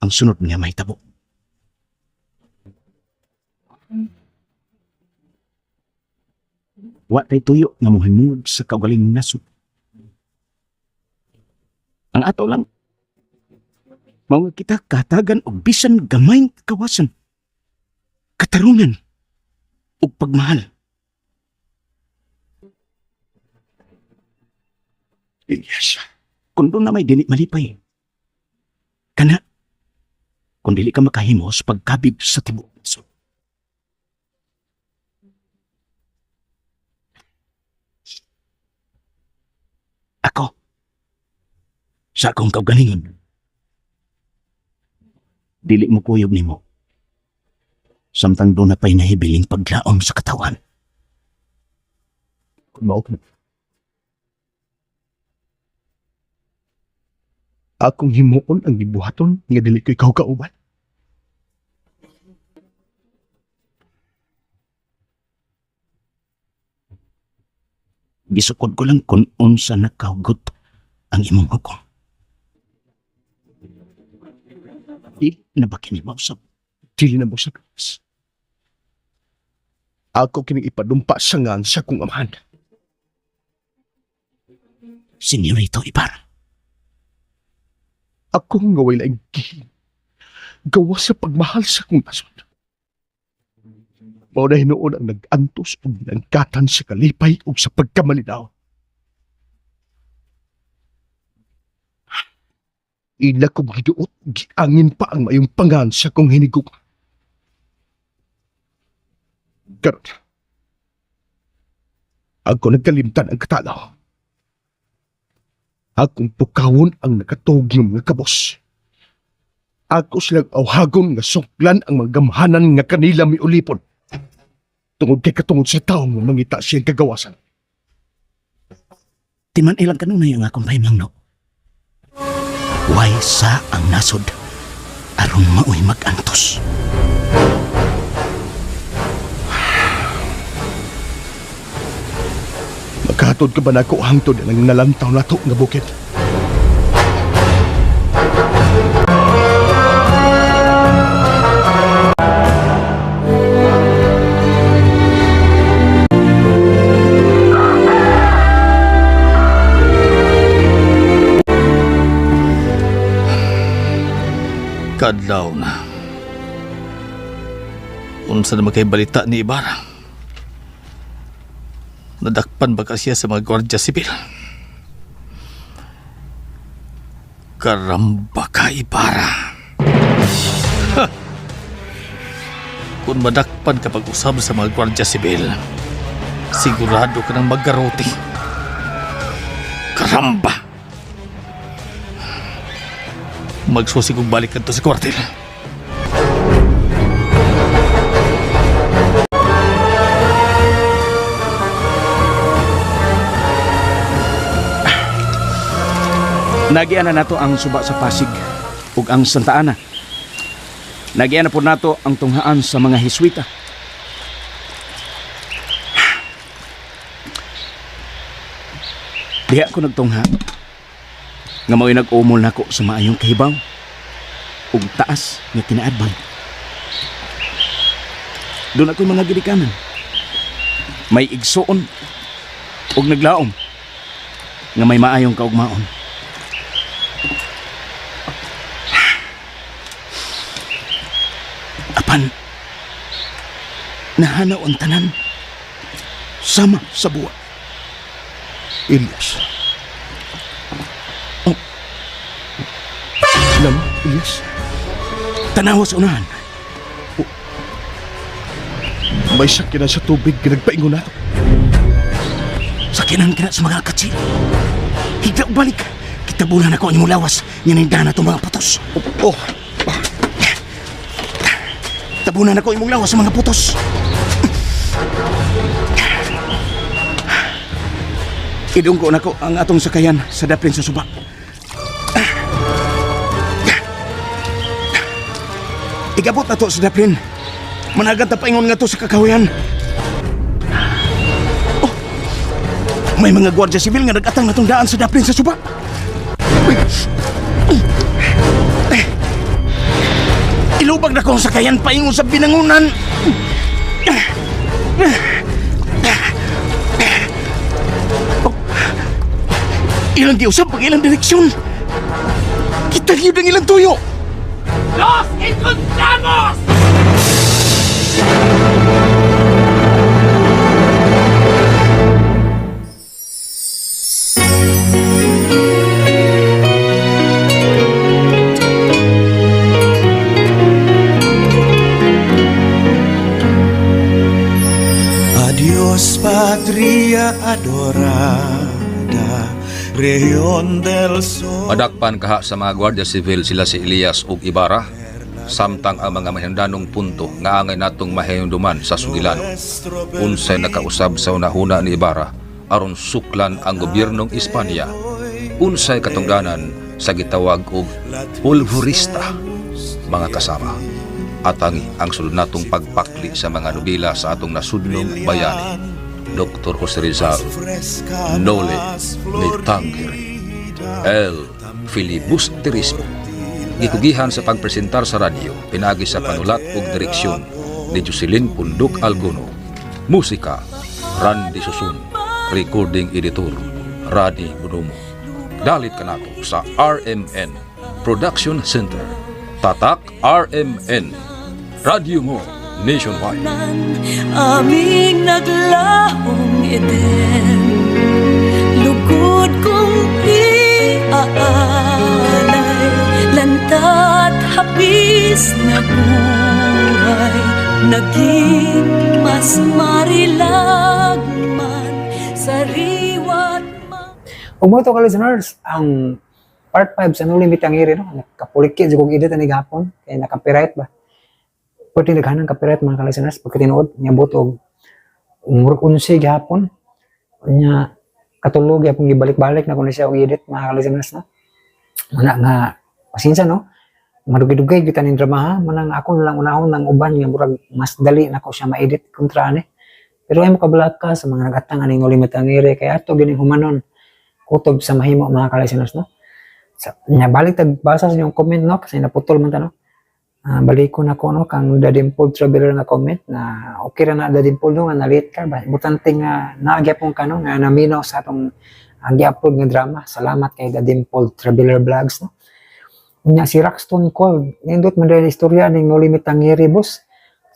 ang sunod nga mahitabo. Wa tay tuyo nga mohimod sa kaugalingong nasod. Ang ato lang, mao nga kita kahatagan og bisan gamayng kawasan, katarungan ug pagmahal.
Elias.
Kung doon na may dili malipay, kana, kung dili ka makahimo sa pagkabig sa tibuok nasod. Ako, sa akong kaugalingon, dili mo kuyog nimo. Samtang doon na pa'y nahibiling paglaom sa katawan.
Kung mao ka na. Akong himuon ang gibuhaton nga dili ko ikaw kauban.
Gisukod ko lang kung unsa nakahugot ang imong hukom. Dili na ba kini mausap?
Dili na mausap. Ako kining ipadumpa sa ngan sa kong amahan.
Senyorito Ibarra.
Ako nga way laing gihin. Gawa sa pagmahal sa kong nasod. Mao na hinuon ang nag-antos ug nangkatan sa kalipay ug sa pagkamalinaw. Ila kong giduot, giangin pa ang mayong pangan sa kong hinigugma. Karon, ako nagkalimtan ang katalaw. Akong pukawon ang nakatog ng mga kabos. Ako silang awhagon nga suklan ang mga gamhanan nga kanila miulipon. Tungod kay katungod sa tawo nga mangita siyang kagawasan.
Timan ilang kanunay ang akong pahimangno. Way sa ang nasod aron maoy mag-antos.
Magkahatod ka ba nako hangtod ng nalantaw nato nga bukid?
Kadlaw na. Unsa na kay balita ni Ibarra? Nadakpan ba ka siya sa mga gwardiya sibil? Karamba ka, Ibarra. Ha! Kung madakpan ka pag-usab sa mga gwardiya sibil, sigurado ka ng maggarote. Karamba! Magsusi kong balik kadto sa kwartel.
Nagian na nato ang suba sa Pasig ug ang Santa Ana. Nagian na po nato ang tunghaan sa mga Heswita. Diha ko nagtungha nga mao'y nag-umol nako sa maayong kahibaw ug taas nga kinaadbang. Doon ako'y mga gidikanan. May igsuon ug naglaom nga may maayong kaugmaon. Apan, nahanaw ang tanan sama sa buwa.
Elias. Oh. Lam, Elias.
Tanawa sa unahan.
Oh. May sakyanan sa tubig nga nagpaingon nato.
Sakyanan ka na sa mga katsil. Higla og balik. Kitabulan ako ang imong lawas. Nga nindana itong mga putos.
Oh.
Tabunan ako imong lawas sa mga putos. Idungko nako ang atong sakayan sa daplin sa suba. Igabot na to sa daplin. Managan ta paingon nga to sa kakahuyan. Oh, may mga gwardiya sibil nga nag-atang natong daan sa daplin sa suba. Ilubag na ko ang sakayan paingon sa binangunan. Ilang giusap ang ilang direksyon. Kita gyud ang ilang tuyo.
Los encontramos!
Adios patria adorada, región del sol.
Madakpan kaha sa mga Guardia Civil sila si Elias ug Ibarra, samtang ang mga mahinungdanong punto nga angay natong mahinumduman sa sugilano. Unsay nakausab sa unahuna ni Ibarra aron suklan ang gobyernong Espanya. Unsay katungdanan sa gitawag og pulvurista, mga kasama. Atangi ang sulod natong pagpakli sa mga nobela sa atong nasudnong bayani, Dr. Jose Rizal, Noli Me Tangere, El Filibusterismo. Gikugihan sa pagpresentar sa radyo, pinagi sa panulat ug direksyon ni Jocelyn Pundok Alguno. Musika, Randy Susun. Recording editor, Radi Bunumo. Dalit kanato sa RMN Production Center. Tatak RMN. Radyo mo, Nationwide.
Aming naglahong Eden. Lugod kong iaalay, lantat hapis na buhay, naging mas marilag man, sariwa't
Ug mao to ka, listeners, ang part 5 sa Noli Me Tangere, no. Nakapuliki jud kog edit ani gahapon kay naka-copyright ba. Pwede naghanang copyright, mga ka-listeners, pagka tinuod niabot og murag 11 gihapon. Nya katulog gyapon, gibalik-balik na ko na siya og edit, mga ka-listeners, no. Muna nga pasensya, no. Madugay-dugay gyud ning drama ha. Manang ako na lang unahon ng uban nga murag mas dali nako siya ma-edit kontra ani. Pero ay mo kabalaka sa mga nagatang aning Noli Me Tangere kay ato gining humanon kutob sa mahimo, mga ka-listeners, no. Sa, nya balik tag basa sa inyong comment, no, kasi naputol man ta, no. Balik ko na ko, no, kang The Dimple Traveler nga comment na okay ra na, The Dimple, no, nga na-late ka ba. Importante nga naagyapon ka, no, nga naminaw sa atong ang gi-upload nga drama. Salamat kay The Dimple Traveler Vlogs, no. Nya si Rockstone Cold, nindot man dahil istorya ning Noli Me Tangere, boss.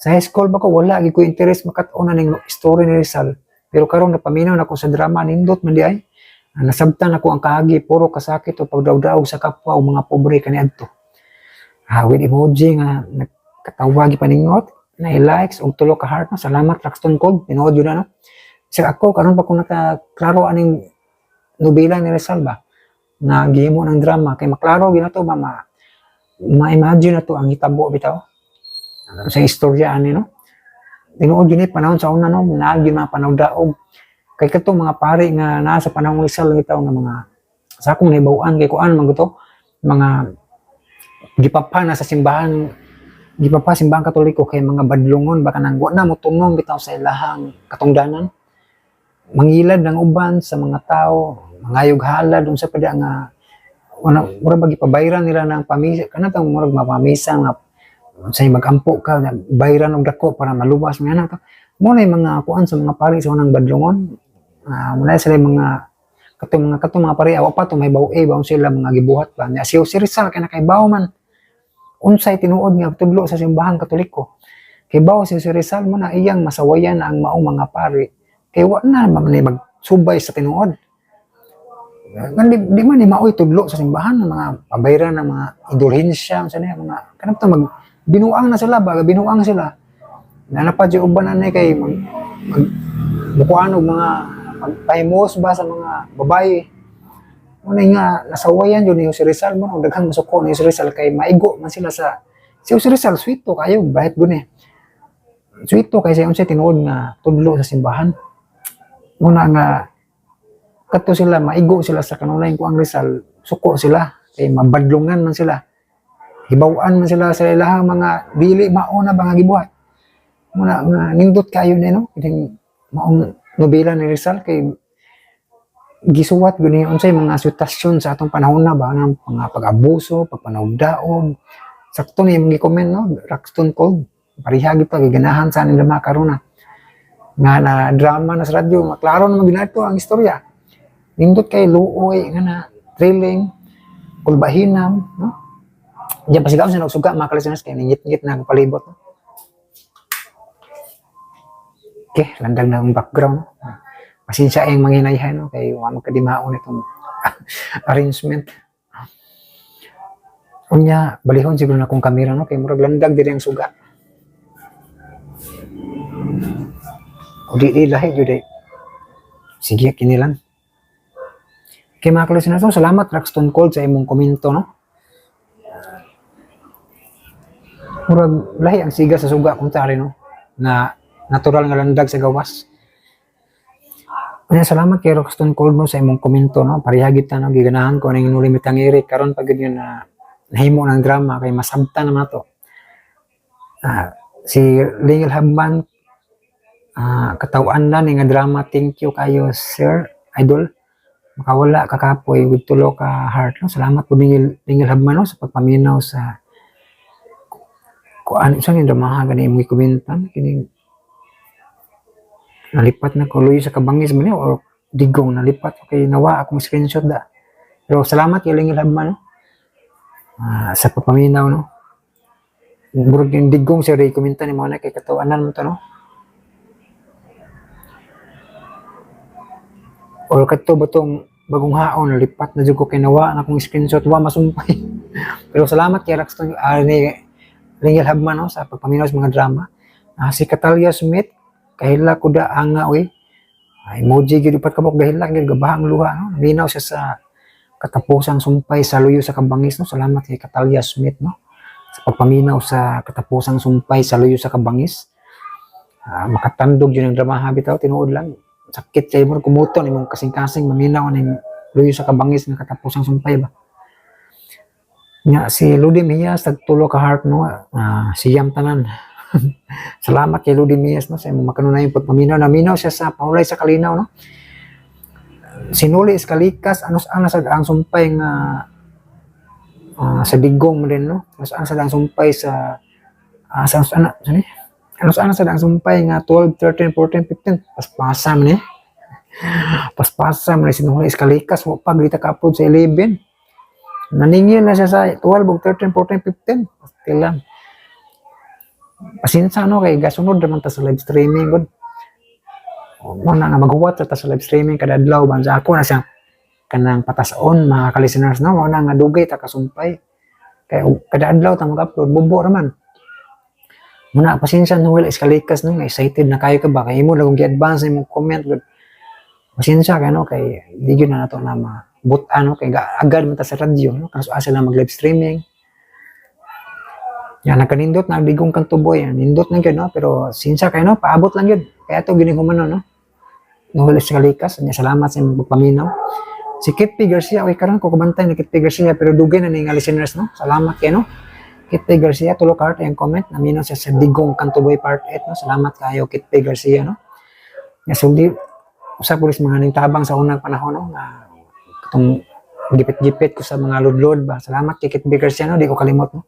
Sa high school ba ko, wala gyud ko interest makat-on ning story ni Rizal. Pero karon napaminaw na ko sa drama, nindot man di ay. Nasabtan ako ang kahagi, puro kasakit o pagdaw-daog sa kapwa o mga pobre kaniadto. With emoji nga nagkatawa gipaningot, na likes og tulo ka heart, no. Salamat, Rockstone Cold, tinuod yun na, no. Sa ako karon pa ko nakaklaro aning nobela ni Rizal ba na gihimo ng drama kay maklaro ginato ba, ma ma-imagine na to ang hitabo bitaw sa istorya ani, no. Tinuod yun eh, panahon sa una, no, naagi mga panawdaog kay katong mga pare nga naa sa panahon Rizal bitaw nga mga sa akong nahibaw-an kay kuan man to, mga gipapa na sa simbahan, gipapa simbahan Katoliko kay mga badlongon baka nang wa na mo tunong bitaw sa ilahang katungdanan, mangilad ng uban sa mga tao, mangayog halad unsa pa nga wala, mura ba gipabayran nila ng pamisa kana tang murag mapamisa nga say magampo ka na bayran og dako para maluwas mo ana to mo na yung mga kuan sa mga pari sa unang badlongon. Muna sila yung mga katong mga pari awa pa to may baw baon sila mga gibuhat ba nya. Si Jose Rizal kay nakaibaw man unsay tinuod nga tudlo sa simbahan Katoliko. Kay baw si Jose Rizal mo na iyang masawayan ang maong mga pari kay wa na man ni magsubay sa tinuod. Di man ni maoy tudlo sa simbahan ng mga pabayran ng mga indulhensya unsa niya mga kanang to, mag binuang na sila ba, binuang sila na napa di uban ani kay mag mukuan og mga pagpahimos ba sa mga babae. Muna nga nasawayan yun ni Jose Rizal mo og daghang masuko ni Jose Rizal kay maigo man sila sa si Jose Rizal. Sweet to kayo, bright gud eh, sweet to kay sa unsay tinuod nga tudlo sa simbahan. Muna nga kadto sila maigo sila sa kanunay ko ang Rizal, suko sila kay mabadlungan man sila, hibaw-an man sila sa ilahang mga dili mao na ba nga gibuhat. Muna nga nindot kayo ni, no, kining maong nobela ni Rizal kay gisuwat gyud ni unsay mga sitwasyon sa atong panahon na ba ng mga pag-abuso, pagpanawdaog. Sakto ni imong gi-comment, no, Rockstone Cold. Pareha gyud pa giganahan sa nila mga karuna nga na drama na sa radyo, maklaro naman ginato ang istorya. Nindot kay luoy nga na thrilling, kulbahinam, no. Diyan pasigaon sa nagsuga, mga kalisanas, kay ningit-ngit na ang palibot. No? Okay, landag na ang background. No? Pasensya ang mga hinayhay, no? Kay wa magkadimaon itong arrangement. Unya, balihon siguro na akong kamera, no? Kay murag landag diri ang suga. O di lahi jud eh. Sige, kini lang. Kay mga kalisanas, no? Salamat Rockstone Cold sa imong komento, no? Murag lahi ang siga sa suga kung tari, no? Na natural nga landag sa gawas. Unya, salamat kay Rockstone Cold, no, sa imong komento, no. Pareha gid ta, no, giganahan ko ning Noli Me Tangere karon pag yun na nahimo ng drama kay masabtan naman to. Si Lingel Habman, katawan na ni nga drama, thank you kayo sir idol. Makawala kakapoy with tulo ka heart, no. Salamat po Lingel Habman, no, sa pagpaminaw sa kuan sa ning drama gani imong gikomentan kining nalipat na ko luyo sa kabangis man ni or digong nalipat kay nawa akong screenshot da. Pero salamat kay Lingel Habman, no, sa pagpaminaw, no. Murag yung Digong si Ray komenta ni mga na kay katawanan mo to, no? Or kadto ba tong bagong haon, lipat na jud ko kay nawa na akong screenshot, wa masumpay. Pero salamat kay Raxton, ni Ringel Habman, no, sa pagpaminaw sa mga drama. Si Catalia Smith, kahila ko da anga oy. Emoji gyud upat kabok gahila gyud gabaha ang luha, no. Naminaw siya sa katapusang sumpay sa Luyo sa Kabangis, no. Salamat kay Catalia Smith, no, sa pagpaminaw sa katapusang sumpay sa Luyo sa Kabangis. Makatandog yun ang drama bitaw, tinuod lang. Sakit kay mo kumuton imong kasing-kasing maminaw ning Luyo sa Kabangis nga katapusang sumpay ba. Nya si Ludi Mias tagtulo ka heart, no, siyam tanan. Salamat kay Ludi Mias, no, sa imong makanunay pagpaminaw. Naminaw siya sa Pahulay sa Kalinaw, no. Sinuli Iskalikas anos ana sad ang sumpay nga sa Digong man din, no. Anos ana sad ang sumpay sa sa anos ana sani? Anos ana sad ang sumpay nga 12, 13, 14, 15 paspasa man eh. Paspasa man eh, Sinuli Iskalikas wa pa gita ka-upload sa 11. Naningil na siya sa 12, 13, 14, 15. Pastil lang. Pasensya, no, kay gasunod naman ta sa live streaming gud. Mo na nga maghuwat ta sa live streaming kada adlaw ba sa ako na siya kanang patason mga ka-listeners, no, mo na nga dugay ta kasumpay. Kay kada adlaw ta mag-upload bubo ra man. Muna pasensya Noel Escalikas, no, nga excited na kayo ka ba kay imo lang gi-advance imong comment gud. Pasensya kay, no, kay di gyud na nato na mabut-an, no, kay agad man ta sa radyo, no, kaso asa lang mag live streaming. Ya nagkanindot na Digong kang tuboy, nindot na gyud, no, pero sinsya kay, no, paabot lang gyud. Kaya to gining humano, no. Noel Escalikas, nya salamat sa imong pagpaminaw. Si Kit P. Garcia, oy karon ko kabantay ni Kit P. Garcia pero dugay na ni nga listeners, no. Salamat kay, no. Kit P. Garcia, tulo ka heart ang comment, naminaw siya sa Digong Kantuboy part 8, no. Salamat kayo Kit P. Garcia, no. Nya suli usa po mga ning tabang sa unang panahon, no, nga katong gipit-gipit ko sa mga ludlod ba. Salamat kay Kit P. Garcia, no, di ko kalimot, no.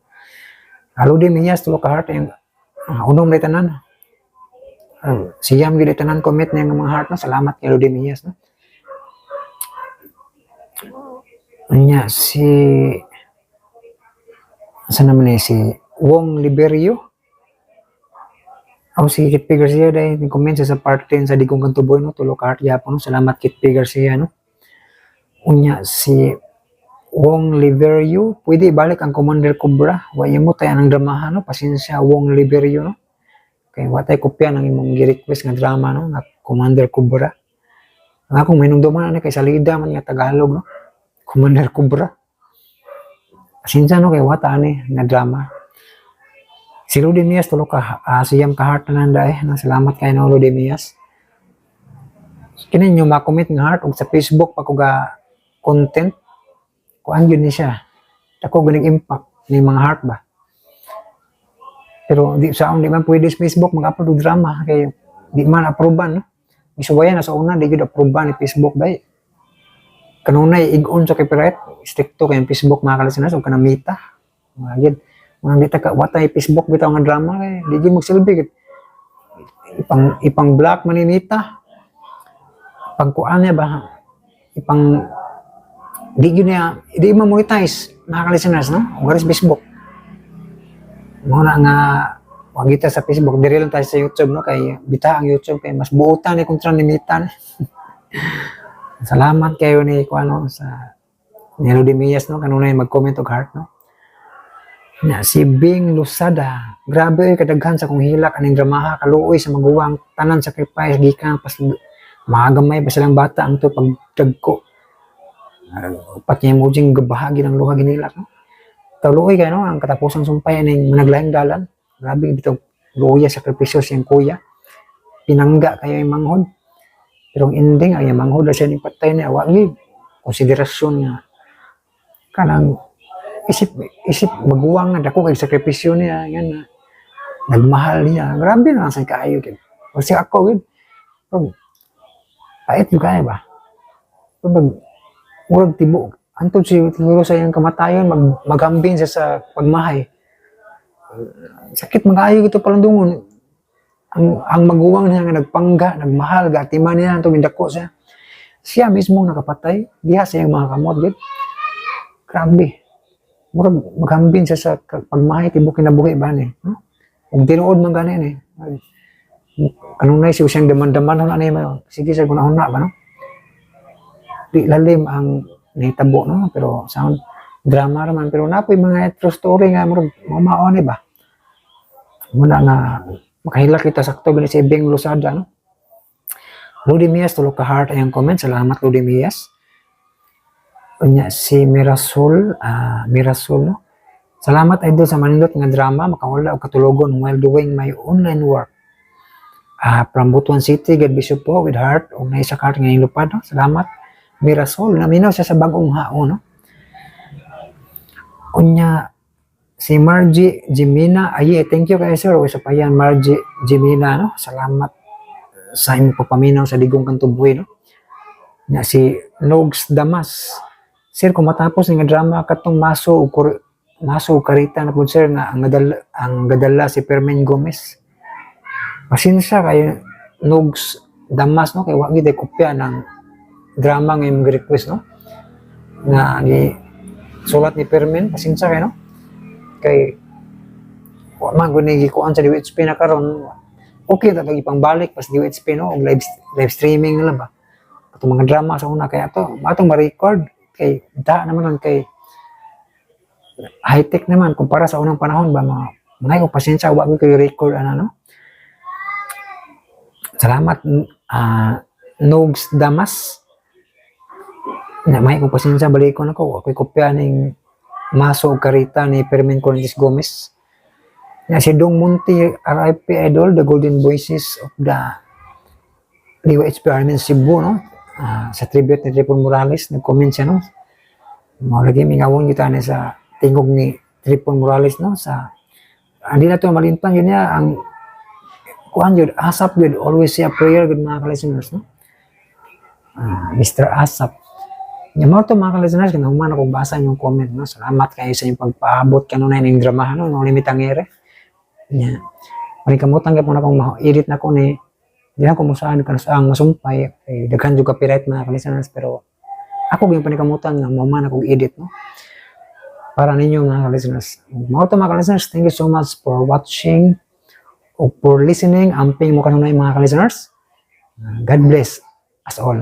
Lodi Mias tulo ka heart ang unom na tanan. Siyam gyud tanan comment niya nga mga heart, no. Salamat kay Lodi Mias, no. Nya si asa naman eh, si Wong Liberio. Aw si Kit P. Garcia dahil ni comment siya sa part 10 sa Digong Kantuboy, no, tulo ka heart gyapon, no. Salamat Kit P. Garcia, no. Unya si Wong Liberio, pwede ibalik ang Commander Cobra. Wa mo tayo ang dramahan, no. Pasensya Wong Liberio, no. Kay wa tay kopya ng imong gi-request nga drama, no, nga Commander Cobra. Ang akong hinumduman ani kay salida man nga Tagalog, no. Commander Cobra. Pasensya, no, kay wa ta ani nga drama. Si Lodi Mias tulo ka siyam ka heart tanan dae, no. Salamat kay no Lodi Mias. Kini nyo ma-comment nga heart og sa Facebook pa ko ga content. Kuan yun ni siya. Dako ganing impact ni mga heart ba. Pero di sa di man pwede sa Facebook mag-upload og drama kay di man aproban, no. Gisuwayan na sa una di gyud aproban ni Facebook bay. Kanunay ig-on sa copyright, stricto kay ang Facebook mga ka-listeners og kanang Meta. Mga gyud. Mga di ta ka watay Facebook bitaw nga drama kay di gyud magsilbi gyud. Ipang block man ni Meta. Pangkuan niya ba? Ipang di gyud niya, di ma-monetize mga ka-listeners, no? Og sa Facebook. Mao na nga wag kita sa Facebook, diri lang tayo sa YouTube, no, kay bita ang YouTube kay mas buotan ni kontra ni Meta. Salamat kayo ni kuano sa ni Lodi Mias, no, kanunay mag-comment og heart, no. Na si Bing Lusada, grabe oy kadaghan sa kong hilak aning dramaha, kaluoy sa maguwang tanan sacrifice gikan pas magamay pa silang bata ang to pagdagko. Upat niya emojing gabahagi ng luha ginilak, no. Taluoy kayo, no, ang katapusang sumpay aning managlaing dalan. Grabe bitaw luya sakripisyo siyang kuya. Pinangga kayo yung manghod. Pero ang ending ay manghod na siya ni patay niya. Wa gyud konsiderasyon nga kanang isip isip maguwang nga dako kay sakripisyo niya yan na nagmahal niya. Grabe na lang sa kaayo gyud. Kasi ako gyud. Pero, pait gyud kaayo ba? Pero murag tibo antod siguro sa iyang kamatayon maghambing siya sa pagmahay. Sakit magaayo ito palundungon. Ang maguwang niya nga nagpangga, nagmahal, gatima niya antong mindako siya. Siya mismo nakapatay diha sa iyang mga kamot gyud. Grabe. Murag maghambin siya sa pagmahay tibok kinabuhi ba ni, no? Ug tinuod man gani ni. Kanunay siya siyang daman-daman na ni ba. Sige sa gunahuna ba, no? Di lalim ang nahitabo, no, pero sound drama raman, pero napoy mga true story nga murag mao ni ba. Muna nga makahilak kita sakto gani si Bing Losada, no. Lodi Mias, tulo ka heart ayang comment. Salamat, Lodi Mias. Unya si Mirasol, Mirasol, no. Salamat, idol, sa manindot nga drama, makawala og katulogon while doing my online work. From Butuan City, God bless you po with heart ug naisa ka heart ngayong lupad, no? Salamat. Mirasol, naminaw siya sa bagong hao, no. Unya si Margie Jimina, ay thank you kay sir. Sa payan Margie Jimina, no. Salamat sa imong pagpaminaw sa Digong Kantubuhi, no. Nya si Nogs Damas. Sir, kung matapos nga drama katong maso ug karita na pud sir nga ang gadala si Fermin Gomez. Pasensya kayo, Nogs Damas, no, kay wa gid ay kopya ng drama nga imong request, no. Nga gi sulat ni Fermin, pasensya kayo, no. Kay wa man gud ni gikuan sa DWHP na karon. Okay ta ipangbalik pas DWHP, no, og live live streaming na lang ba. Katong mga drama sa una kay ato atong ma-record kay da naman nun kay high-tech naman kumpara sa unang panahon ba. Mga ko pasensya, wa ko kayo record ana, no. Salamat, Nogs Damas. Na may ko pasensya, balikon ako, ako'y kopya ning Maso ug Karita ni Fermin Cornelius Gomez. Na si Dong Munti, RIP Idol, the Golden Voices of the DYHP Army Cebu, no. Sa tribute ni Tripon Morales, nag-comment siya, no. Mao lagi mingawon kita ni sa tingog ni Tripon Morales, no, sa hindi na to malimtan yun niya ang kuan yun, ASAP yun, always say a prayer gud, mga ka-listeners, no. Mr. Asap. Nya mao to, mga ka-listeners, kinahuman ako basa inyong comment, no. Salamat kayo sa inyong pagpaabot kanunay ning dramahan, no, Noli Me Tangere. Nya. Paningkamutan gyud na akong ma-edit na ko ni di na ko musaan kan sa ang masumpay kay daghan jud copyright, mga ka-listeners, pero ako gyud paningkamutan nga mo man akong edit, no, para ninyo, mga ka-listeners. Mao to, mga ka-listeners, thank you so much for watching o for listening. Amping mo kanunay, mga ka-listeners. God bless us all.